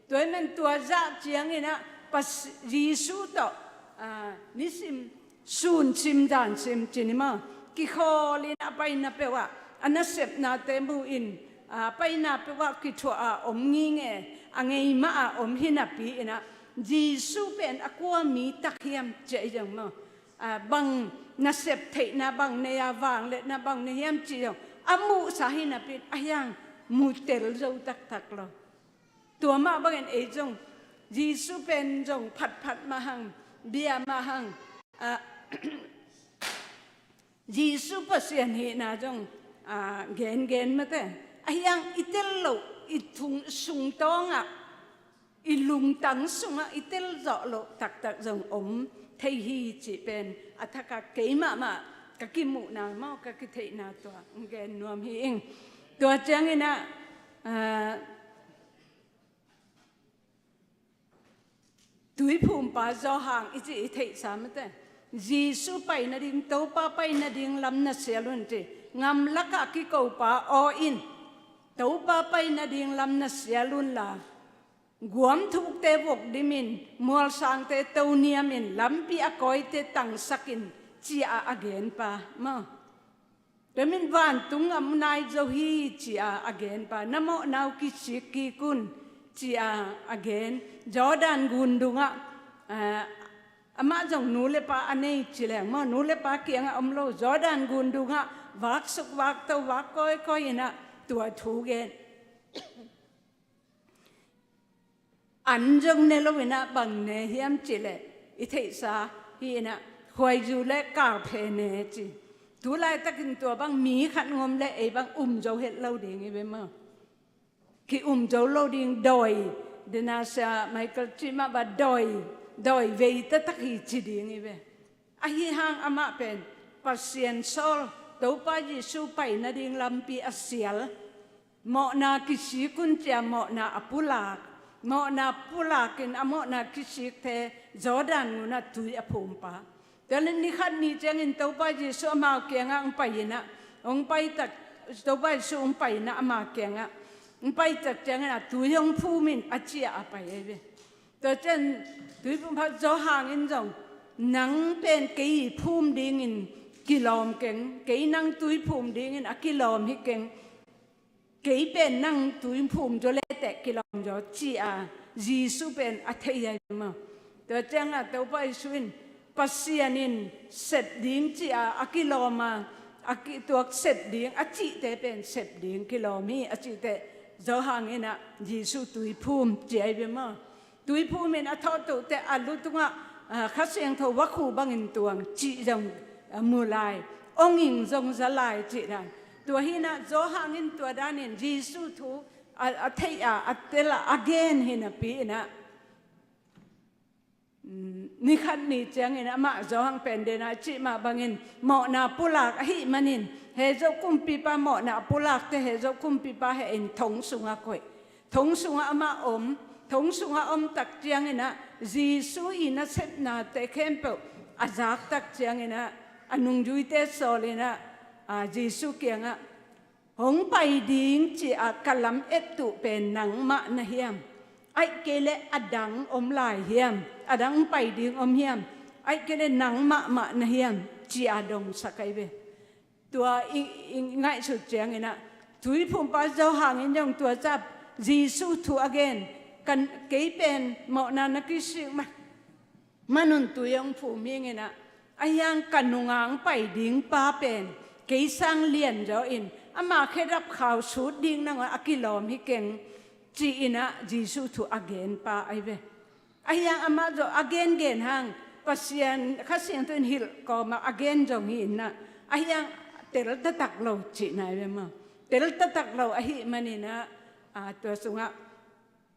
Tua ahih man tua zah ciangin ah, Pas-, Jesu tawh, ah, nisim sun sim zan sim ci ni maw, kikhawl in a paina peuh ah a nasepnate mu in, a paina peuh ah kithuah a om ngingei, a ngei mah a om hi napi in ah, Jesu pen a kua mi tak hiam ci ahi zong maw, a bang nasep theihna bang nei a, vangliatna bang nei hiam ci zong, a muhsa hi napi in, ahi hang mutel zo taktak lo. Tua mah bangin ei zong Jesu pen zong phatphat mah hang, bia mah hang, ah, Jesu Pasian hihna zong, ah, gengen mate. Ahi hang i tel loh, i thung sungtawngah, i lungtang sungah i tel zawh loh taktak zong om thei hi cih pen a thakah kei mahmah ka kimuhna maw, ka kitheihna tua gen nuam hi ing. Tua ciangin ah, ah, Tuiphumpa Johan i cih i theihsa mate. Jesu pai nading, Topa pai nading lam na sial un ci. Ngamlakah kikopa aw in Topa pai nading lam na sial unla, guamthukte vok dimin, mualsangte toniamin, lampi a kawite tangsakin, ci-a a genpa maw. Tua min vantung a mu nai zo hi, ci-a a genpa, na mawhna uh kisik kik un, ci-a a gen. Jordan gun dungah, ah, amah zong nu le pa a nei ci leng maw, nu le pa kiangah om lo, Jordan gun dungah vaksuk vakto, vak kawikawi in ah tua thu gen. An zong ne lo in ah bang ne hiam cih leh, i theihsa hi in ah khuaizu le kalphe ne ci. Tu laitakin tua bang mi khat ngom leh ei bang um zo het lo ding hi ve maw. Ki um zo lo ding, dawi, dena Sia Michael cih mah bang dawi, dawi vei taktak hi ci ding hi ve. Ahi hang amah pen Pasian sawl, Topa Jesu pai nading lampi a sial. Mawhna kisik un ci-a mawhna a pulak, mawhna pulakin a mawhna kisikte Jordan gunah tui a phumpa. Tua leh ni khat ni ciangin Topa Jesu amau kiangah hong pai in ah, hong pai tak, Topa Jesu hong pai in ah ama kiangah, hong pai tak ciangin ah tui hong phum in a ci-a a pai ahi ve. Tua ciang Tuiphumpa Johan in zong, nang pen kei phum dingin kilawm keng, kei nang tui phum dingin a kilawm hi keng, kei pen nang tui phum zaw leteh kilawm zaw, ci-a Jesu pen a thei ahi maw. Tua ciangah Topa Jesu in Pasian in sep ding ci-a a kilawm a, a ki, tua sep ding a cihte pen sep ding kilawm hi a cih teh, Johan in ah Jesu tui phum ci ahi ve maw. Tui phum in a thawhtoh teh a lu tungah, ah, Kha Siangtho vakhu bangin tuang cih zong, ah, mu lai, ong ing zong za lai cih dan. Tua hi in ah Johan in tua danin Jesu thu a, a theih a, a tel a, a gen hi napi in ah, mm, ni khat ni ciangin amah Johan pen dena cih mah bangin mawhna pulak ahih manin, Hezo kumpipa mawhna a pulakte Hezo kumpipa heh in thong sungah koih. Thong sungah amah om, thong sungah om tak ciangin ah Jesu i nasepnate khempeuh a zak tak ciangin ah a nungzuite sawl in ah, ah, Jesu kiangah, hong pai ding ci-a ka lam et uh pen nangmah na hiam? Ahih kei leh a dang om lai hiam? A dang hong pai ding om hiam? Ahih kei leh nangmah mah na hiam? Ci-a dongsak ahi ve. Tua i, i ngaihsut ciangin ah, Tuiphumpa Johan in zong tua zah Jesu thu a gen, kan, kei pen mawhna na kisik ma, manun tui hong phum ing in ah, ahi hang ka nungah hong pai ding pa pen kei sang lian zaw in, ama khedap khau sut ding nangawn a kilawm hi keng, ci-in ah Jesu thu a genpa ahi ve. Ahi hang amah zong a gengen hang, Pasian Kha Siangtho in hilh kawmah a gen zong hi in ah, ahi hang tel taktak lo cihna hi ve maw. Tel taktak lo ahih manin ah, ah, tua sungah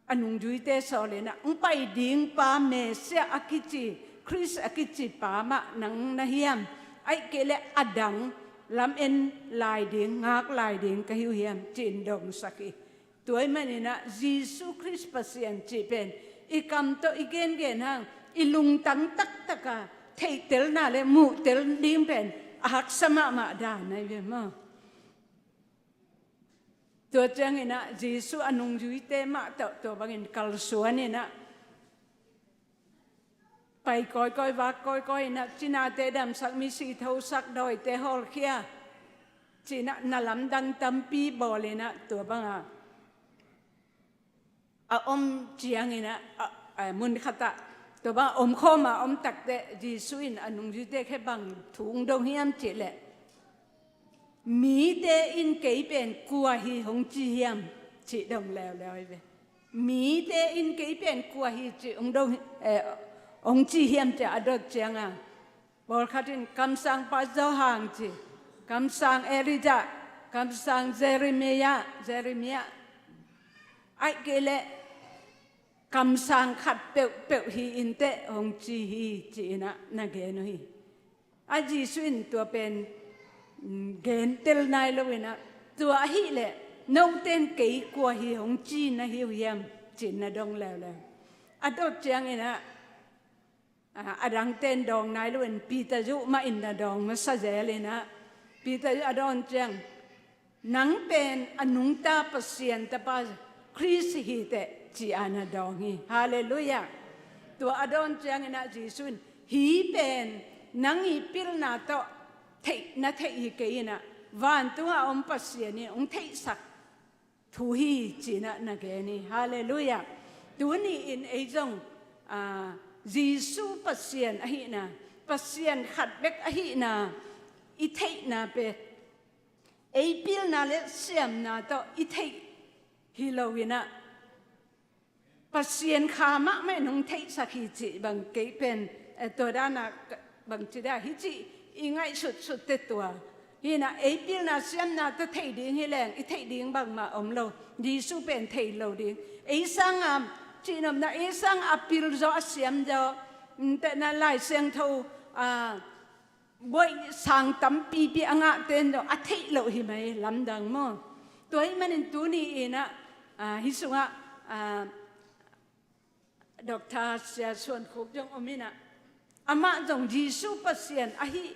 a nungzuite sawl in ah, hong pai ding pa Messiah a kici, Khrist a kici pa mah nang na hiam? Ahih kei leh a dang lam-en lai ding, ngak lai ding ka hi uh hiam? Ci-in dongsak hi. Tua ahih manin ah Jesu Khrist Pasian cih pen i kam tawh i gengen hang, i lungtang taktak a theihtelna le muhtel ding pen a haksa mahmah dan ahi ve maw. Tua ciangin ah Jesu a nungzuite mah tawh tua bangin kalsuan in ah, pai kawikawi, vak kawikawi in ah, cinate damsak, misi thosak, dawite hawlkhia, ci-in ah na lamdang tampi bawl in ah, tua banga a om ciangin ah, a, a, mun khatah tua banga omkhawm a om takteh Jesu in a nungzuite kiang bang thu hong dong hiam cih leh, Mite in kei pen kua hi hong ci hiam, cih dong leuleu hi ve. Mite in kei pen kua hi cih hong dong, eh, hong ci hiam ci a dot cianga, pawlkhat in kamsang Pastor Hang ci, kamsang Elijah, kamsang Jeremiah, Jeremiah. Ahih kei leh kamsang khat peuhpeuh hi inteh hong ci hi ci-in ah na gen uh hi. A Jesu in tua pen, mm, gentel nai lo-in ah, tua ahih leh note in kei kua hi hong ci na hi uh hiam ci-in na dong leuleu. A dot ciangin ah, a, a dangte in dawng nai lo-in Peter zuh mah in na dawng masa zel-in ah, Peter zuh a dawn ciang, nang pen a nungta Pasian tapa Khrist hi teh ci-a na dawng hi. Halleluiah. Tua a dawn ciangin ah Jesu in, hih pen nang i pilna tawh theih, na theih hi kei in ah, vantungah a om Pasian in hong theihsak thu hi ci-in ah na gen hi. Halleluiah. Tuni-in ei zong, a, Jesu Pasian ahihna, Pasian khat bek ahihna i theihna pen ei pilna le siamna tawh i theih hi lo-in ah, Pasian kha mahmah in hong theihsak hi cih bang kei pen, eh, tua dan ah ka, bang ci dia hi cih i ngaihsutsut teh tua hi-in ah, ei pilna siamna tawh thei ding hi leng i theih ding bangmah om lo. Jesu pen thei lo ding. Ei sanga, cihnopna, ei sanga a pil zaw, a siam zaw, mm, tehna Lai Siangtho, a, buaih sang tampipi a ngahte in zong a theih loh hi mai, lamdang maw. Tua ahih manin tuni-in ah, a, hih sungah, a, Doctor Sia Suan Khuk zong om in ah, amah zong Jesu Pasian ahi,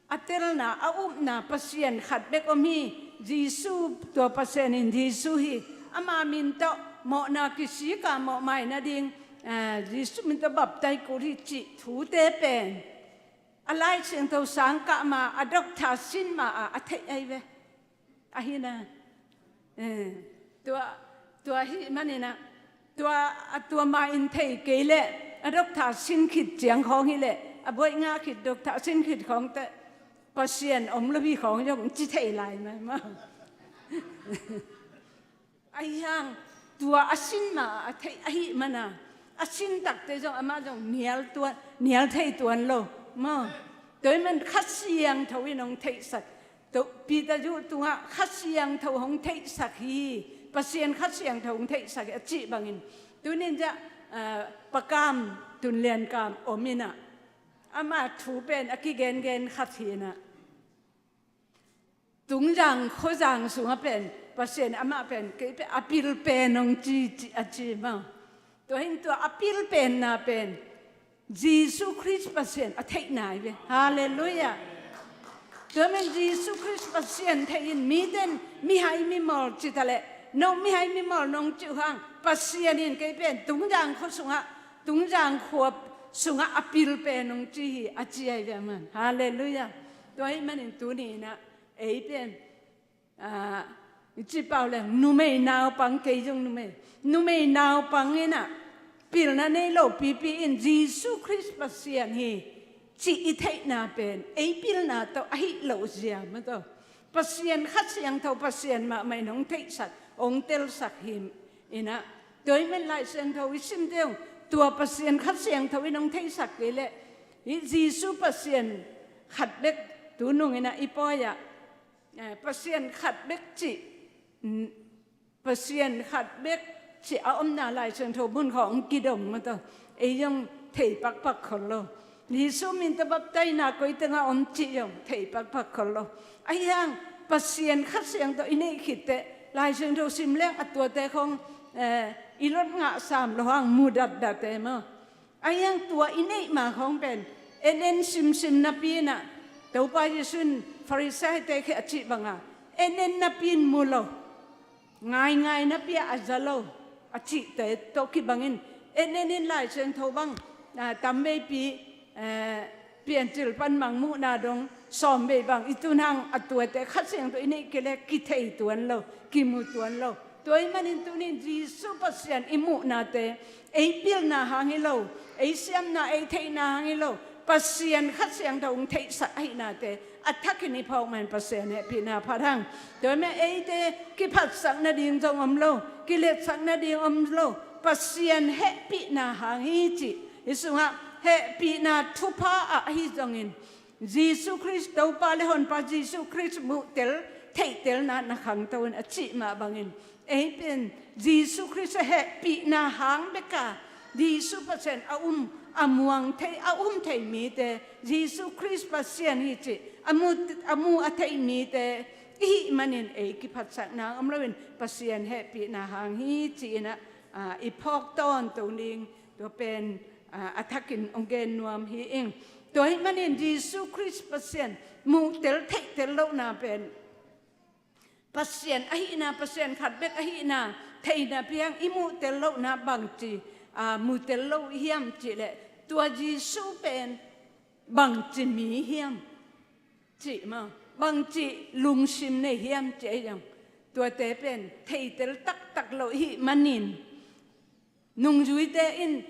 a telna, a upna Pasian khat bek om hi. Jesu, tua Pasian in Jesu hi. Ama min tawh mawhna kisik a mawhmaina ding, a, Jesu min tawh baptai kul hi cih thute pen a Lai Siangtho sang kah ma, a doctor sin ma a, a theih ahi ve. Ahi na. Eh, tua, tua ahih manin ah, tua, a tua ma in thei kei leh, a doctor sin khit ciang khawng hi leh, a buaih ngah khit doctor sin khit khawng teh, Pasian om lo hi khawng zong ci thei lai mai maw. Ahi hang tua a sin ma a theih ahih mana, a sin takte zong amah zong nial tuan, nial thei tuan lo maw. Tua ahih man Kha Siangtho in hong theihsak. Tua Peter zuh tungah Kha Siangtho hong theihsak hi. Pasian Kha Siangtho hong theihsak hi a cih bangin, tunin zah, ah, Pa Kam, Tun Lian Kam om in ah, ama thu pen a kigengen khat hi in ah, Tungzang khuazang sungah pen Pasian amah pen kei pen a pil pen hong ci, ci, a ci maw. Tua hi-in tua a pil penna pen Jesu Khrist Pasian a theihna hi ve. Halleluiah. Tua men Jesu Khrist Pasian theih in, mite in mihai mimawl ci ta leh, no mihai mimawl nong cih uh hang, Pasian in kei pen Tungzang khua sungah, Tungzang khua sungah a pil pen hong ci hi a ci ahi ve a man. Halleluiah. Tua ahih manin tuni in ah ei pen, ah, i ci pau leng numei naupang, kei zong numei, numei naupang in ah pilna nei lo pipi in Jesu Khrist Pasian hi cih i theihna pen ei pilna tawh ahi lo zia maw tawh. Pasian Kha Siangtho, Pasian mahmah in hong theihsak, hong telsak hi in ah. Tua ahih man Lai Siangtho i simte hong, tua Pasian Kha Siangtho in hong theihsak kei leh, hih Jesu Pasian khat bek tu nung in ah i pawi ah, eh, Pasian khat bek cih, mm, Pasian khat bek cih a omna Lai Siangtho mun khawng kidong maw tawh, ei zong thei pakpak khol lo. Jesu min tawh baptaina koi tengah om cih zong thei pakpak khol lo. Ahi hang Pasian Kha Siangtho i neih khit teh, Lai Siangtho sim leng a tuate khawng, eh, i lot ngah sam lo hang mu datdat e maw. Ahi hang tua i neih ma khawng pen en en simsim napi in ah, Topa Jesu in Farisai-te kiang a cih banga, en en napi in mu lo, ngaingai napi ah a za lo a cihte tawh kibangin, en en in Lai Siangtho bang, ah, tamveipi, eh, Piancil pan Mangmuhna dong sawmvei bang i tun hang a tuate Kha Siangtho i neih kei leh kithei tuan lo, kimu tuan lo. Tua ahih manin tunin Jesu Pasian i muhnate ei pilna hang hi lo, ei siamna, ei theihna hang hi lo, Pasian Kha Siangtho hong theihsak ahihnate a thakin i phawk man Pasian hehpihna phat hang. Tua ahih manin eite kiphatsak nading zong om lo, kiletsak nading om lo, Pasian hehpihna hang hi cih. Hih sungah hehpihna thupha ah ahi zongin Jesu Khrist Topa le Honpa Jesu Khrist muhtel theihtelna na khangto in a cih mah bangin ei pen Jesu Khrist a hehpihna hang beka Jesu Pasian a um, a muang thei, a um thei mite, Jesu Khrist Pasian hi cih a mu, a mu a thei mite i hih manin ei kiphatsakna om loin Pasian hehpihna hang hi ci-in ah, ah, i phawk tawntung ding, tua pen, ah, a thakin hong gen nuam hi ing. Tua ahih manin Jesu Khrist Pasian muhtel theihtel lohna pen Pasian ahihna, Pasian khat bek ahihna theihna piang i muhtel lohna bangci, aa, muhtel lo hiam cihleh tua Jesu pen bangci mi hiam cih maw, bangci lungsim nei hiam cih ahi zong tuate pen theitel taktak lo ihih manin nungzuite in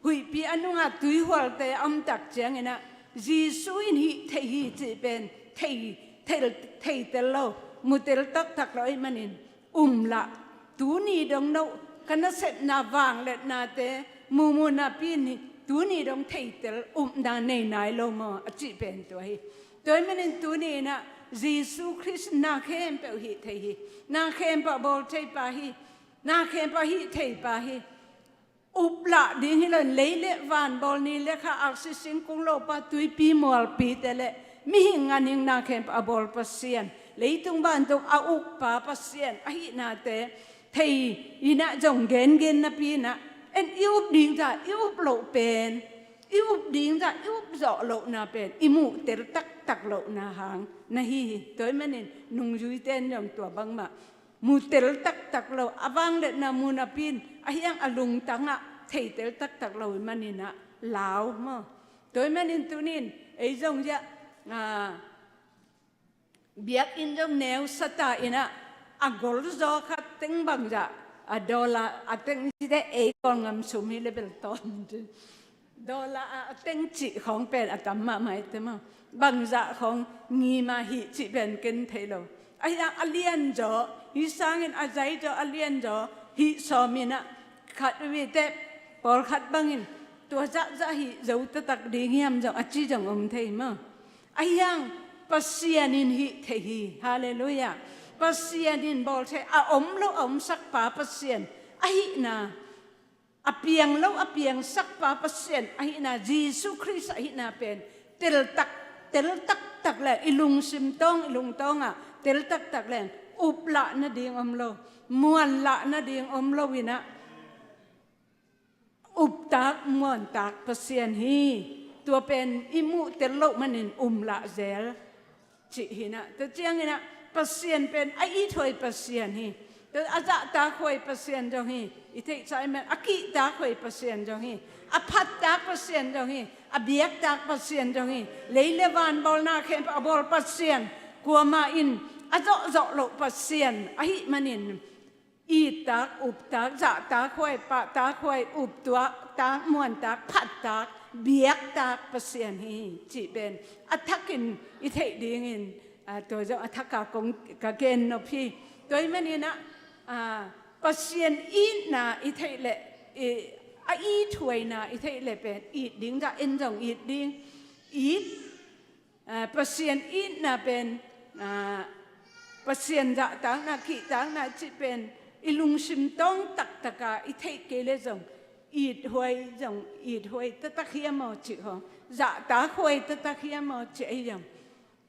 huihpi a nungah tuihualte a om tak ciangin ah Jesu in hih thei hi cih pen thei, thei, theitel lo, mutel taktak lo ahih manin um lah, tuni dong noh ka nasepna vangliatnate muhmuh napi in tuni dong theitel upna nei nai lo maw a cih pen tua hi. Tua ahih manin tuni in ah Jesu Khrist na khempeuh hih thei hi, na khempeuh a bawl thei pa hi, na khempeuh a hih thei pa hi. Up lah ding hi loin lei le van bawl, ni le kha, aksi singkung, lopa, tuipi, mualpite le mihing ganhing na khempeuh a bawl Pasian, leitung vantung a ukpa Pasian ahihnate thei in ah zong gengen napi in ah en i up ding zah i up loh pen, i up ding zah i up zawh lohna pen i muhtel taktak lohna hang na hi hi. Tua ahih manin nungzuite in zong tua bangmah mutel taktak lo, a vangliatna mu napi in ahi hang a lungtangah theitel taktak lo ahih manin ah lau maw. Tua ahih manin tuni in ei zong ziah, ah, biakinn zong neu sa ta in ah a golzaw khat teng bangzah, a dollar a teng cite ei Kawlgam sum hi le bel tawn. Dollar a teng cih khawng pen a tam mahmah hi te maw. Bangzah khawng ngim a hih cih pen ken thei lo. Ahi hang a lianzaw, hih sangin a zaizaw, a lianzaw hih sawm in ah khat uh hi teh, pawlkhat bangin tua zahzah hih zo taktak ding hiam zong a ci zong om thei maw. Ahi hang Pasian in hih thei hi. Halleluiah. Pasian in bawl thei, a om lo a omsak pa Pasian ahihna, a piang lo a piangsak pa Pasian ahihna, Jesu Khrist ahihna pen tel tak, tel taktak leng, i lungsim tawng, i lungtawngah tel taktak leng up lah nading om lo, muan lah nading om lo in ah uptak muantak Pasian hi. Tua pen i muhtel loh manin um lah zel cih hi in ah, tua ciangin ah Pasian pen a ithuai Pasian hi. Tua a zahtakhuai Pasian zong hi, i theihsa ahih man a kihtakhuai Pasian zong hi, a phattak Pasian zong hi, a biaktak Pasian zong hi. Lei le van bawlna khempeuh a bawl Pasian, kuamah in a zawhzawh loh Pasian ahih manin ittak, uptak, zahtakhuai, pahtakhuai, uptuahtak, muantak, phattak, biaktak Pasian hi cih pen a thakin i theih dingin, ah, tua zong a thaka kong ka gen nop hi. Tua ahih manin ah, ah, Pasian itna i theih leh, i, a ithuaina i theih leh pen it ding zah en zong it ding. It Ah, Pasian itna pen, ah, Pasian zahtakna, kihtakna cih pen i lungsim tawng taktaka i theih kei leh zong ithuai zong, ithuai taktak hiam aw cih khawng, zahtakhuai taktak hiam aw cih ahi zong,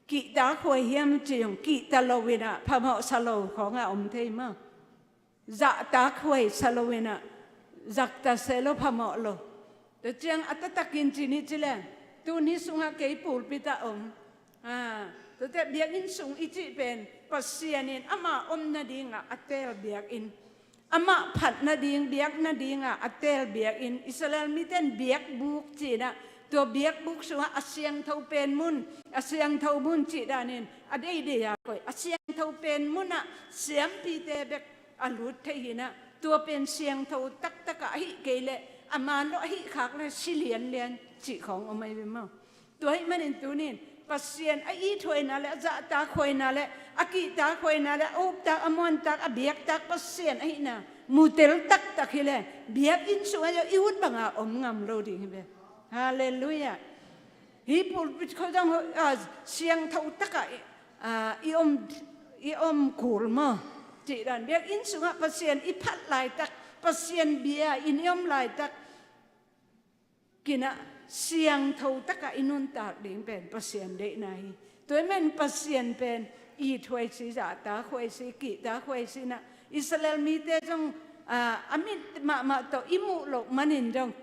kihtakhuai hiam cih zong, kihta lo in ah phamawhsa lo khawngah om thei maw. Zahtakhuai sa lo in ah, zakta se lo phamawh lo. Tua ciang a taktakin ci ni ci leng, tuni sungah kei pulpit ah om. Ah, tuate biakinn sung i cih pen Pasian in ama om nadingah a teel biakinn, ama phat nading, biak nadingah a teel biakinn, Israel mite in biakbuk ci in ah, tua biakbuk sungah a siangtho pen mun, a siangtho mun cih danin a deidei a koih, a siangtho pen munah siampite bek a lut thei hi in ah, tua pen siangtho taktakah ahih kei leh a man lo ahih khak leh si lianlian cih khawng om ahi ve maw. Tua ahih manin tunin Pasian a ithuaina le a zahtakhuaina le a kihtakhuaina le a uptak a muantak a biaktak Pasian ahihna mutel taktak hi le biakinn sungah zong i ut banga om ngam lo ding hi ve. Halleluiah. Hih pulpit khawng zong, ah, siangtho takah i, ah, i om, i om kul maw? Cih dan biakinn sungah Pasian i phat laitak, Pasian bia in i om laitak kinah siangtho takah i nuntak ding pen Pasian deihna hi. Tua ahih manin Pasian pen ithuai si, zahtakhuai si, kihtakhuai si inah Israel mite zong, ah, a mit mahmah tawh i muh loh manin zong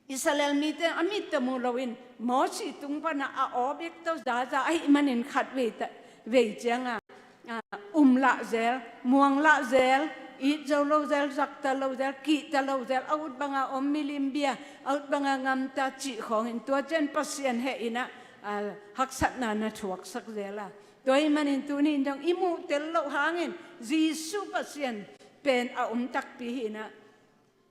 Israel mite a mit tawh mu loin Mosi tung pana a aw bek tawh zaza ahih manin khat vei ta, vei cianga, ah, um lah zel, muang lah zel, it zo lo zel, zakta lo zel, kihta lo zel, a ut banga om milim bia, a ut banga ngamta cih khawngin tua ciang Pasian heh inah, ah, haksatna na thuaksak zel a. Tua ahih manin tuni in dong i muhtel loh hangin Jesuh Pasian pen a om takpi hi inah,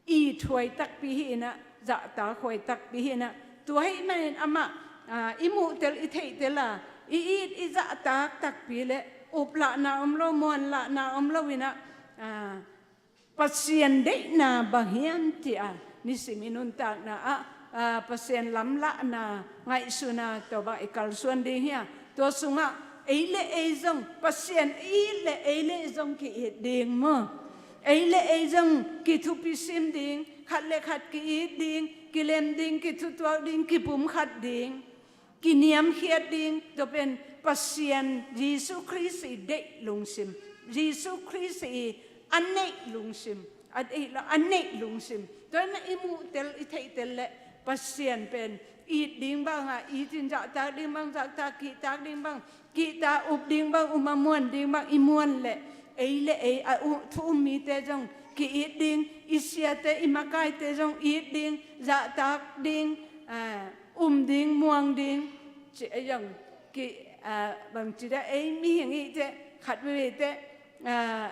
ithuai takpi hi inah, zahtakhuai takpi hi inah. Tua ahih manin amah, ah, i muhtel i theihtel a, i it i zahtak takpi le uplahna om lo, muanlahna om lo inah, ah, Pasian deihna bang hiam ci-a nisim i nuntakna ah, ah, Pasian lamlahna ngaihsuna tawh bang i kalsuan ding hia? Tua sungah ei le ei zong Pasian i it le ei le ei zong ki-it ding maw? Ei le ei zong kithupisim ding, khat le khat ki-it ding, kilem ding, kithutuak ding, kipumkhat ding, kiniamkhiat ding. Tua pen Pasian Jesuh Khrist i deih lungsim, Jesuh Khrist i a neih lungsim, a deih lo a neih lungsim. Tua inah i muhtel i theihtel le Pasian pen it ding bangah it in, zahtak ding bang zahtak, kihtak ding bang kihta, up ding bang um, a muan ding bang i muan le ei le ei a u-, thu um mite zong ki-it ding, i siate i makaite zong it ding, zahtak ding, ah, um ding, muang ding, ci ei zong ki, ah, bangci dah ei mihing i te khat vei te, ah,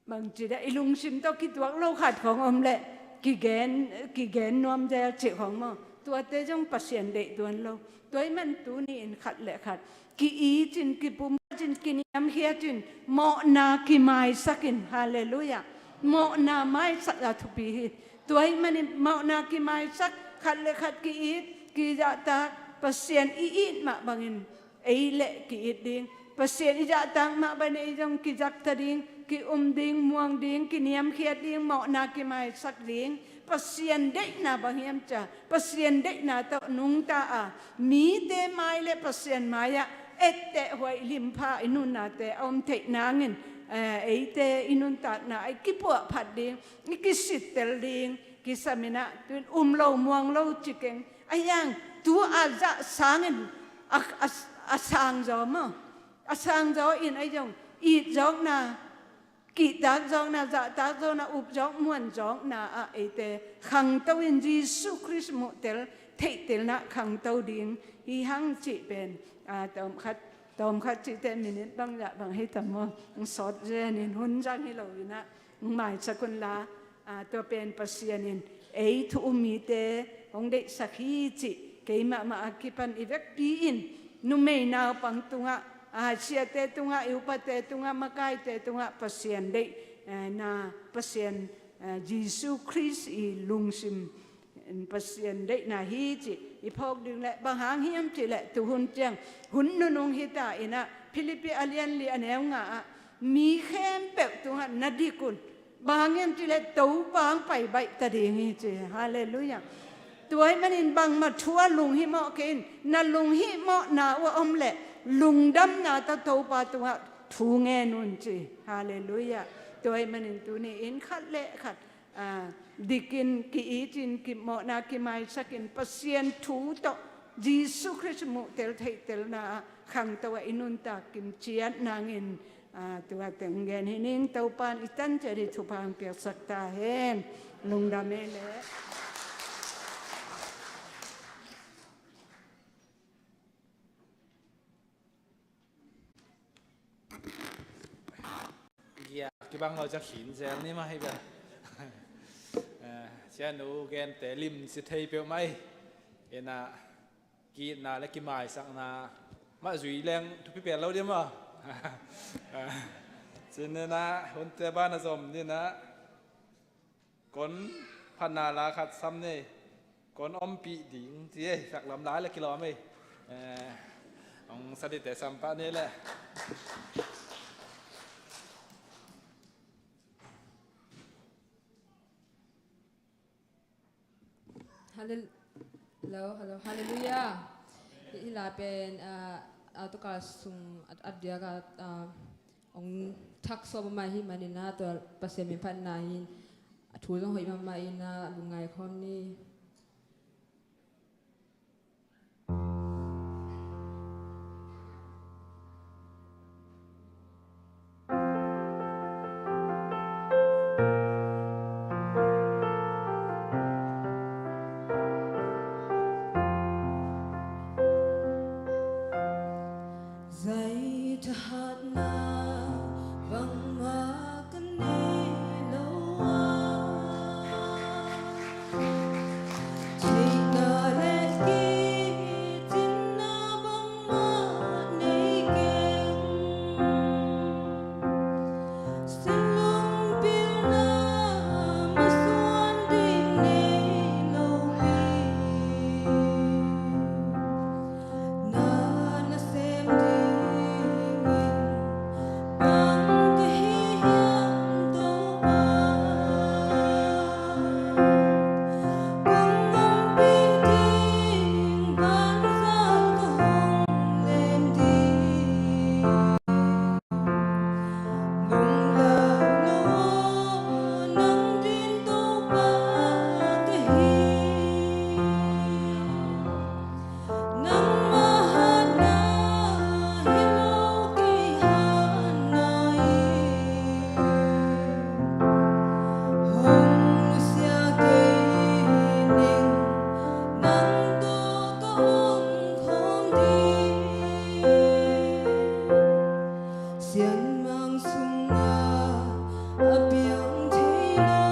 bangci dah i lungsim tawh kituak lo khat khawng om leh kigen, kigen nuam zel cih khawng maw? Tuate zong Pasian deih tuan lo. Tua ahih man tuni in khat le khat ki-it in, kipumkhat in, kiniamkhiat in, mawhna kimaisak in. Halleluiah. Mawhna maisak a thupi hi. Tua ahih manin mawhna kimaisak, khat le khat ki-it, kizahtak, Pasian i it mah bangin ei le ki-it ding, Pasian i zahtak mah bangin ei zong kizakta ding, ki-um ding, muang ding, kiniamkhiat ding, mawhna kimaisak ding. Pasian deihna bang hiam cia, Pasian deihna tawh nungta a, mite mai le Pasian mai-ah etteh huai limpha i nunate a om theih nangin, eh, eite i nuntakna ah i kipuahphat ding, i kisittel ding kisam inah, tu in um lo muang lo ci keng. A hiang tu a zah sangin a, a, a sang zaw maw? A sang zaw in ei zong it zawkna, kihtak zawkna, zahtak zawkna, up zawk muan zawkna ah eite khangto in Jesuh Khrist muhtel theihtelna khangto ding hi hang cih pen, ah, tawmkhat, tawmkhat cihte minit bangzah bang hi tam maw? Sawt zenin hun zang hi lo inah maisak un la, ah, tua pen Pasian in ei thu um mite hong deihsak hi cih keimah mah a kipan i vekpi in numei naupang tungah, ah, siate tungah, i upate tungah, makaite tungah Pasian deih, eh, na Pasian, eh, Jesuh Khrist i lungsim, Pasian deihna hi cih i phawk ding le bang hang hiam cih le tuhun ciang hun nunung hita inah Philippi a lian li a neu nga ah mi khempeuh tungah na dik un. Bang hang hiam cih le Topa hong pai baih ta ding hi ci. Halleluiah. Tua ahih manin bangmah thu a lunghimawh kei in, na lunghimawhna uh a om leh lungdamna tawh Topa tungah thu ngen un ci. Halleluiah. Tua ahih manin tuni in khat le khat, ah, dikin, ki-itin, kimawhna kimaisakin Pasian thu tawh Jesuh Khrist muhtel theihtelna ah khangto ah i nuntak kimciat nangin, ah, tua teng gen hi ning. Topa in i tan ciat i thupha hong piaksak ta hen. Lungdam ei leh. Gia kibang lo cia khin zel ni mah hi bia. Eh, cia nu gente lim si thei peuh mai. Ina, ki-itna le kimaisakna mah zui leng thupi pen lo dih maw? Cinina hunte bana zom dina, kon phatna la khat sam nei, kon ompih ding ci ei, saklam lai le kilawm ei. Eh, hong sa dite sam pah ni le. Hallel-, hello, hello, hallelujah. Hih, hih lai pen, ah, autocar sung at, at diak a, ah, hong thak sawm mahmah hi manin ah, tua Pasian min phatna hi in, a thu zong hoih mahmah in ah, lungngai khawm ni. Zei thahatna bangmah ka nei lo a, theihna le kicinna bangmah nei keng. Sinlung pilna masuan ding nei lo hi. Na nasem dingin bang ka hi hiam Topa? Kong ompih ding banzal ka hong lem ding. Lunglau lo aw, nang din Topa ka hi. Nangmah hatna hi lo kei hatna hi. Hong nusia kei ning, nang tawh ka om khawm ding. Sianmang sungah a piang thei lo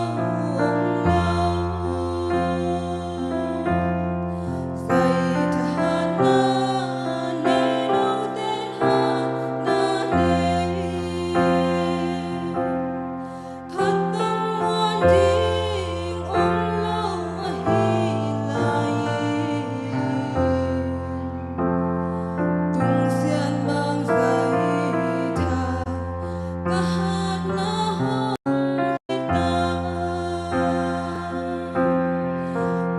om lo. Zei thahatna nei lo ten hatna nei. Khat bang muan ding om lo ahi lai. Tung sianmang zei tha ka hatna hong hi ta.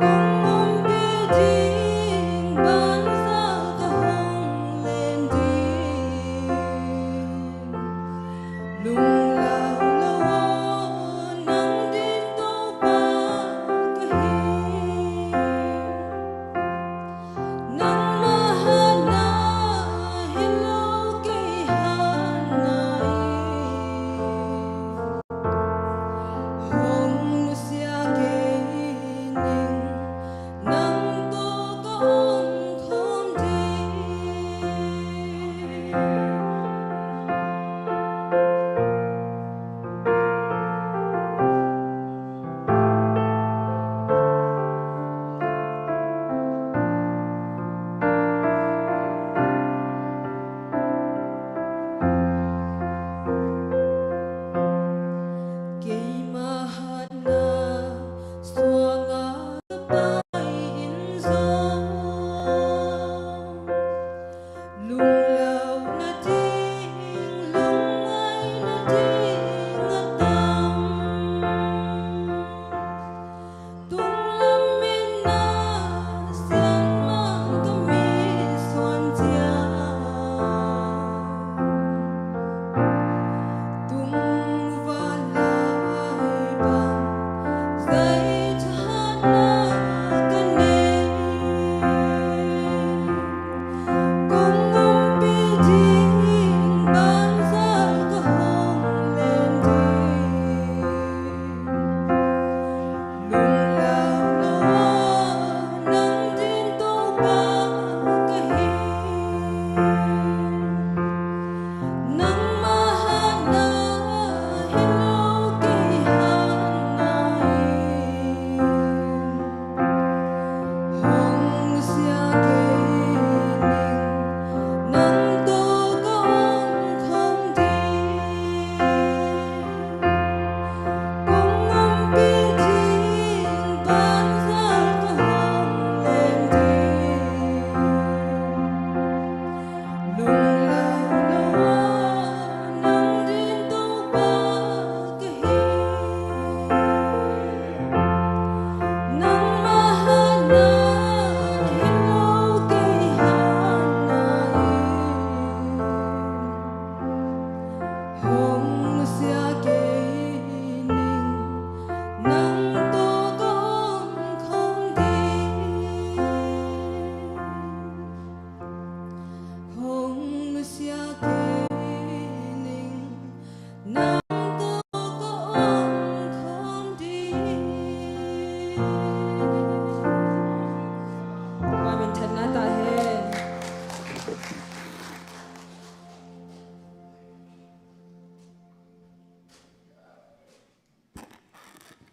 Kong ompih ding banzal ka hong lem ding. Lunglau lo aw, nang din Topa ka hi. Nangmah hatna hi lo kei hatna hi. Hong nusia kei ning, nang tawh ka om khawm ding. Keima hatna suangah ka pai in zong, lunglauna ding, lungngaina ding a tam. Tunglam in na sianmang ka mit suan ciang, tungval lai bang zei thahatna ka nei. Kong om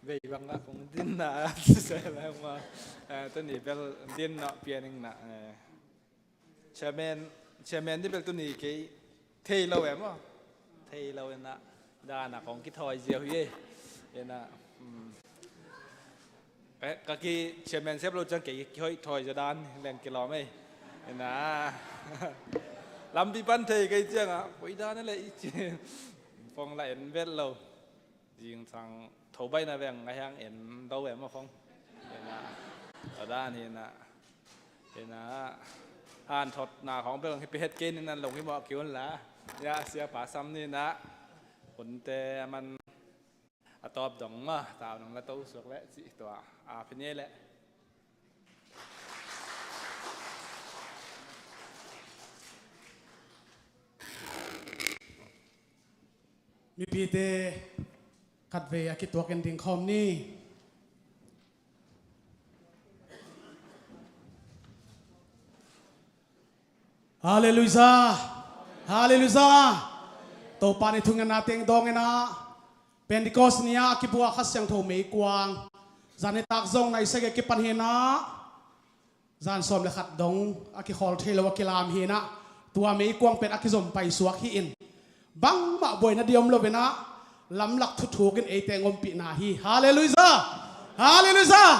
Vei bang lah kong din na, eh, tuni bel din na pianing na, eh, chairman, chairman ni bel tuni kei thei lo em aw. Thei lo ina, dana kong kithawi ziau hi e. Ina, um, ka, ka ki chairman sep lo ciang kei kihoih thawi zaw dan leng kilawm ei. Ina, lampi pan thei kei cianga, koi dan le i ci. Pong la en vet lo. Zingsang tho baina veng a hiang en do em a khong. Ina, a dan hi na. Ina, han thot na khong bel hi pe het kei ni nan long hi mawh kiun la. Ya, sia pa sam ni na. Hunte a man a tawp dong ma, tau nang la to suak le ci tua. A phi ni le. Mipite khatvei a kituakin ding khawm ni. Halleluijah. Halleluijah. Topa ni thungetna teng dawng ina, Pentecost ni-a a kibua Kha Siangtho meikuang zan nitak zong nai sagih kipan hi na, zan sawm le khat dong a kikhawl thei lo a kilam hi na, tua meikuang pen a kizom paisuak hi in, bangmah buaina ding om lo ina, lamlak thuthukin eite ngompihna hi. Halleluijah. Halleluijah.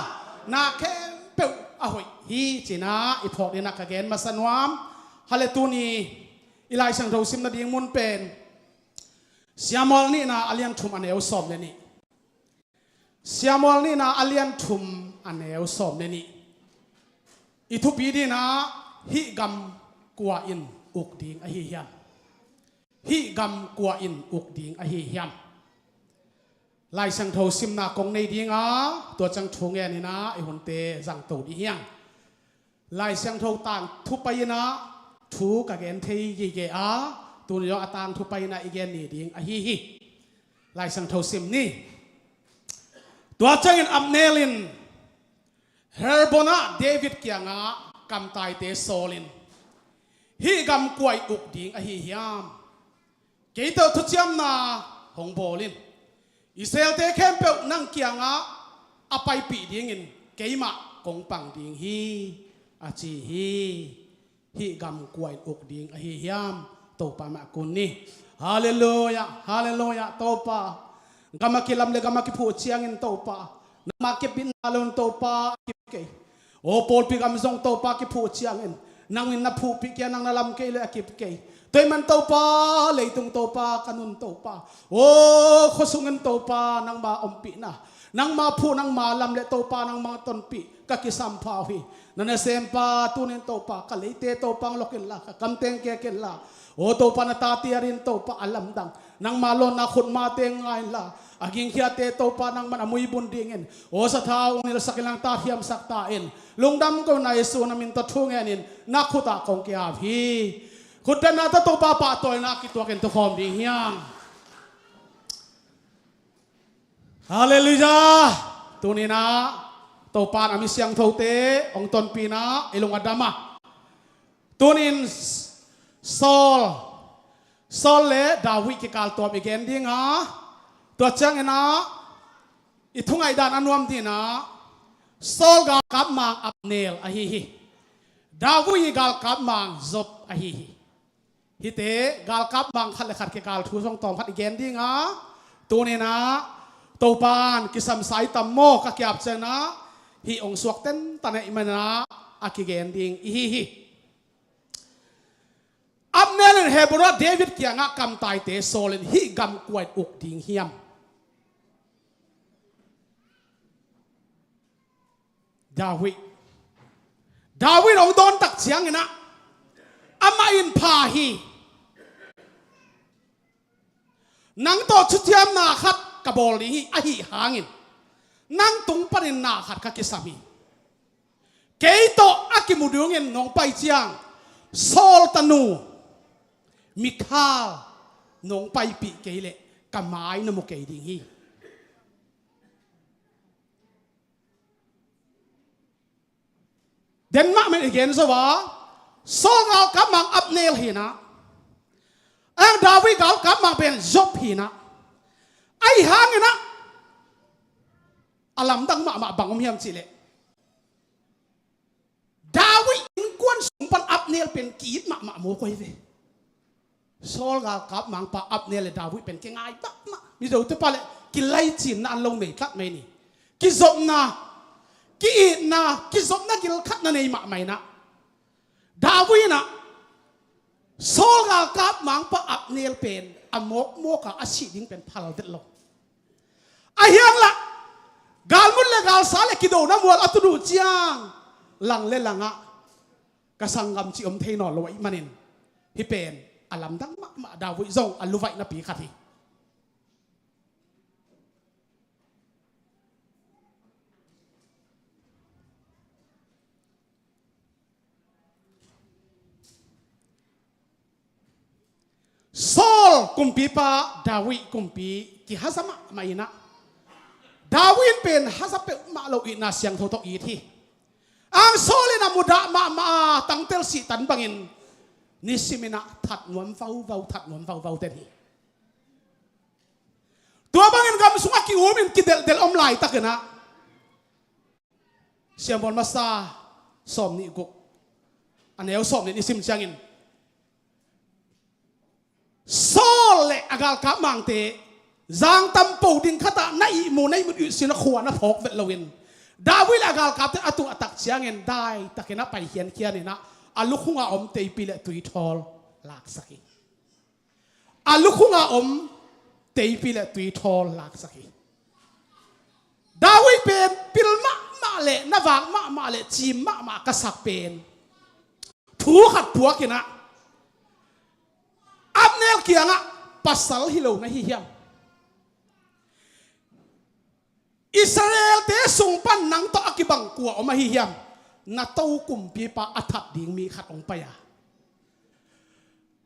Na khempeuh a hoih hi cina i phawk dina ka gen masa nuam. Hale tuni i Lai Siangtho simna ding mun pen Samuel nihna a lian thum a neu sawm le nih. Samuel nihna a lian thum a neu sawm le nih. I thupi dina, hih gam kua in uk ding ahi hiam? Hih gam kua in uk ding ahi hiam? Lai Siangtho simna kong nei dinga, tua ciang thu ngen ina i hunte zangto dih hiang. Lai Siangtho tang thu pai ina thu ka gen thei gige a, tuni dong a tang thu pai ina i gen ni ding ahi hi. Lai Siangtho sim ni. Tua ciangin Abner in Hebron ah David kiangah kamtaite sawlin, hih gam kua in uk ding ahi hiam? Kei tawh thuciamna hong bawlin, Israelte khempeuh nang kiangah a paipih dingin keimah kong pang ding hi, a ci hi. Hih gam kua in uk ding ahi hiam? Topa mah kun ni. Halleluiah, halleluiah, Topa. Gam a kilam le gam a kiphuh ciangin Topa, nangmah kipitna lo in Topa a kip kei. Aw pawlpi gam zong Topa kiphuh ciangin nang in na phuhpih kei a, nang na lam kei le a kip kei. Tua ahih man Topa, leitung Topa, ka nun Topa, aw khuasungin Topa, nangma ompihna, nangma phuh, nangma lam le Topa, nangma tonpih ka kisampha uh hi. Na nasempa tunin Topa, ka leite Topa hong lok inla, ka kamteng kek inla, aw Topa, na tate adingin Topa a lamdang nangma lawnna khutmate ngai inla, a gingkhiate Topa, nangman a muibun dingin aw sathau hong nilsak inla, nang ta thiamsak ta in. Lungdam ko na Jesu na min tawh thu ngenin na khutah kong kiap hi. Khutbetna tawh Topa pahtawina kituakin tukhawm ding hiang. Halleluiah. Tuninah Topa in a mi siangthote hong tonpihna i lung a dam a, tunin Saul, Saul le David kikal tuam i gen dinga, tua cianginah i thungaihdan a nuam dinah Saul galkap mang Abner ahi hi. David i galkap mang Joab ahi hi. Hihte galkap mang khat le khat kikal thu zong tawm khat i gen dinga, tuninah Topan kisamsa i tam maw ka kiap cianginah hih hong suak tentan ahih manah a kigen ding ihi hi. Hebron David kiangah kamtaite Saul in hih gam kua in uk ding hiam? David. David hong dawn tak ciangin ah amah in, pha hi. Nang tawh thuthiamna khat ka bawl ding hi, ahi hangin nang tung panin na khat ka kisam hi. Kei tawh a kimu dingin nong pai ciang Saul tanu Mikhal nong paipih kei leh ka mai na mu kei ding hi. Den mahmah in i gen zo a, Saul galkap mang Abner hi na, a David galkap mang pen Joab hi na, ahi hangin ah a lamdang mahmah bang om hiam cih leh, David innkuan sung pan Abner pen ki-it mahmah mawk uh hi ve. Saul galkap mangpa Abner le David pen kingai mahmah. Mizote pa le kilaicin na an lo mei tlat mei ni. Kizopna, ki-itna, kizopna gilkhatna nei mahmah in ah, David in ah Saul galkap mangpa Abner pen a mawkmawk a, a sih ding pen phal vet lo. Ahi hang lah galmut le galsa le kidona mual a tun uh ciang lang le langah ka sanggam cih om thei nawn lo ahih manin, hih pen a lamdang mahmah, David zong a luvaihnapi khat hi. Saul kumpipa David kumpi kihaza mahmah in ah, David in pen haza peuhmah lo, itna siangtho tawh it hi. Ang Saul in a mudah mahmah a, tangtel sihtan bangin nisim in ah that nuam vauvau, that nuam vauvau den hi. Tua bangin gam sungah ki-um in kidelhdel om laitakin ah, Siambawl Masa sawmnih guk, a neu sawmnih i sim ciangin, Saul le a galkap mangte zang tampo ding khatah na ihmu na ihmut ihsin a khua na phawk vet loin, David le a galkapte a tuah tak ciangin daitakin a pai khiankhian in ah, a lukhunga om teipi le tuithawl laksak hi. A lukhunga om teipi le tuithawl laksak hi. David pen pil mahmah le, na vak mahmah le, cim mahmah ka sak pen thu khat puak in ah, Abner kiangah, pasal hi lo na hi hiam? Israelte sung pan nang tawh a kibang kua om ahi hiam? Na to kumpipa a that ding mi khat hong pai a,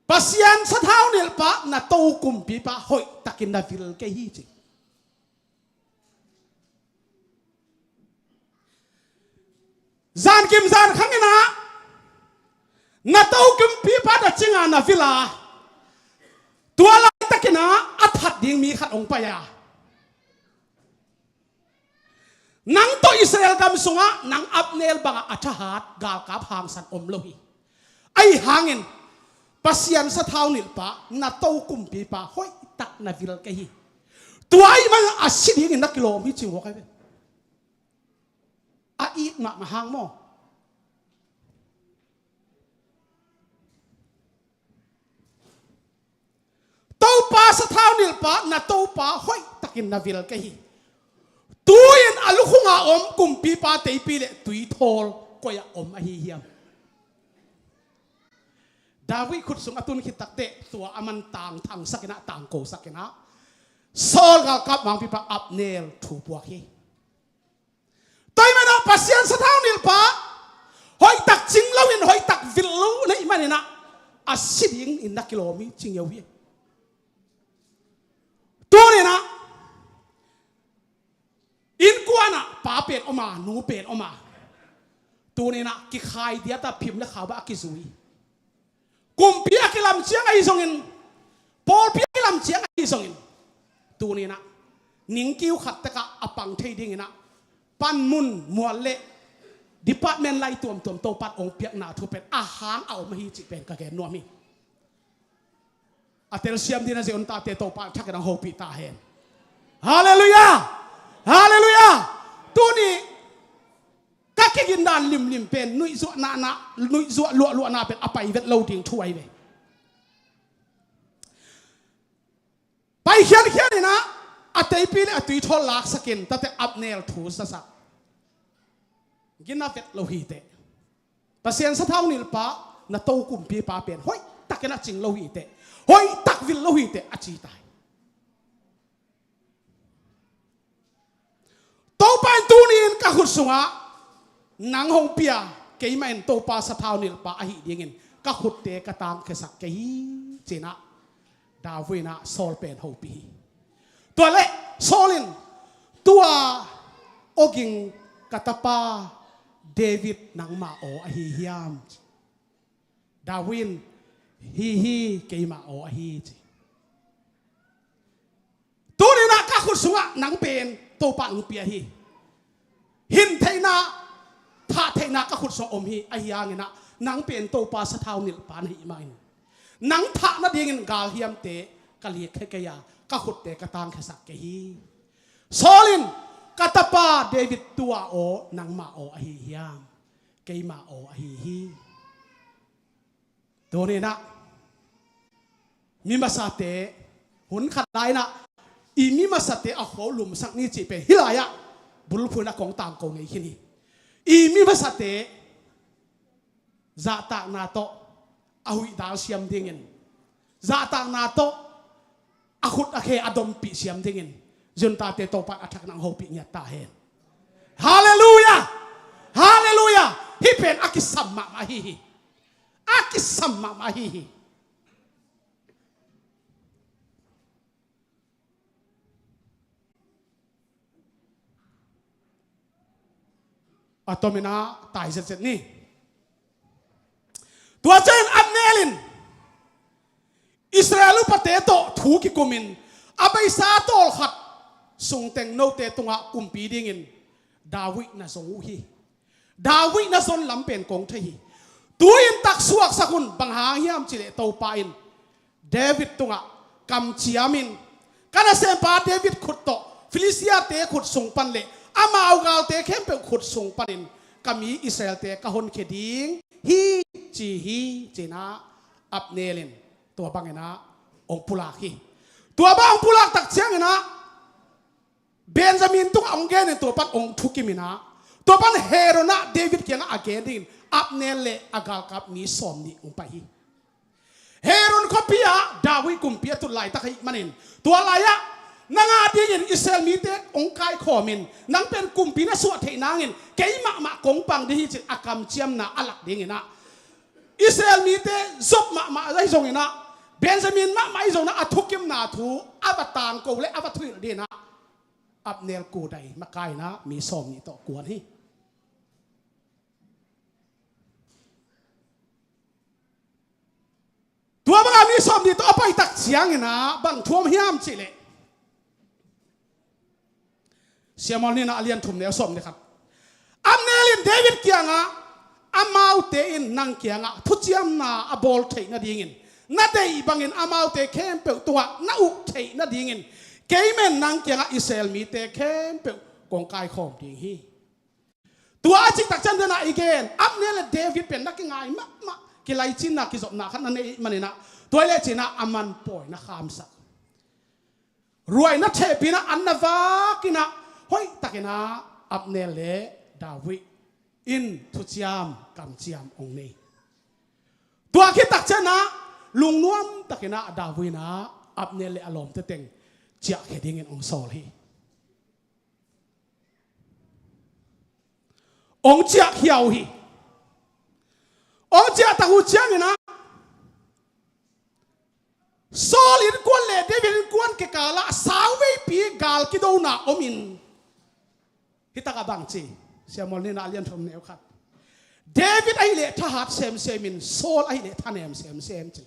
Pasian sathau nilhpa na to kumpipa hoihtakin na vil kei hi, ci. Zankim zankhang in ah na to kumpipa na cinga na vil a, tua laitakin ah a that ding mi khat hong pai a, nang tawh Israel gam sungah nang Abner bangah a thahat galkap hangsan om lo hi. Ahi hangin Pasian sathau nilhpa na to kumpipa hoihtak na vil kei hi. Tua ahih manin a si dingin na kilawm hi, ci ngawk ahi ve. A it mahmah hang maw? Topa sathau nilhpa, na Topa hoihtakin na vil kei hi. Tu-in a lukhunga om kumpipa teipi le tuithawl koi-ah om ahi hiam? David khut sung a tun khit takteh tua a man tangthangsak in ah, tangkosak in ah, Saul galkap mangpipa Abner thu puak hi. Tua ahih manin ah Pasian sathau nilhpa hoihtak cing loin, hoihtak vil lo na hih manin ah a si dingin na kilawm hi, ci ngeu hi. Tuni-in ah innkuan ah pa pen om a, nu pen om a, tuni-in ah kikhai diat a, phim le khau ah a kizui. Kumpi a kilam ciang ahi zongin, pawlpi a kilam ciang ahi zongin, tuni-in ah ningkiu khat tek ah a pang thei dingin ah panmun mual le department lai tuamtuam Topa in hong piakna thu pen a hang a om ahi cih pen ka gen nuam hi. A telsiam dingin a zia un tate Topa in thak in hong hopih ta hen. Halleluiah! Halleluiah! Tuni ka kigin dan limlim pen nuihzuahna, nuihzuah luahluahna pen a pai vet lo ding thu ahi ve. Pai khiankhian in ah, a teipi le a tuithol laksak in, tate Abner thu sasak. Gina vet lo hi teh. Pasian sathau nilhpa, na to kumpipa pen hoihtak in a cing lo hi teh. Hoihtak vil lo hi teh, a ci ta hi. Topa in tuni-in ka khut sungah nang hong pia, keimah in Topa sathau nilhpa ahih dingin ka khutte ka tangkhiasak kei hi, ci-in ah David in ah Saul pen hopih hi. Tua leh Saul in, tua awging ka tapa David nangma aw ahi hiam? David in, hi hi, keima aw ahi, ci. Tuni-in ah ka khut sungah nang pen Topa in hong pia hi. Hin theihna, thah theihna ka khut sungah om hi, ahi hangin ah nang pen Topa sathau nilhpa na hih manin, nang thah nadingin galhiamte ka likhia kei a, ka khutte ka tangkhiasak kei hi. Saul in, ka tapa David tua aw nangma aw ahi hiam? Keima aw ahi hi. Tuni-in ah mi masate, hun khat lai-in ah i mi masate a khuau lumsak ni cih pen hih lai-ah bulphuh in ah kong tangko ngei khin hi. I mi masate zahtakna tawh a huih dal siam dingin, zahtakna tawh a khut a khe a dompih siam dingin, zuntate Topa in a thak nang hopih ngiat ta hen. Halleluiah! Halleluiah! Hih pen a kisam mahmah ahi hi. A kisam mahmah ahi hi. A tomin ah tai zetzet ni. Tua ciangin Abner in Israel upate tawh thu kikumin, a beisa tawlkhat sungteng note tungah kumpi dingin David na zong uh hi. David na zon lam pen kong thei hi. Tu-in tak suaksak un, bang hang hiam cih leh Topa in David tungah kamciamin, ka nasempa David khut tawh Filistia-te khut sung pan le amau galte khempeuh khut sung panin ka mi Israel-te ka honkhia ding hi, ci hi, ci-in ah Abner in tua bangin ah hong pulak hi. Tua bang hong pulak tak ciangin ah Benjamin tungah hong genin tua pan hong thukimin ah, tua pan Hebron ah David kiangah a gen dingin Abner le a galkap mi sawmnih hong pai hi. Hebron khuapi ah David kumpi a tut laitak ahih manin, tua lai-ah nang a dingin Israel mite hong kaikhawmin, nang pen kumpi na suah theih nangin kei mahmah kong pang ding hi, ci-in a kamciamna a lak dingin ah, Israel mite zop mahmah ahi zongin ah, Benjamin mahmah ahi zongin ah, a thukimna thu a va tangko le a va thuhilh dingin ah Abner kudai makai-in ah mi sawmnih tawh kuan hi. Tua bangah mi sawmnih tawh a pai tak ciangin ah bang thu om hiam cih leh, Samuel nihna a lian thum neu sawmnih le khat. Abner in David kiangah, amaute in nang kiangah thuciamna a bawl theih nadingin, na deih bangin amaute khempeuh tungah na uk theih nadingin, keimah in nang kiangah Israel mite khempeuh kong kaikhawm ding hi. Tua a cih tak ciang den ah i gen, Abner le David pen na kingai mahmah, kilaicinna kizopna khat na neih manin ah, tua hi leh ci-in ah a man pawi na khamsak. Ruai na thehpih in ah an na vak in ah, hoihtakin ah Abner le David in thuciam kamciam hong nei. Tua khit tak ciang ah lungnuam takin ah David in ah Abner le a lawmte teng ciahkhia dingin hong sawl hi. Hong ciahkhia uh hi. Hong ciahtak uh ciangin ah Saul innkuan le David innkuan kikalah sauveipi gal kidona omin, hih takah bang ci, Samuel nihna a lian thum neu khat, David ahih leh thahat semsemin, Saul ahih leh thanem semsem ci.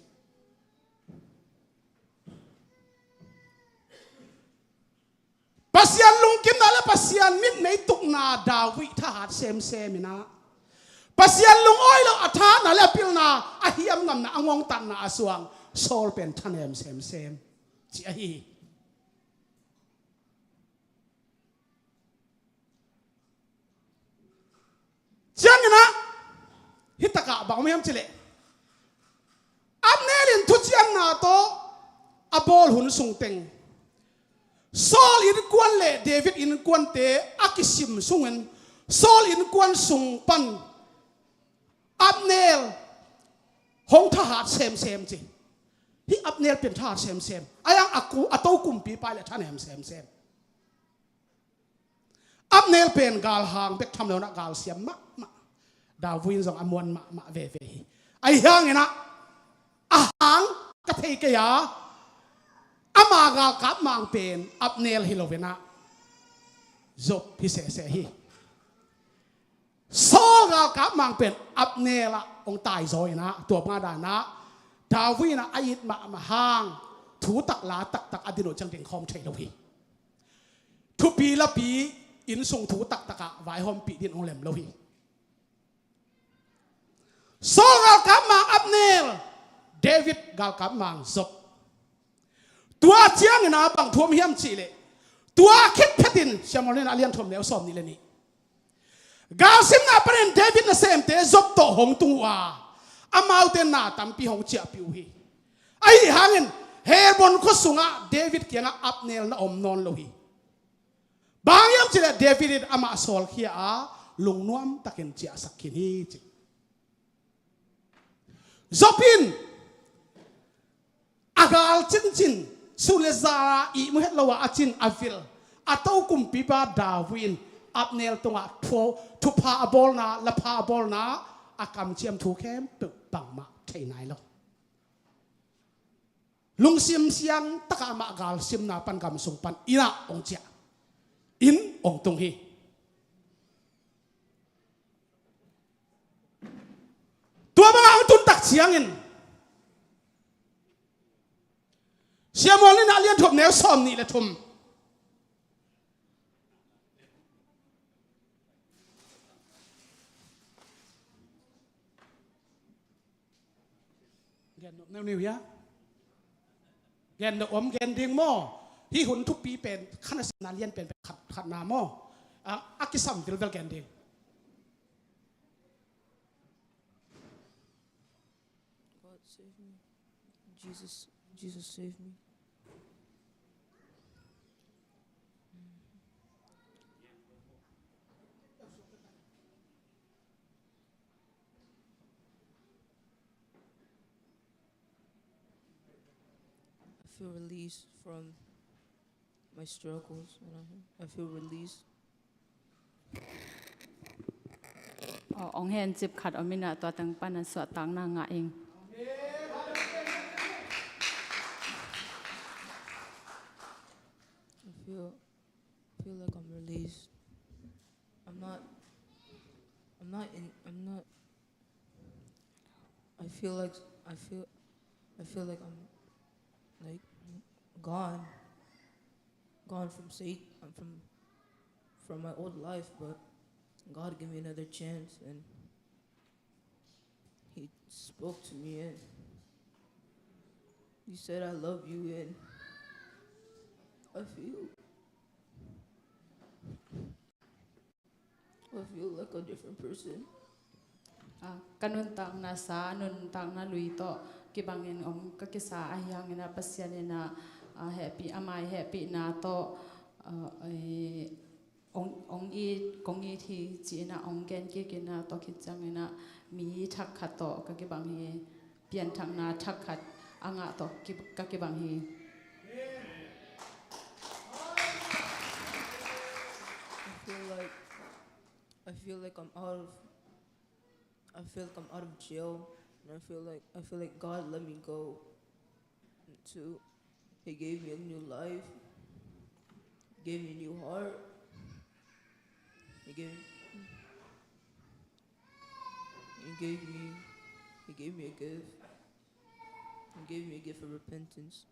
Pasian lungkimna le Pasian mitmei tukna David thahat semsem in ah, Pasian lungawi lo a thahatna le a pilna, a hiamngamna, a ngongtatna a suang Saul pen thanem semsem ci ahi hi. Ciangin ah, hih takah bang om hiam cih leh, Abner in thuciamna tawh a bawl hun sungteng, Saul innkuan le David innkuante a kisim sungin Saul innkuan sung pan Abner hong thahat semsem ci. Hih Abner pen thahat semsem. A yang a ku, a to kumpipa le thanem semsem. Abner pen galhang bek tham lo na galsiam mahmah. David in zong a muan mahmah veve hi. Ahi hangin ah a hang ka thei kei a, ama galkap mang pen Abner hi lo in ah Joab hi sese hi. Saul galkap mang pen Abner ah hong taizaw in ah tua bang a dan ah David in ah a it mahmah hang thu tak la taktak a din uh ciang dingkhawm thei lo hi. Thupi lapi innsung thu taktak ah vaihompih din hong lem lo hi. Saul galkap mang Abner, David galkap mang Joab. Tua ciangin ah bang thu om hiam cih leh, tua khit phetin Samuel in a lian thum neu sawm nih le nih, galsimna panin David nasemte Joab tawh hong tung uh a, amaute na tampi hong ciahpih uh hi. Ahi hangin Hebron khua sungah David kiangah Abner na om nawn lo hi. Bang hiam cih leh David in amah sawlkhia a lungnuam takin ciahsak khin hi ci. Joab in a gal cincin, sun le za ihmu het lo a a cin a vil a to kumpipa David in Abner tungah thu, thupha a bawlna, lapha a bawlna, a kamciam thu khempeuh bangmah thei nai lo. Lungsim siang takah amah galsimna pan gam sung pan inn ah hong ciah, inn hong tung hi. Tua bangah hong tun tak ciangin Samuel in a lian thum neu sawm nih le thum. Gen nop neu neu hia? Gen nop om gen ding maw? Hih hun thupi pen khan a simna lian pen khat, khatna maw? A, a kisam vilvel gen ding. God save me. Jesus, Jesus save me. I feel released from my struggles, and I, I feel released. Aw, hong hen cip khat om in ah tua teng pan a suahtakna ngah ing. I feel, feel like I'm released. I'm not, I'm not in, I'm not, I feel like, I feel, I feel like I'm, like, gone, gone from Satan, from, from my old life, but God gave me another chance, and He spoke to me, and He said, "I love you," and I feel, I feel like a different person. Ah, ka nuntakna sa, nuntakna lui tawh kibangin om ka kisa ahi hangin ah Pasian in ah, ah, hehpih, ama hehpihna tawh, ah, eh, ong, ong it, kong it hi ci-in ah ong gen kik in ah tua khit ciangin ah mi thak khat tawh ka kibang hi. Pianthakna thak khat a ngah tawh ki, ka kibang hi. I feel like, I feel like I'm out of, I feel like I'm out of jail, and I feel like, I feel like God let me go. Too, He gave me a new life, gave me a new heart. He gave, He gave me, He gave me a gift. He gave me a gift of repentance.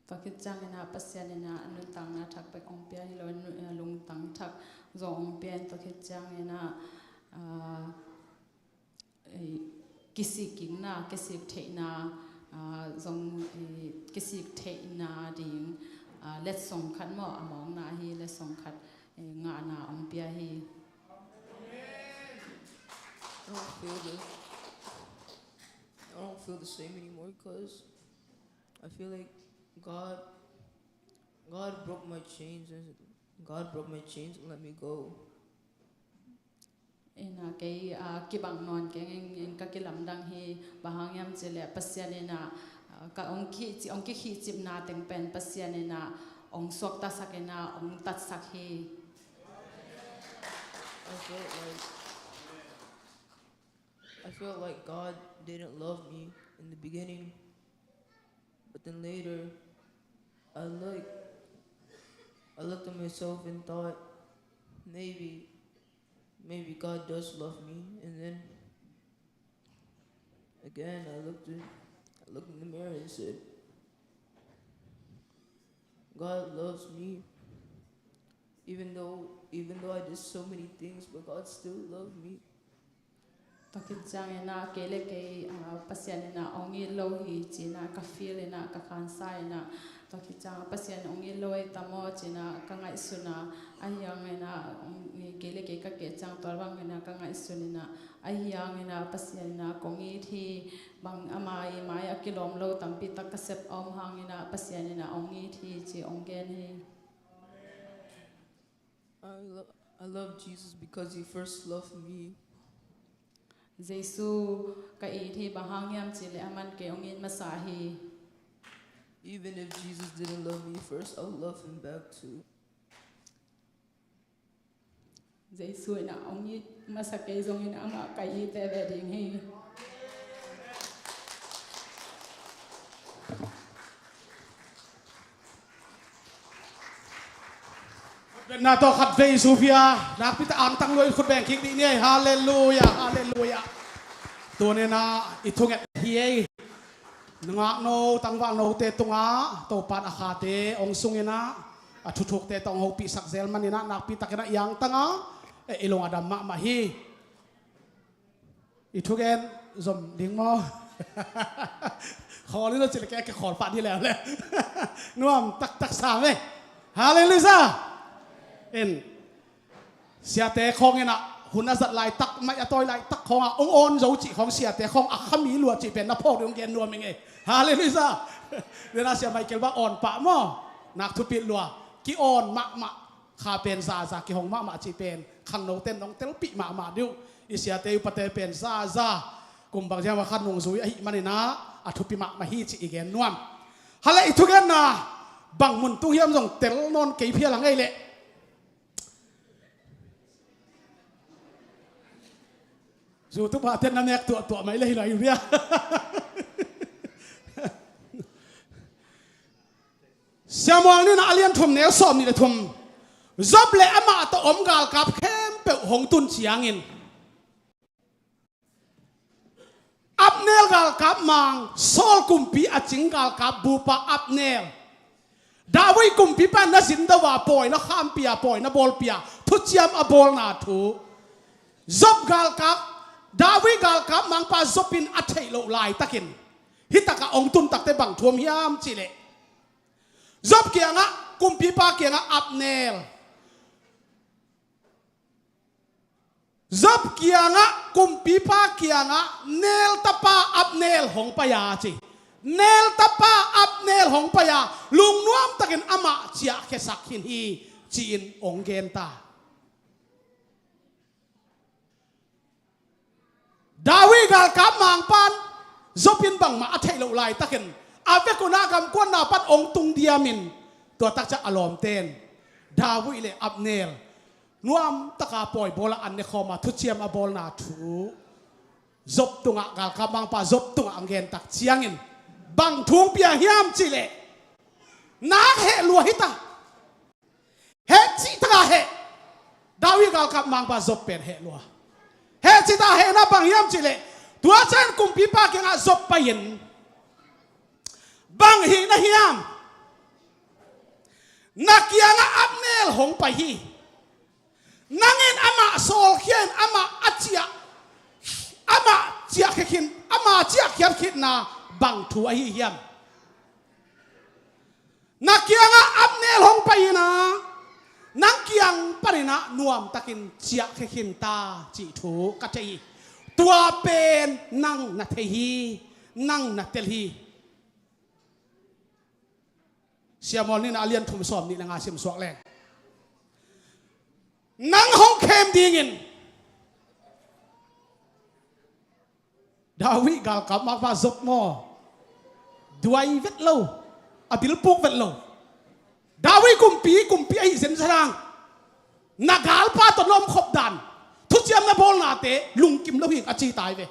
Tua khit ciangin ah Pasian in ah a nuntakna thak bek hong pia hi lo, a nu-, a lungtang thak zong hong pia in tua khit ciangin ah, ah, eh, kisikkikna, kisik theihna, ah, zong, eh, kisik theihna ding, ah, letsong khat maw, a mawkna hi letsong khat, eh, ngahna hong pia hi. I don't feel the, I don't feel the same anymore 'cause I feel like God, God broke my chains and God broke my chains and let me go. Ina kei a kibang nawn keng in ka kilamdang hi. Bang hang hiam cih leh Pasian ina ka ong kikhicipna teng pen Pasian ina ong suaktasak ina ong tatsak hi. I felt like I felt like God didn't love me in the beginning, but then later, I looked, I looked at myself and thought, maybe, maybe God does love me. And then again, I looked in, I looked in the mirror and said, God loves me, even though, even though I did so many things, but God still loved me. Tua khit ciang ina kei le kei Pasian ina ong it lo hi ci ina ka feel ina ka khansa ina, tua khit ciang Pasian ong it lo ei tamaw ci ina ka ngaihsun a, ahi hang ina kei le kei ka keh ciang tua bang ina ka ngaihsun ina, ahi hang ina Pasian ina kong it hi. Bang ama i mai a kilawm lo tampi tak ka sep a om hang ina Pasian ina ong it hi ci ong gen hi. I, lo- I love Jesus because he first loved me. Jesu ka it hi. Bang hang hiam cih leh aman kei ong it masa hi. Even if Jesus didn't love me first, I'll love him back too. Jesu ina ong it masa kei zong ina amah ka it veve ding hi. Betna tawh khat vei Jesu pia nakpi tak angtang lua in khut beng kik dih ni ei. Halleluia, halleluia. Tuni ina i thunget hi ei. Nungakno tangvalnote tungah Topan a khate ong sung ina a thuthukte tawh ong hopihsak zel man ina nakpi tak ina i angtang a, eh, i lung a dam mahmah hi. I thugen zom ding maw? Khawl in a cih leh kei a kikhawl pah dih leuleu. Nuam taktak sam ei. Halleluia. In siate khawng ina hun a zat laitak, maih a tawi laitak khawng a ong awn zo cih khawng siate khawng a khami lua cih pen na phawk ding ong gen nuam ing ei. Halleluia. Tua ina sia Michael bang awn pah maw? Nak thupit lua. Ki-awn mahmah. Kha pen zaza kihong mahmah cih pen khangnote in nong telpih mahmah dih uh. I siate upate pen zaza kum bang ziang a kha nungzui ahih man ina a thupi mahmah hi cih i gen nuam. Hale, i thugenna bang mun tung hiam zong tel nawn kei phial a ngei leh. Zu tu pa ten na mek tuahtuah mai le hi lai ria. Samuel nihna a lian thum neu sawm nih le thum. Job le amah tawh om galkap khempeuh hong tun ciangin Abner galkap mang, Saul kumpi a cing galkap bupa Abner, David kumpipa na zin do a pawi na khampia, pawi na bawlpia, thuciam a bawlna thu. Job galkap, David galkap mangpa Job in a theih loh laitakin hih takah ong tun takte bang thu om hiam cih leh Job kiangah, kumpipa kiangah Abner, Job kiangah, kumpipa kiangah Ner tapa Abner hong pai a ci. Ner tapa Abner hong pai a, lungnuam takin amah ciahkhiasak khin hi ci-in ong gen ta. David galkap mangpan Job in bangmah a theih loh laitakin a vekun a gamkuanna pan ong tung diamin tua takciang a lawmte in David le Abner nuam taka pawi bawl a an ne khawm a thuciam a bawlna thu Job tungah, galkap mangpa Job tungah a gen tak ciangin bang thu ong pia hiam cih leh, nak heh lua hi ta. Heh cih taka heh. David galkap mangpa Job pen heh lua. Heh cih taka hehna bang hiam cih leh, tua ciang kumpipa kiangah Job pai-in, bang hih na hiam? Na kiangah Abner hong pai hi. Nang in amah sawlkhia in amah a ciah, amah ciahkhia khin, amah ciahkhiat khitna bang thu ahi hiam? Na kiangah Abner hong pai-in ah, nang kiang panin ah nuamtakin ciahkhia khin ta cih thu ka thei hi. Tua pen nang na thei hi, nang na tel hi. Siamual nihna a lian thum sawm nih le nga simsuak leng, nang hong khem dingin David galkap mangpa Job maw, duai vet lo, a bilpuk vet lo. David kumpi, kumpi ahi zenzen hang, na galpa tawh na omkhop dan, thuciam na bawlnate lungkim lo hi a ci tai ve.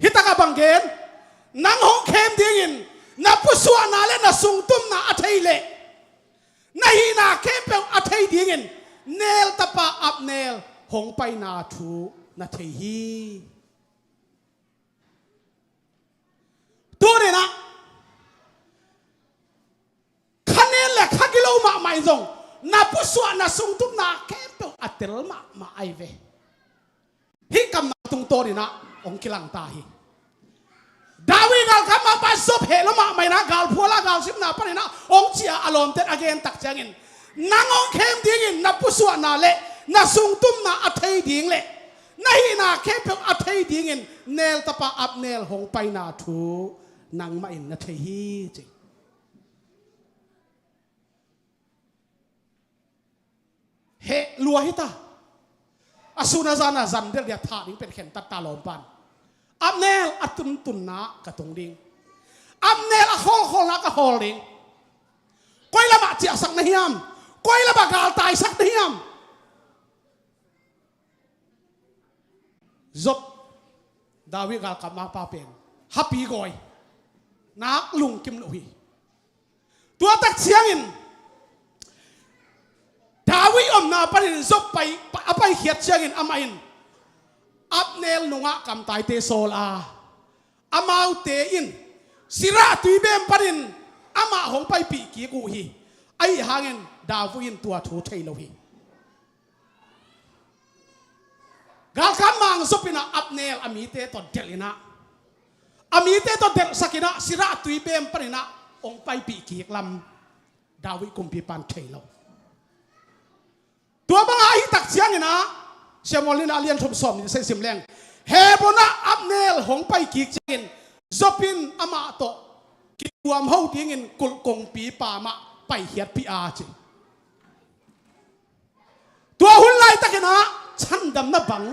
Hi takah bang gen? Nang hong khem dingin na pusuahna le na sungtumna a thei leh na hihna khempeuh a thei dingin Ner tapa Abner hong paina thu na thei hi. Tuninah kha nen le kha gilo mahmah in zong na pusuahna sungtumna khempeuh a tel mahmah ahi ve. Hih kammal tungtawninah hong kilang ta hi. David galkap mangpa Job heh lo mahmah inah galphuala galsimna paninah hong ci-a a lawmten a gen tak ciangin, nang hong khem dingin na pusuahna le na sungtumna a thei ding le na hihna khempeuh a thei dingin Ner tapa Abner hong paina thu nangmah in na thei hi, ci. Heh lua hi ta. A sun a zan a zan delh dia thah ding pen khentat ta lawmpan. Abner a tuntunna ka tung ding. Abner a khawlkhawlna ka khawl ding. Koi lamah ciahsak na hiam? Koi lamah galtaisak na hiam? Job, David galkap mangpa pen hapi gawi, nak lungkim lo hi. Tua tak ciangin David omna panin Job pai, a paikhiat ciangin amah in Abner nungah kamtaite sawl a, amaute in Sirah tuibem panin amah hong paipih kik uh hi. Ahi hangin David in tua thu thei lo hi. Galkap mang Job inah Abner a mite tawh delh inah, a mite tawh delhsak inah Sirah tuibem paninah hong paipih kik lam David kumpipan thei lo. Tua bangah ahi tak cianginah Samuel nihna a lian thum sawm nih sim leng, Hebron ah Abner hong pai kik ciangin Job in amah tawh kituam ho dingin kulh kongpipa mah paikhiatpih a ci. Tua hun laitakinah chandamna bang,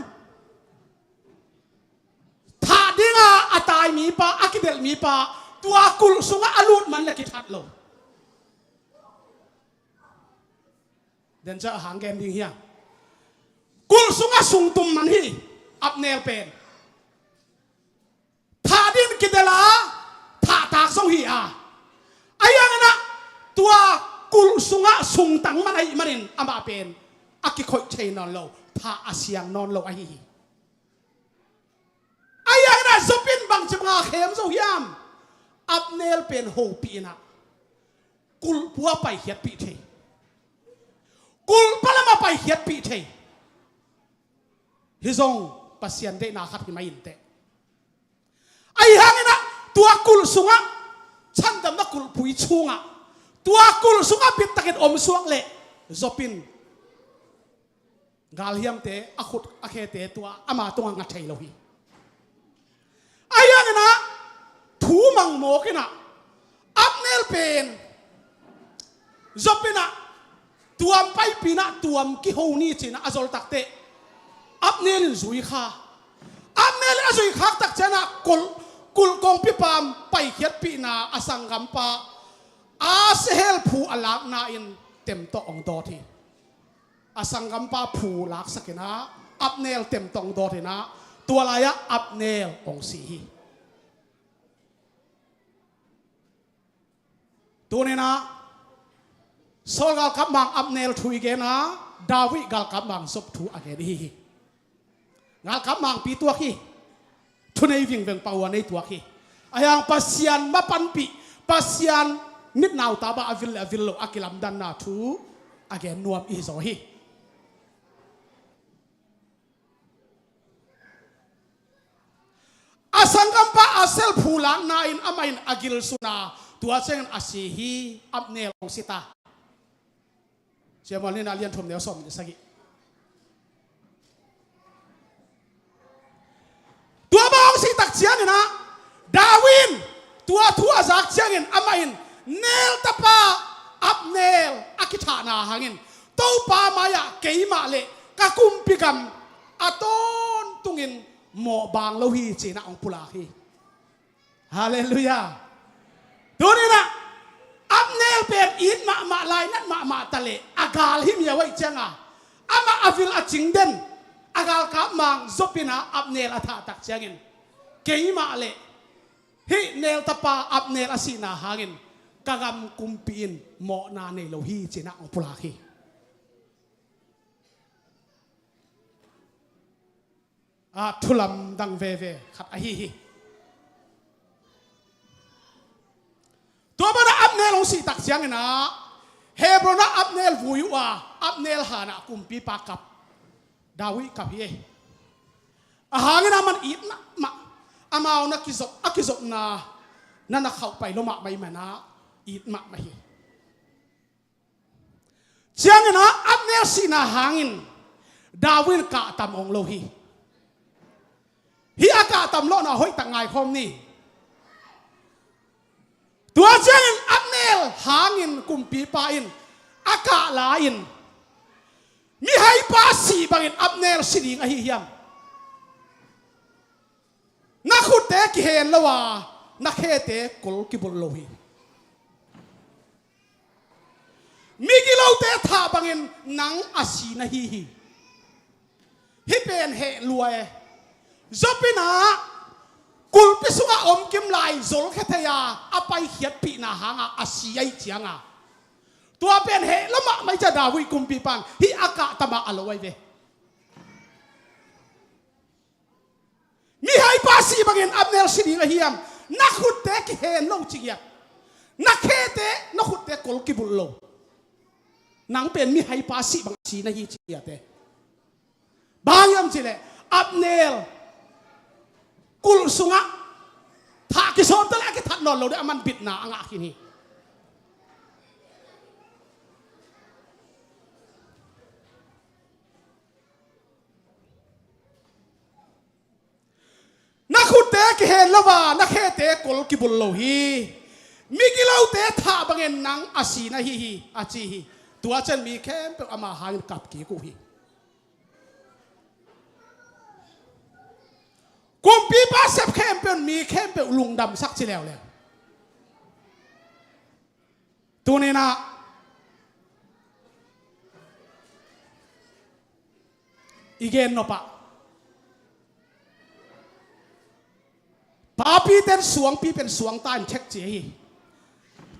thah dinga a tai mipa, a kidelh mipa, tua kulh sungah a lut man le kithat lo. Denca a hang gen ding hiam? Kulh sungah sungtum man hi. Abner pen thah dingin kidelh a, thahtak zong hi a. Ahi hanginah tua kulh sungah sungtang man ahih manin amah pen a kikhoih thei nawn lo, thah a siang nawn lo ahi hi. Ahi hanginah Job in bangci banga khem zo hiam? Abner pen hopih inah kulh pua paikhiatpih thei, kulh palamah paikhiatpih thei. Hih zong Pasian deihna khat hi mai inteh. Ahi hanginah tua kulh sungah, chandamna kulhpui chungah, tua kulh sungah bittakin omsuak leh Job in galhiamte a khut a khete tua ama tungah nga thei lo hi. Ahi hanginah thu mangmawk inah Abner pen Job inah tuam paipih inah tuam kiho ni ci-inah a zol takteh Abner in zui kha. Abner in a zui khak tak cianginah kulh, kulh kongpipa paikhiatpihna a sanggampa Asahel phu a lakna in tem tawh hong dawt hi. A sanggampa phu laksak inah Abner tem tawh hong dawt inah tua lai-ah Abner hong si hi. Tuninah Saul galkap mang Abner thu i gen a, David galkap mang Job thu a gen ihi hi. Galkap mangpi tuak hi. Thunei vingveng pau a nei tuak hi. Ahi hang Pasian mapanpih, Pasian mitnauta bang a vil le a vil lo a kilamdanna thu a gen nuam ihi zaw hi. A sanggampa Asahel phu lakna in amah in a gilsuna, tua ciangin a si hi. Abner hong si ta. Samuel nihna a lian thum neu sawm nih le sagih. Tua bang hong si tak cianginah David in tua thu a zak ciangin amah in Nel tapa Abner a kithahna hangin Topa mai-ah keimah le ka kumpi gam a tawntungin mawhbaang lo hi, ci-in ah hong pulak hi. Halleluiah. Tuni-in ah Abner pen it mahmah, lainat mahmah ta leh a gal hi miau ahih cianga amah a vil a cing den a galkap mang Joab in ah Abner a thah tak ciangin keimah le hih Nel tapa Abner a sihna hangin ka gam kumpi in mawhna nei lo hi, ci-in ah hong pulak hi. A thu lamdang veve khat ahi hi. Tua banah Abner hong sih tak ciangin ah Hebron ah Abner vui uh a, Abner hanah kumpipa kap, David kap hi. A hangin ah man it mahmah, amau na kizop, a kizopna na na khauh pai lo mahmah ahih manin it mahmah hi. Ciangin ah Abner sihna hangin David in kahtam hong lo hi. Hih a kahtam lawhna hoihtak ngaikhawm ni. Tua ciangin Abner hangin kumpipa in a kah lai-in, mihaipa sih bangin Abner si ding ahi hiam? Na khutte kihen lo a, na khete kol kibulh lo hi. Migilote thah bangin nang a si na hi hi. Hih pen heh lua e. Joab in ah kulpi sungah om kim lai zolkhia thei a, a paikhiatpihna hangah a si ahih cianga tua pen heh lua mahmah ahih ciang David kumpipa in hih a kahtam a lo ahi ve. Mihaipa sih bangin Abner si ding ahi hiam? Na khutte kihen lo ci ngiat. Na khete, na khutte kol kibulh lo. Nang pen mihaipa sih bang si na hi ci ngiat e. Bang hang hiam cih leh Abner kulh sungah thah kisawm ta leh a kithat nawn lo ding a, aman bitna a ngah khin hi. Na khutte kihen lo a, na khete kol kibulh lo hi. Migilote thah bangin nang a si na hi hi, a ci hi. Tua ciang mi khempeuh ama hangin kap kik uh hi. Kumpipa sep khempeuh in mi khempeuh lungdamsak ci leuleu. Tuni-in ah i gen nop ah, papite in suangpi pen suangta in thek ci hi.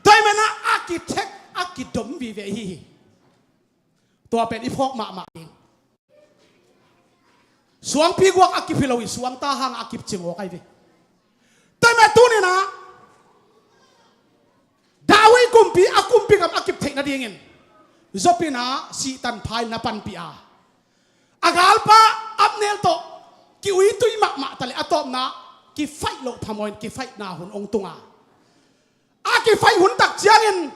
Tua ahih manin ah a kithek, a kidom vive hi hi. Tua pen i phawk mahmah ding. Suangpi guak a kip hi lo hi, suangta hangah a kip cimawk ahi ve. Tua ahih manin tuni-in ah David kumpi, a kumpi gam a kip theih nadingin Joab in ah sihtan pha in na panpih a, a galpa Abner tawh ki-uitui mahmah ta leh a tawpna kifaih loh phamawh in kifaihna hun hong tung a, a kifaih hun tak ciangin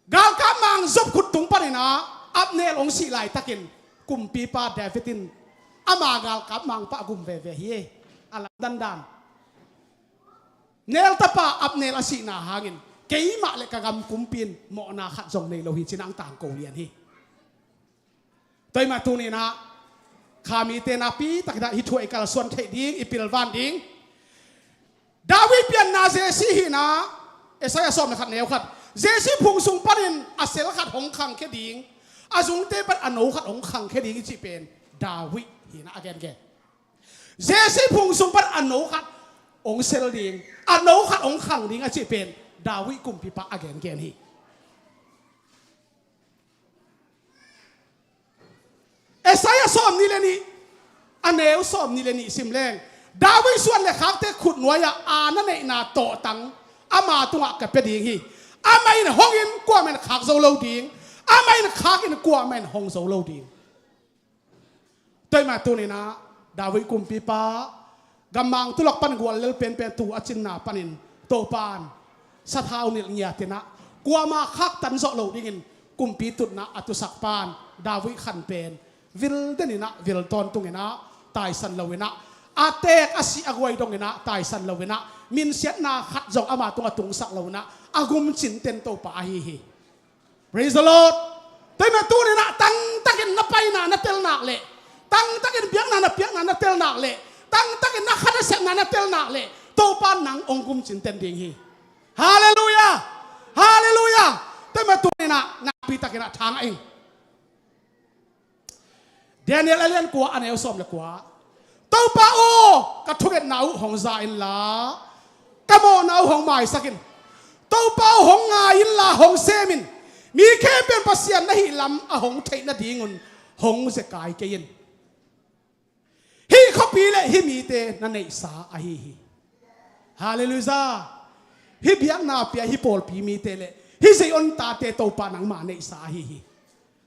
galkap mang Joab khut tung panin ah Abner hong sih laitakin kumpipa David in ama galkap mang pah gum veve hi. A lam dandan, Nel tapa Abner a sihna hangin keimah le ka gam kumpi in mawhna khat zong nei lo hi, ci-in ah hong tangko lian hi. Tua ahih manin tuni-in ah kha mite napi takin ah hih thu ah i kalsuan theih ding, i pilvan ding. David pianna Jesse hihna, Isaiah sawm le khat neu khat. Jesse phung sung panin a sel khat hong khangkhia ding, a zungte pan a no khat hong khangkhia ding i cih pen David hihna a gengen. Jesse phung sung pan a no khat hong sel ding, a no khat hong khang ding a cih pen David kumpipa a gengen hi. Isaiah sawmnih le nih, a neu sawmnih le nih sim leng, David suan le khakte khutnuai-ah aana neihna tawhtang ama tungah ka pia ding hi. Amah in hong in kuamah in khak zo lo ding, amah in khak in kuamah in hong zo lo ding. Tua ahih manin tuni-in ah David kumpipa, gammang tulak pan guallel penpen tuu a cinna panin Topa in sathau nilh ngiat in ah kuamah khaktan zawh loh dingin kumpi tutna a tusak pan David khan pen vil den in ah, vil tawntung in ah, taisan lo in ah, a teek a sih a guai dong in ah taisan lo in ah, minsiatna khat zong ama tungah tungsak lo inah a gum cinten Topa ahi hi. Praise the Lord. Tua ahih manin tuni inah tangtakin na paina na tel nak leh, tangtakin biakna na piakna na tel nak leh, tangtakin na kha na sepna na tel nak leh, Topa nang hong gum cinten ding hi. Halleluiah. Halleluiah. Tua ahih manin tuni inah nakpi takin ah thangah ing. Daniel a lian kua a neu sawm le kua. Topa aw, ka thungetna uh hong za inla, ka mawhna uh hong maisak in. Topa aw, hong ngai inla hong sem in. Mi khempeuh in Pasian na hih lam a hong theih nadingun hong zekai kei in. Hih khuapi le hih mite na neihsa ahi hi. Halleluiah. Hih biakna pia hih pawlpi mite le hih Zion tate Topa nangma neihsa ahi hi.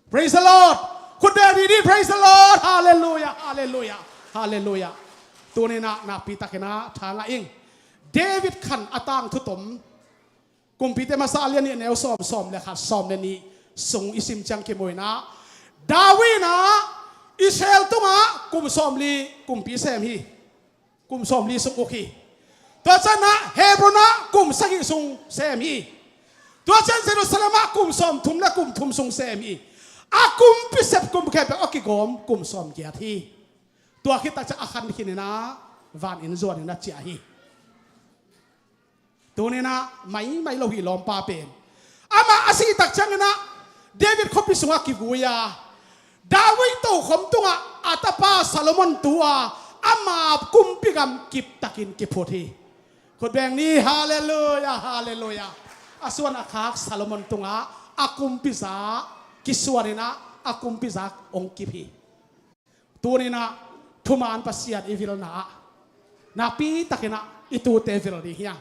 Praise the Lord. Khut beng didi, praise the Lord. Halleluiah, halleluiah, halleluiah. Tuni inah nakpi takin ah thangah ing. David khan a tangthu tom, Kumpite Masa a lian nih a neu sawm, sawm le khat, sawm le nih sung i sim ciang kimu inah, David inah Israel tungah kum sawmli kumpi sem hi. Kum sawmli sung uk hi. Tua ciang inah Hebron ah kum sagih sung sem hi. Tua ciang Jerusalem ah kum sawmthum le kum thum sung sem hi. A kumpi sep kum khempeuh a kigawm kum sawmgiat hi. Tua khit tak ciang a khan khin inah van inn zuan inah ciah hi. Tuni inah maimai lo hi lawmpa pen. Amah a sih tak ciang inah David khuapi sungah kivui a, David tokhom tungah a tapa Solomon tu a, ama kumpi gam kip takin kiphut hi. Khut beng ni, halleluiah, halleluiah. A suan a khak Solomon tungah a kumpi za kisuan inah a kumpi za hong kip hi. Tuni inah thuman Pasian i vilna ah nakpi takin ah i tute vil ding hi hang.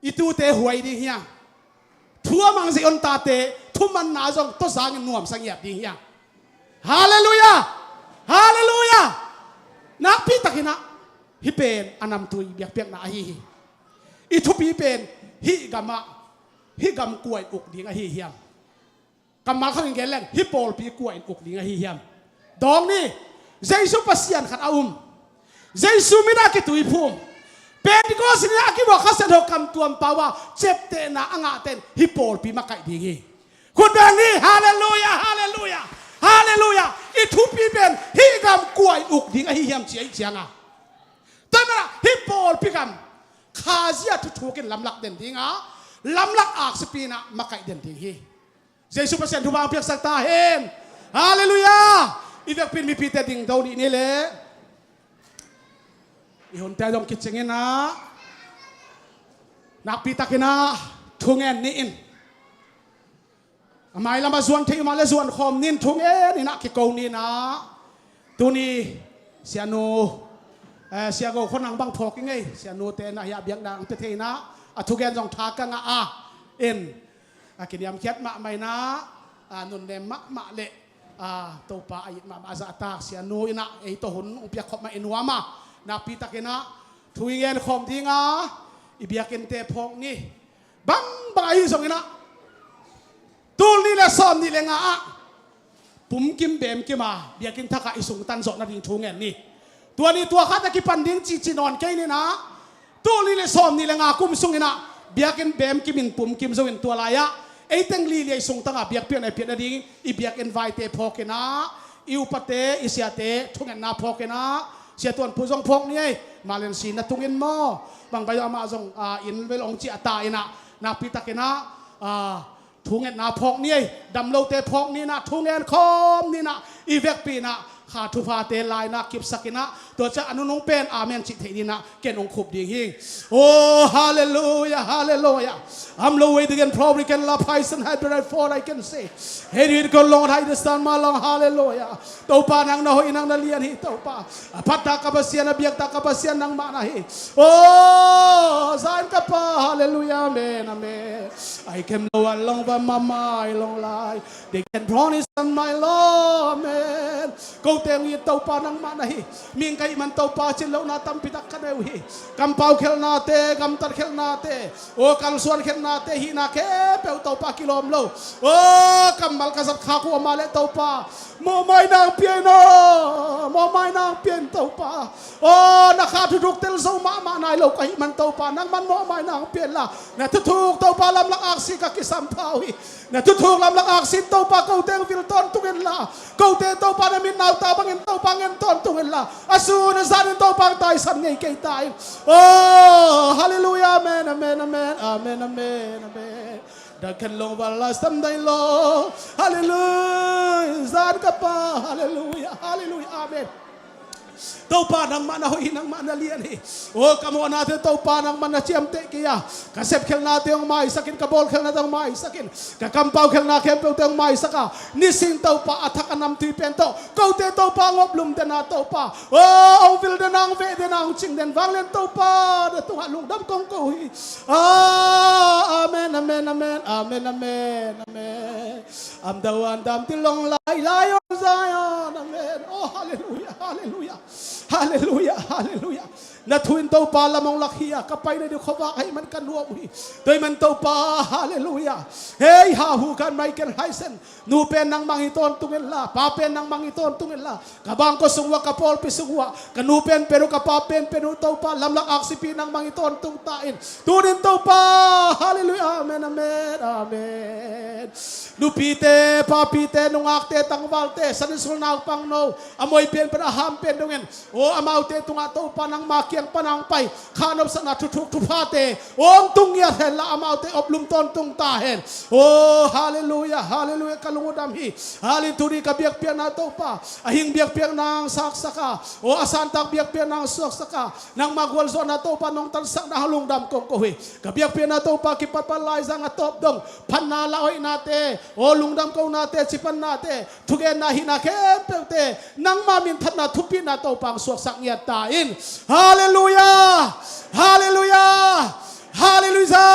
I tute huai ding hi hang. Thu a mang Zion tate thumanna zong tawzangin nuamsa ngiat ding hi hang. Halleluiah. Halleluiah. Nakpi takin ah hih pen a namtui biakpiakna ahi hi. I thupi pen hih gam ah, hih gam kua in uk ding ahi hiam? Kammal khat in gen leng, hih pawlpi kua in uk ding ahi hiam? Dawng ni. Jesu Pasian khat a um. Jesu min a kituiphum. Pentecost ni a kibuak Kha Siangtho kamtuam pau a ciaptehna a ngahte in hih pawlpi makaih ding hi. Khut beng ni. Halleluiah, halleluiah, halleluiah. I thupi pen hih gam kua in uk ding ahi hiam ci ahih ciangin, tua ahih manin hih pawlpi gam Khazih a thuthuk in lamlak den ding a, lamlak aksipi in ah makaih den ding hi. Jesu Pasian thupha piaksak ta hen. Halleluiah. I vekpi in mipite dingto dih ni leh, i hunte zong kicing in ah, nakpi takin ah thungen ni in. A mailam a zuan thei mah leh zuan khawm ni in, thungen in ah kiko ni in ah. Tuni sianu, eh, sia go khonang bang phawk i ngei, sianute in ah hiah biakna ang pia thei in ah, a thugen zong tha ka ngah a, in a kiniamkhiat mahmah in ah, a nunnem mahmah leh, a, Topa a it mahmah a zahtak sianu in ah ei tawh hun hong piak khop mah i nuam a, nakpi takin ah thu i ngen khawm ding a, i biakinnte phawk ni. Bangbang ahi zongin ah, tul nih leh sawm nih leh nga ah pumkim bemkim a biakinn thak ah i sungtan zawh nading thu ngen ni. Tua ni tua khat a kipan ding cihcih nawn kei ni in ah, tul nih leh sawm nih leh nga kum sungin ah biakinn bemkim in pumkim zo in, tua lai ah ei teng lili a i sungtang a biakpiakna i piak nading i biakinn vaite phawk in ah, i upate, i siate thungetna phawk in ah, Sia Tuan Pu zong phawk ni ei, Malaysia na tung in maw, bang bai amah zong, ah, inn vel hong ciah ta in ah, nakpi takin ah, ah, thungetna phawk ni ei, damlote phawk ni in ah, thungen khawm ni in ah, i vekpi in ah kha thuphate la in ah kipsak in ah, tua ciang a nunung pen amen cih theih ni in ah, ken hong khup ding hi. Oh, halleluiah, halleluiah. Amlo wei digen probably ken la phaisen hai berai for I can say. Hei duit kon long hai de san ma long, halleluiah. Topa nang na hoih, nang na lian hi Topa. A phattak ka Pasian, a biaktak ka Pasian nangmah na hi. Oh, Zion ka Pa, halleluiah, amen, amen. I can no one long by my my long life. They can promise on my law, amen. Ko teng i Topa nangmah na hi. Ming ka hih man Topa cin lohna tampi tak ka nei uh hi. Kampau khelhnate, gamtat khelhnate, aw kalsuan khelhnate hihna khempeuh Topa kilawm lo. Aw kammal ka zat khak uh amah le Topa mawhmaina hong pia in aw, mawhmaina hong pia in Topa. Aw na kha thuthuk tel zo mahmah nai lo ka hih man Topa nangman mawhmaina hong pia inla, na thuthuk Topa lamlak aksi ka kisam pha uh hi. Na thuthuk lamlak aksi in Topa ko teng vil tawntung inla, kote Topa na mit nau ta bangin Topa ngen tawntung inla, a sun a zan in Topa hong taisan ngei kei ta in. Aw halleluia, amen, amen, amen, amen, amen, amen. That can long by last time thy Lord. Halleluia. Zan ka pa. Halleluia. Halleluia. Amen. Topa nangmah na hoih hi, nangmah na lian hi. Aw ka mawhnate Topa nangmah na ciamteh kei a, ka sepkhelhnate hong maisak in, ka bawlkhelhnate hong maisak in, ka kampau khelhna khempeuhte hong maisak a, nisim Topa a thak a namtui pen tawh kote Topa hong oplum den a Topa, aw hong vil den a, hong veh den a, hong cing den vanglian Topa na tungah lungdam kong ko hi. Ah, amen, amen, amen, amen, amen, amen. I'm the one damn the long line, Lion Zion, amen. Oh, hallelujah, hallelujah, hallelujah, hallelujah. Na thu in Topa lam hong lak hi a, ka pai na ding khuavak ahih man ka nuam uh hi. Tua ahih man Topa, hallelujah. Hey, ha hu kan mai ken hai sen. Nu pen nangmah hi tawntung inla, pa pen nangmah hi tawntung inla, ka bangkua sung uh ah, ka pawlpi sung uh ah, ka nu pen pen uh, ka pa pen pen uh Topa, lamlak aksipi nangmah hi tawntung ta in. Tunin Topa, halleluia, amen, amen, amen. Nupite, papite, nungakte, tangvalte, Sunday school naupangno, a moi pianpen, a ham pen dongin, aw amaute tungah Topa nangma kiang pan hong pai kha nopsakna thuthuk thuphate hong tung ngiat henla, amaute oplum tawntung ta hen. Aw halleluia, halleluia, ka lung uh dam hi. Halleluia, tuni ka biakpiakna Topa, a hing biakpiakna hong saksak a, aw a santak biakpiakna hong suaksak a, nangma gualzawhna Topa nong tansakna hong lungdam kong ko hi. Ka biakpiakna Topa kipatpat laizang a tawp dong phatna lauhoihnate, aw lungdam konate, cipannate, thugenna hihna khempeuhte nangma minthanna thupina Topa hong suaksak ngiat ta in. Halleluia! Halleluia! Halleluia!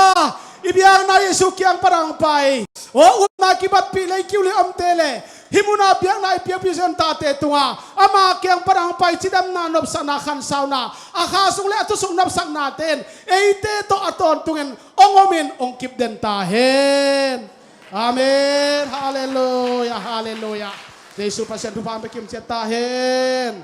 I biakna Jesu kiang pan hong pai, aw upna kibatpih lei kiu lei omte le hih muna biakna i piakpih zon tate tungah ama kiang pan hong pai cidamna, nopsakna, khansauna, a kha sung le a thu sung nopsaknate in eite tawh a tawntungin hong omin hong kip den ta hen. Amen. Halleluia, halleluia. Jesu Pasian thupha hong pia kim ciat ta hen.